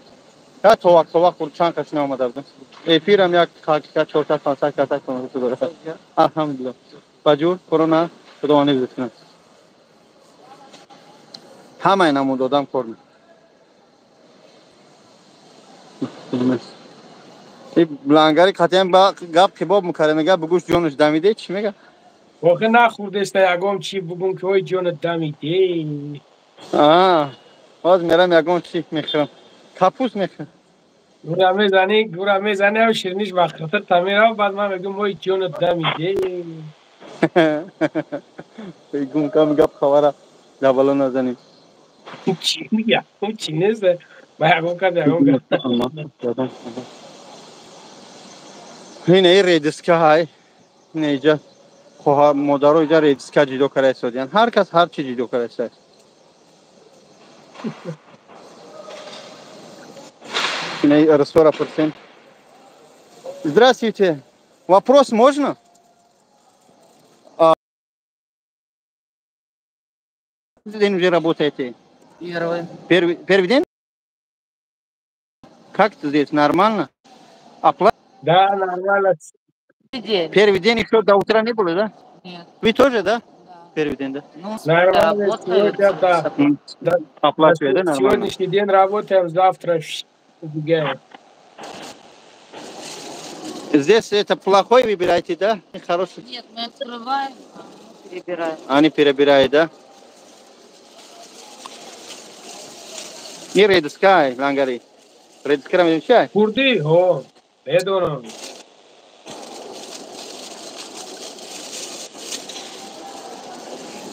Я то вақт, то вақт чанд кас наомада будем. Эфирам як қаг, 400, 500 каса томошо дорад. Алҳамдулилло. Баҷур, корона, Худованд ҳифз кунад. Ҳамаи намуд одам кор мекунад. Лангари қатъиян ба гап кибоб мекарда, мега бугӯш ҷонаш дамиде, чӣ мега? Охе нахӯрдеста ягон чӣ бугум ки ой ҷонат дамиде. Боз мерам ягон чӣ мехӯрам. Капус мехӯрам. Гура мезанӣ, гура мезанӣ, ав шириниш ба хатир тамирав, баъд ман мегӯм ой ҷонат дамиде. Гум кам гап хабара дабало назанем. Чӣ мегӯям? Чӣ нест? Ба ягон кас ягон гап. Ин эй редиска ҳай. Ин иҷа хоҳар модаро иҷа редиска ҷидо карда истодиянд. Ҳар кас ҳар чӣ ҷидо карда истодааст. Ин эй рисора пурсем. Здравствуйте. Вопрос можно? День уже работаете? Первый. Первый день? Как здесь? Нормально? Оплата? Да, нормально. День. Первый день еще до утра не было, да? Нет. Вы тоже, да? Да. Первый день, да? Ну, нормально. Сегодня, да. Да. Оплачивает, да, нормально? Сегодняшний день работаем, завтра убегаем. Здесь это плохой выбираете, да? Хороший? Нет, мы открываем, а перебираем. Они перебирают, да? Не редискай, лангари. Редискай мешай? Курди, хо. Медонам.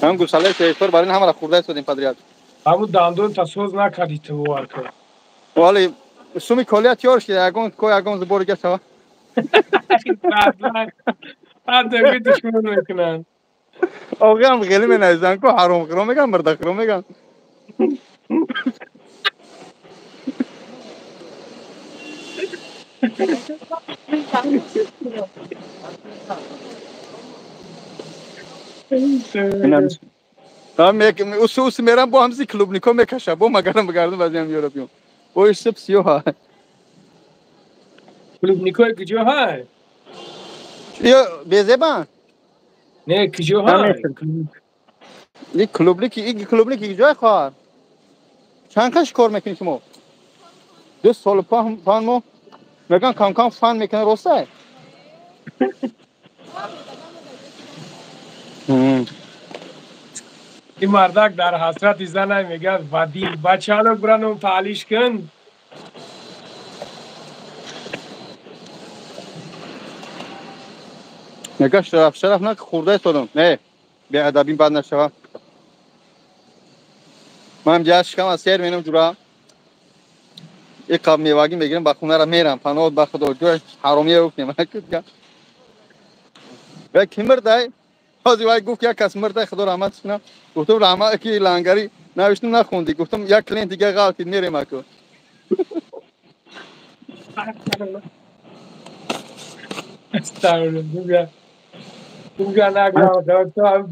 Ҳам гусалаи сештор бар ин ҳамаро хӯрда истодем подряд. Ҳамун дандон та соз накардӣ ту бовар кун. Вале суми колия тиёр шуда, ягон ко ягон зубори га шава. Ҳадда душман мекунанд. Оғам хеле менависанд ку ҳаромхӯро меган, мурдахӯро меган. Ус мерам бо ҳамзи клубнико мекаша, бо магарам багардам базиам ёра биём. Бо иш сиб сиёҳ. Клубникои куҷо ҳай? Ё безебан? Не, куҷо ҳай? И клубники, и клубники куҷо хоҳар? Чанд каш кор мекунӣ шумо? 2 сол 5 моҳ. Меган кам-кам фан мекунад, рост? Ин мардак дар ҳасрати занай мегӯяд Вадим, бачаро бураном таълиш кун. Мегӯяд шараф, шараф на хӯрда истодам. Не, беадабӣ бад нашава. Ман ҷа шикам аз сер менам ҷура. Ик қаб мевагӣ мегирам, ба хонара мерам. Паноҳ ба Худо, ҷои ҳаромия уфтем. Ва ки мурдай? Ҳозир вай гуфт як кас мурдай, Худо раҳмат кунад. Гуфтам раҳмат ки лангари навиштам нахондӣ. Гуфтам як клиент дига ғалтид мерем аку.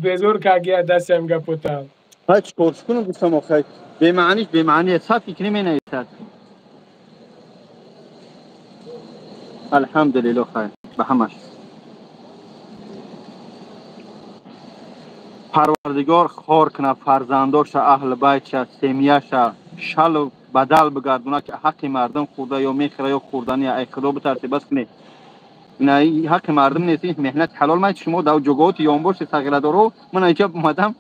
Безор кагия дастам гапота. Ҳай чикор кунам дӯстам охай? Бемаъниш бемаъние, сад фикри менависад. Алҳамдулилло хайр, ба ҳамаш. Парвардигор хор кунад фарзандоша, аҳли байтша, семияша, шалу бадал бигардона ки ҳаққи мардум хӯрда ё мехӯра ё хӯрдани. Ай худо битарсӣ, бас кунед. На ҳаққи мардум нест, ин меҳнати ҳалол. Ман шумо дар ҷуготи ёнбоши сағирадоро, ман инҷа омадам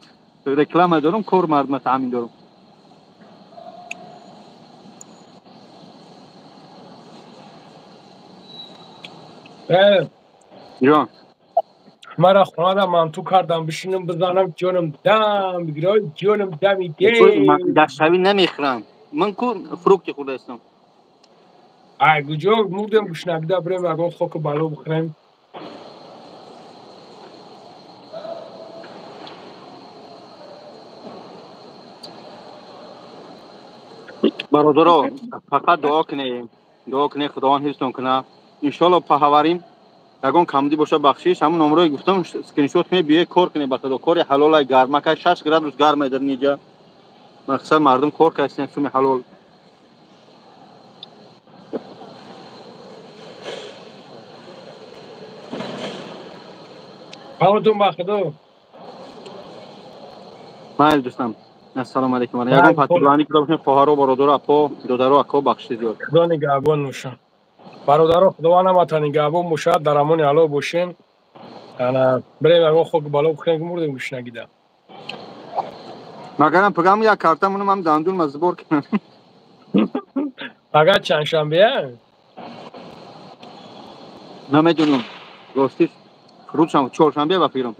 реклама дорам, кор мардума таъмин дорам. Ҷон. Мара хонада манту кардам, бишинам бизанам, ҷонам дам бигира, ҷонам дами де. Дастшавӣ намехӯрам. Ман ку фрукти хӯрдаистам. Ай куҷо мурдем гушнагида бирем ягон хоку бало бихӯрем. Бародаро, фақат дуо кунем, дуо кунем, Худованд ҳифзтон кунад. Иншоалло паҳаварим. Ягон камдӣ боша бахшиш, ҳамун номрое гуфтам скриншот кунед, биёед кор кунед ба худо. Кори ҳалолай, гармакай 6 градус гармай дар инҷа. Мақсад мардум кор кардастен суми ҳалол. Ҳаматон ба худо. Майли дӯстам. Ассалому алайкум. Ягон патлани кида бошем, хоҳаро, бародаро, апо, додаро, ако, бахшиш зиёд. Худо нигаҳбон бошад. Бародаро, Худованд ҳаматон нигаҳбон бошад, дар амони Аллоҳ бошем. Ана бирем ягон хоку бало бихӯрем ки мурдем гушнагида. Магарам пагам як карта монам ҳам дандун ма сбор кунам. Пага чандшанбея? Намедонам. Ростиш рӯзшам чоршанбе ба фикрам.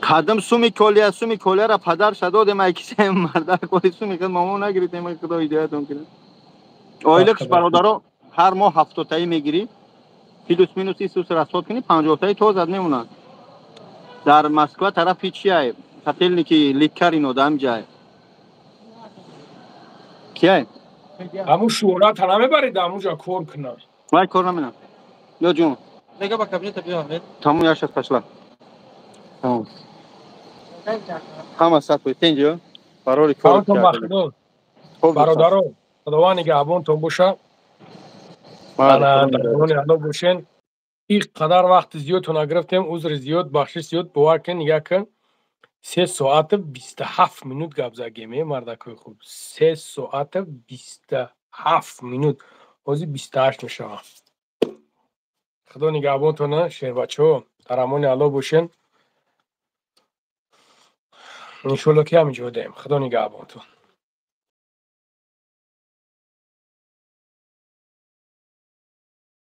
Кадам суми колия, суми колияра падарша додем, ай кисе марда коли суми худ мамо нагирифтем, ай худо ҳидоятон кунад. Ойликш бародаро ҳар моҳ 70таи мегирӣ, плюс минус исус расход кунӣ, 50таи тозат мемонад. Дар Москва тарафи чиай? Котельники Ликарино дам ҷай. Киай? Ҳамун шӯҳрата намебаред ҳамунҷа кор кунад. Вай кор наменам. Ё ҷун. Мега ба кабинета биё, Ахмед. Тамом, я щас пошла. Тамом. Ҳама сад пой. Тенҷо. Пароли кор. Бародаро, Худованд нигаҳбонтон бошад. Ана дар амони Аллоҳ бошен. Ин қадар вақти зиёдтона гирифтем, узри зиёд, бахшиш зиёд, бовар кун, нигаҳ кун. 3 соату 27 минут гап задем, мардакои хуб. 3 соату 27 минут. Ҳозир 28 мешавад. Худо нигаҳбонтона, шербачаҳо, дар амони Аллоҳ бошен. Иншоалло ки ҳамин ҷо даем. Худо нигаҳбонтон.